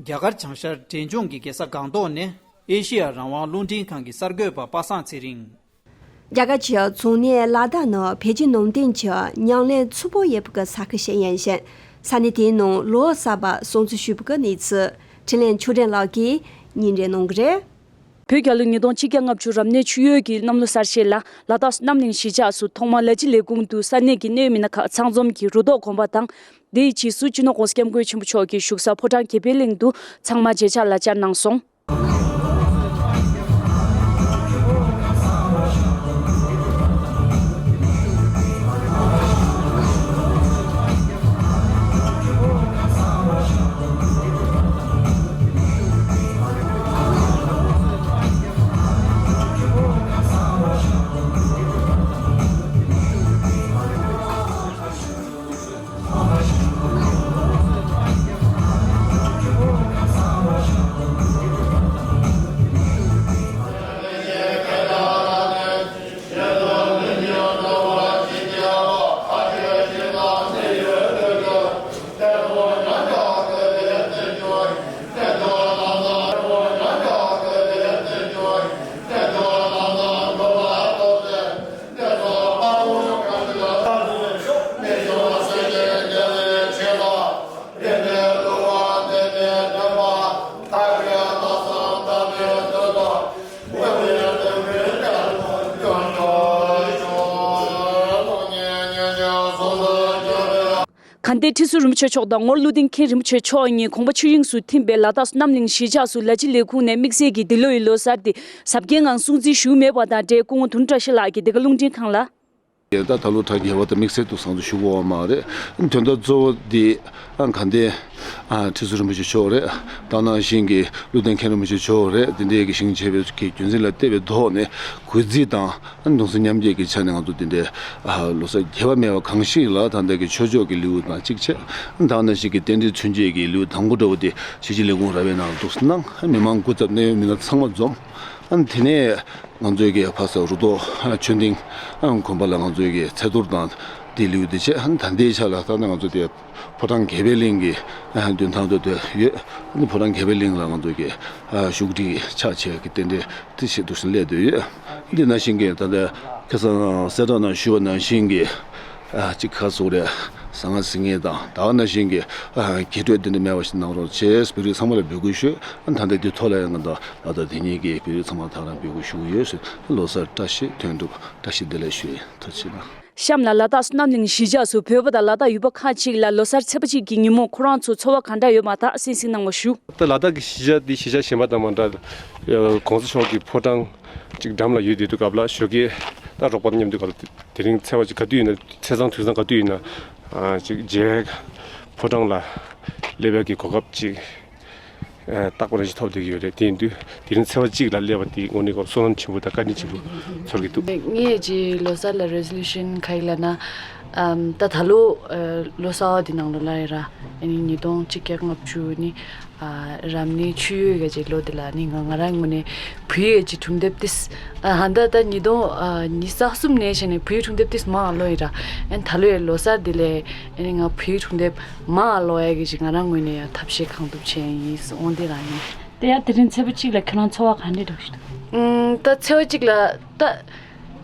རྒྱ་གར་བྱང་ཤར་འབྲས་ལྗོངས་ཀྱི་རྒྱལ་ས་སྒང་ཏོག་ནས་ཨེ་ཤེ་ཡ་རང་དབང་རླུང་འཕྲིན་ཁང་གི་གསར་འགོད་པ་པ་སངས་ཚེ་རིང་། རྒྱ་གར་གྱི་རྫོང་ནས་ལ་དྭགས་ནང་བོད་ཀྱི་ནང་བསྟན་གྱི་ཉམས་ལེན་ཚུལ་པོ་ཡོད་པའི་ས་ཁུལ་ཞིག་ཡིན་ཞིང་། ས་གནས་དེའི་ནང་ལོ་གསར་པ་སྲུང་བརྩི་ཞུ་བའི་གནས་ཚུལ་འཕྲིན་ལས་ཆོས་སྒྲོན་ལགས་ཀྱིས་སྙན་སྒྲོན་གནང་གི་རེད། བོད་རྒྱལ་ལོ་ཉིས་སྟོང་ཆིག་བརྒྱ་ལྔ་བཅུ་རབ་གནས་ཆུ་ཡོས་ཀྱི་གནམ་ལོ་གསར་བཞད་ལ་ལ་དྭགས་སུ་རྣམ་གླིང་གཞིས་ཆགས་སུ་ཐོག་མར་ལ་ཕྱི་ལས་ཁུངས་དུ་ས་གནས་ཀྱི་གནད་ཡོད་མི་སྣ་ཁག་ཚང་འཛོམས་ཀྱིས་རུ་ཐོག་དགོན་པ་དང་། དེའི་རྗེས་སུ་སྤྱི་ནོར་༸གོང་ས་༸སྐྱབས་མགོན་ཆེན་པོ་མཆོག་གི་བཞུགས་ས་ཕོ་བྲང་དགེ་འཕེལ་གླིང་དུ་ཚང་མ་མཇལ་ཕྱག་ལ་བཅར་གནང་སོང་། དགའ་ལྡན་ཁྲི་ཟུར་རིན་པོ་ཆེ་མཆོག་དང་ངོར་ཀླུ་ལྡིང་མཁན་རིན་པོ་ཆེ་མཆོག་གཉིས་དགོངས་པ་ཆོས་དབྱིངས་སུ་ཐིམ་པའི་ལ་དྭགས་སུ་རྣམ་གླིང་གཞིས་ཆགས་སུ་ལ་ཕྱི་ལས་ཁུངས་ནས་དམིགས་བསལ་གྱིས་འདི་ལོ་ཡི་ལོ་གསར་དེ་གཟབ་རྒྱས་ངང་སྲུང་བརྩི་ཞུས་མེད་པ་དང་འབྲེལ། སྐུ་ངོ་དོན་གྲུབ་བཀྲ་ཤིས་ལགས་ཀྱིས་འདི་ག་རླུང་འཕྲིན་ཁང་ལ། ད་ད་ལོ་གྲ་རྒྱས་པ་དང་དམིགས་བསལ་དུ་བཟང་དུ་ཞུ་དགོས་པ་མ་རེད། དོན་དག་གཙོ་བོ་འདི་ཨ་དགའ་ལྡན་ཨ་ཁྲི་ཟུར་རིན་པོ་ཆེ་མཆོག་རེད། ད་ནང་བཞིན་གྱི་ཀླུ་ལྡིང་མཁན་རིན་པོ་ཆེ་མཆོག་རེད། དེ་འདྲའི་གི་ཞིང་ཆེ་བའི་གི་རྒྱུན་འཛིན་ལ་བལྟས་པའི་ཐོག་ནས་གུས་བརྩི་དང་གདུང་སེམས་མཉམ་སྐྱེད་ཀྱི་ཆ་ནས་ང་ཚོ་དེ་འདྲའི་ཨ་ལོ་གསར་རྒྱས་པ་མེད་པ་གང་ཞིག་ལ་ད་ལྟ་གི་ཆོས་ཕྱོགས་ཀྱི་ལེའུ་དང་གཅིག་བྱས། ད་ནང་བཞིན་གྱི་རྟེན་འབྲེལ་མཚོན་བྱེད་ཀྱི་ལེའུ་དང་པོ་འདྲ་བོ་དེ་ཕྱི་སྤྱི་ལས་ཁུངས་ར་བའི་ནང་འདུག་སེ་གནང་། མི་མང་སྐུ་ཚབ་གནད་ཡོད་མི་སྣ་ཚང་མ་འཛོམས། ཨ་ནི་དེ་ནས་ང་ཚོའི་གི་ཕ་ས་རུ་ཐོག་ཆོས་སྡིངས་དགོན་པ་ལ་ང་ཚོའི་གི་ཚེས་གཏོར་དང་དེ་ལེའུ་དེ་བྱས། ཨ་ནི་ད་ལྟའི་ཆ་ལ་ད་ནི་ང་ཚོ་དེ་ཕོ་བྲང་དགེ་འཕེལ་གླིང་གི་མདུན་ཐང་དུ་སྡོད་ཡོད། ཨ་ནི་ཕོ་བྲང་དགེ་འཕེལ་གླིང་ལ་ང་ཚོའི་གི་བཞུགས་ཁྲི་ཕྱག་ཕྱི་གི་རྟེན་འབྲེལ་དེ་བྱས་འདུག་སེ་སླེབས་སྡོད་ཡོད། འདི་ནང་བཞིན་གྱི་ད་ལྟ་ཁ་སང་གསལ་བསྒྲགས་ནང་ཞུས་པ་ནང་བཞིན་གྱི་ཨ་གཅིག་ཁ་སོག་རེད། ཟང་ངེ་ཟིང་ངེ་དང་ད་ག་ནང་བཞིན་གྱི་ཨ་གྱེས་སྤྲོས་འདི་འདྲ་མེད་པ་ཞིག་གནང་རོགས་བྱས། བོད་རིགས་ཚང་མ་ལ་འབོད་སྐུལ་ཞུ། ཨ་ད་ལྟ་འདི་ཐོག་ལ་ཡང་ང་ད་ད་ལྟ་དེ་ཉིད་ཀྱི་བོད་རིགས་ཚང་མ་ད་རང་འབོད་སྐུལ་ཞུ་གི་ཡོད་ཟེར། ལོ་གསར་བཀྲ་ཤིས་དོན་གྲུབ་བཀྲ་ཤིས་བདེ་ལེགས་ཞུ་ཡིན། ཐུགས་རྗེ་གནང་། གཤམ་ལ་ལ་དྭགས་སུ་རྣམ་གླིང་གཞིས་ཆགས་སུ་བོད་པ་དང་ལ་དྭགས་ཡུལ་པ་ཁག་ཅིག་ལ་ལོ་གསར་ཚེས་པ་གཅིག་གི་ཉིན་མོ་ཁོ་རང་ཚོ་ཚོར་བ་ག་འདྲ་ཡོད་མ་ཐག་གསན་གཟིགས་གནང་བ་ཞུ། ད་ལ་དྭགས་ཀྱི་གཞིས་ཆགས་འདི་གཞིས་ཆགས་གཞན་པ་དང་མ་འདྲ། གོང་ས་མཆོག་གི་ཕོ་བྲང་གཅིག་འགྲམ་ལ་ཡོད་དུས་སྐབས་ལ་ཞོགས་ཀས་ད་རོགས་པ་དང་མཉམ་དུ་སྐབས་ལ་དེ་རིང་ཚེས་པ་གཅིག་ག་དུས་ཡིན་ན་ཚེས་བཟང་དུས་བཟང་ག་དུས་ཡིན་ན་གཅིག་མཇལ། ཕོ་བྲང་ལ་སླེབས་པའི་གི་གོ་སྐབས་གཅིག་རྟག་པར་ཞིག་ཐོབ་བསྡད་ཀྱི་ཡོད་རེད། དེ་ཡིན་དུས་དེ་རིང་ཚེས་པ་གཅིག་ལ་སླེབས་པ་དེ་དངོས་གནས་ཀྱི་བསོད་ནམས་ཆེན་པོ་དང་བཀའ་དྲིན་ཆེན་པོ་ཚོར་གྱི་འདུག་ངས་ཀྱི་ལོ་གསར་ལ་རེ་ཟོ་ལུ་ཤན་ག་ཡི་ལབ་ན། ཨམ་ད་ད་ལོ་ལོ་གསར་བ་འདི་ནང་ལོ་ལ་ཡི་ར་ཨ་ནི་ཉིས་སྟོང་གཅིག་བརྒྱ་ལྔ་བཅུ་ནི་རབ་གནས་ཆུ་ཡོས་ག་ཅིག་ལོ་འདི་ལ་ནི་ང་ང་རང་ངོས་ནས་བུ་ཡི་ག་ཅིག་སྒྲུང་དེབ་ཏིས་ཨ་ཧ་ད་ད་ཉིས་སྟོང་ཉི་ཤུ་རྩ་གསུམ་ནས་བྱས་ནས་བུ་ཡི་སྒྲུང་དེབ་ཏིས་མ་ཨ་ལོ་ཡི་ར། ཨ་ནི་ད་ལོ་ཡི་ལོ་གསར་འདི་ལས་ཨ་ནི་ང་བུ་ཡི་སྒྲུང་དེབ་མ་ཨ་ལོ་ཡ་གི་ཅིག་ང་རང་ངོས་ནས་ཡང་ཐབས་ཤེས་གང་ཐུབ་བྱས་ཡིན་འོང་དེ་རང་ཡིན། དེ་ཡང་དེ་རིང་ཚེས་པ་གཅིག་ལ་ཁྱེད་རང་ཚོར་བ་ག་འདྲས་འདུག་ཞུ་འདུག་ཨུམ་ད་ཚེས་པ་གཅིག་ལ་ད་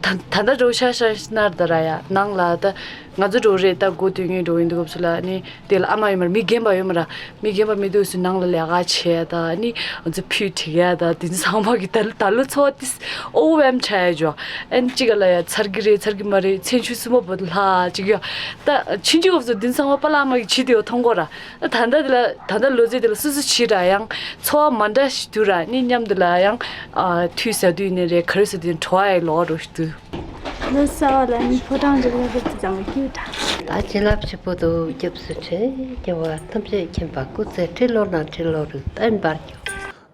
ད་ད་ལྟ་འགྲོ་ཤག་ཤག་ཤི་ན་ར་ད་ར་ཡ་ནང་ལ་ད་ང་ཚོ་འགྲོ་རེད། ད་སྒོ་སྟོན་མཁན་འགྲོ་ཡིན་འདུག་སྐབས་སུ་ལ་ནི་དེ་ལ་ཨ་མ་ཡོད་མ་རེད། མི་རྒན་པ་ཡོད་མ་ར། མི་རྒན་པ་མི་འདུག་སུ་ནང་ལ་ལས་ཀ་བྱས་ད་ནི་ང་ཚོ་ཕུད་བྲིས་ཡ་ད་དེ་ཚང་མ་གི་ད་ད་ལོ་འཚོ་བ་ཏིས་ཨོ་བེམ་ཆ་ཡ་ཇོ་ཨན་ཅི་ག་ལ་ཡ་ཚར་གི་རེད། ཚར་གི་མ་རེད། ཚན་ཆུ་སུ་མ་བོ་ལ་ཅིག་ཡ་ད་ཆུན་ཆུ་སྐབས་སུ་དེ་ཚང་མ་པ་ལ་མ་གི་བྱིས་དེ་ཡོ་མཐོང་གོ་ར། ད་ལྟ་འདི་ལ་ད་ལྟ་ལོ་ཚད་འདི་ལ་སུ་སུ་བྱེད་འདྲ་ཡང་འཚོ་བ་མ་འདྲ་ཞིག་འདུག་ར། ནི་མཉམ་དུ་ལ་ཡང་ཨ་དུས་ཟ་དུས་ནས་རེད། ག་རེ་ཟ་དུས་བྲོ་བ་ཡི་ལོག་འགྲོ་ཞིག་འདུག་ལོ་གསར་བ་ལ་ནི་ཕོ་བྲང་འཇུག་ལ་སླེབས་ཙམ་གྱི་ད། ད་བྱིན་རླབས་ཆེ་པོ་འདུག་སྐྱབས་སུ་མཆི། སྐྱེ་བ་ཐམས་ཅད་མཁྱེན་པ་སྐུ་ཚེ་ཁྲི་ལོ་ནང་ཁྲི་ལོ་རུ་བརྟན་པར་གྱུར།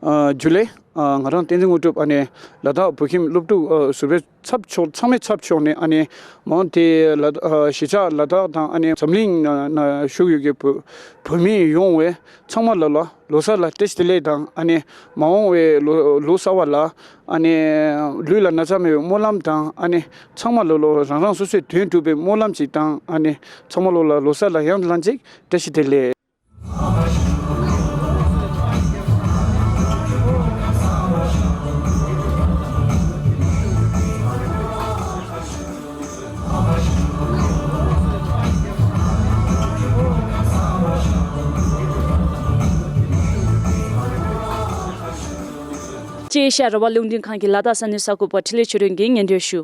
ཨ་ཇུ་ལེ། ཨ་ང་རང་བསྟན་འཛིན་དངོས་གྲུབ། ཨ་ནི་ལ་དྭགས་བོད་ཁྱིམ་སློབ་ཕྲུག་ཨ་ཟུར་པའི་ཚབ་ཕྱོགས་ཚང་མའི་ཚབ་ཕྱོགས་ནས་ཨ་ནི་མང་དེ་ལ་ཨ་གཞིས་ཆགས་ལ་དྭགས་དང་ཨ་ནི་འཛམ་གླིང་ན་ན་བཞུགས་ཡོད་ཀྱི་བོད་བོད་མི་ཡོངས་བས་ཚང་མ་ལ་ལ་ལོ་གསར་ལ་བཀྲ་ཤིས་བདེ་ལེགས་དང་ཨ་ནི་མ་འོངས་བའི་ལོ་ལོ་གསར་བ་ལ་ཨ་ནི་ལུས་ལ་ན་ཚ་མེད་པའི་སྨོན་ལམ་དང་ཨ་ནི་ཚང་མ་ལ་ལོ་རང་རང་སོ་སོའི་དོན་འགྲུབ་པའི་སྨོན་ལམ་ཅིག་དང་ཨ་ནི་ཚང་མ་ལོ་ལ་ལོ་གསར་ལ་ཡང་ལྷན་ཅིག་བཀྲ་ཤིས་བདེ་ལེགས། ཅེས་ཤ་ར་བ་རླུང་འཕྲིན་ཁང་གི་ལ་དྭགས་ས་གནས་གསར་འགོད་པ་འཕྲིན་ལས་ཆོས་སྒྲོན་གྱིས་སྙན་སྒྲོན་ཞུ།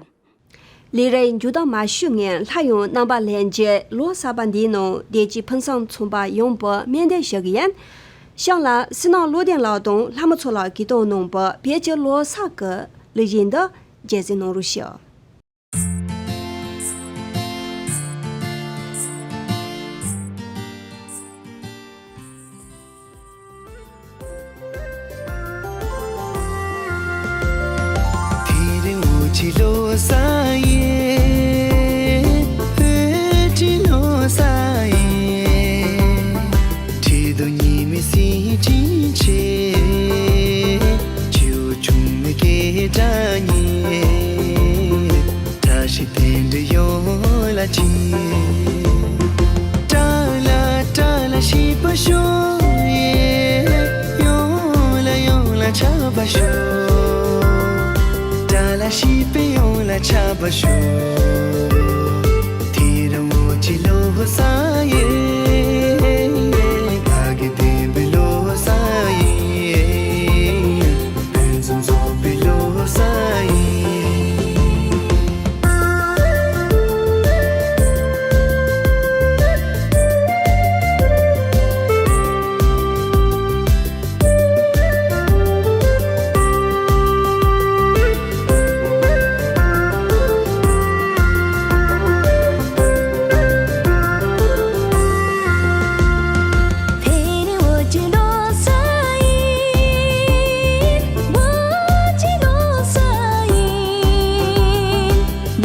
ལས་རིམ་མཇུག་བསྡོམས་མ་ཞུས་སྔོན་སླར་ཡང་རྣམ་པ་ལྷན་རྒྱས་ལོ་གསར་པ་འདིའི་ནང་བདེ་སྐྱིད་ཕུན་སུམ་ཚོགས་པ་ཡོང་བར་སྨོན་འདུན་ཞུ་གི་ཡིན། གཤམ་ལ་སྲིད་ནང་བློ་ལྡན་ལགས་དང་ལྷ་མོ་མཚོ་ལགས་ཀྱིས་བཏང་གནང་བའི་བོད་ཀྱི་ལོ་གསར་གྱི་གླུ་གཞས་འདི་རྒྱལ་གསན་གནང་རོགས་ཞུ། དེ་རིང་འུ་ཅི་ལོ་གསར་ཡིན། འུ་ཅི་ལོ་གསར་ཡིན། ཁྲི་གདུགས་ཉི་མའི་གཟི་བྱིན་ཆེ། བྱིའུ་ཆུང་མའི་སྐད་སྒྲ་སྙན། བཀྲ་ཤིས་རྟེན་འབྲེལ་ཡོང་ལ་ཅི། ཏཱ་ལ་ཏཱ་ལ་ཤི་པ་ཤོ་ཡེ། ཡོང་ལ་ཡོང་ལ་ཆགས་པ་ཤོ། ཏཱ་ལ་ཤི་པའི་ཡོང་ལ་ཆགས་པ་ཤོ། དེ་རིང་འུ་ཅི་ལོ་གསར་ཡིན། དགའ་སྐྱིད་ལྡན་པའི་ལོ་གསར་ཡིན། ཕུན་སུམ་ཚོགས་པའི་ལོ་གསར་ཡིན།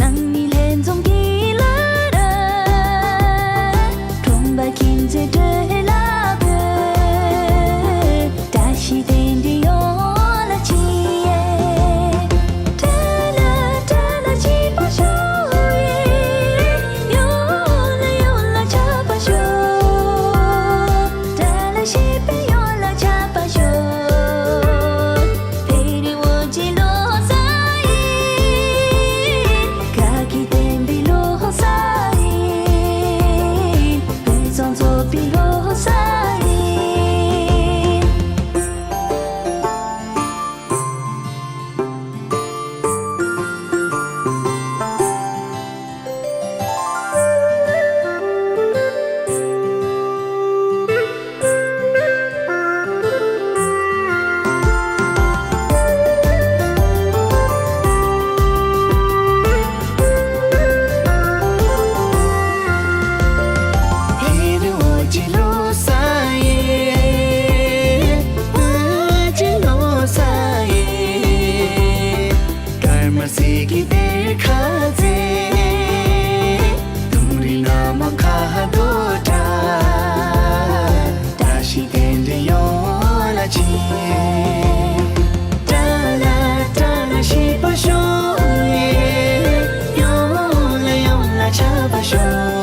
ནང་མི་ལྷན་འཛོམས་ཀྱི་ལ་ར། ཁྲོམ་པ་ཁྱིམ་མཚེས་སྤྲོད་ལ་བོས། བཀྲ་ཤིས་རྟེན་འབྲེལ་ཡོང་ལ་ཅི། ཏཱ་ལ་ཏཱ་ལ་ཤི་པ་ཤོ་ཡེ། ཡོང་ལ་ཡོང་ལ་ཆགས་པ་ཤོ། ཏཱ་ལ་ཤི་པའི་ཡོང་ལ་ཆགས་པ་ཤོ། དེ་རིང་འུ་ཅི་ལོ་གསར་ཡིན། དགའ་སྐྱིད་ལྡན་པའི་ལོ་གསར་ཡིན། ཕུན་སུམ་ཚོགས་པའི་ལོ་གསར་ཡིན། དེ་རིང་འུ་ཅི་ལོ་གསར་ཡིན། འུ་ཅི་ལོ་གསར་ཡིན། སྐར་མ་གཟིགས་ཀྱི་གཏེར་ཁ་རྩེ། དུང་རི་ན་མ་ཁ་དོ་ཏྲ། བཀྲ་ཤིས་རྟེན་འབྲེལ་ཡོང་ལ་ཅི། ཏྲ་ལ་ཏྲ་ལ་ཤི་པ་ཤོ་ཡེ། ཡོང་ལ་ཡོང་ལ་ཆགས་པ་ཤོ།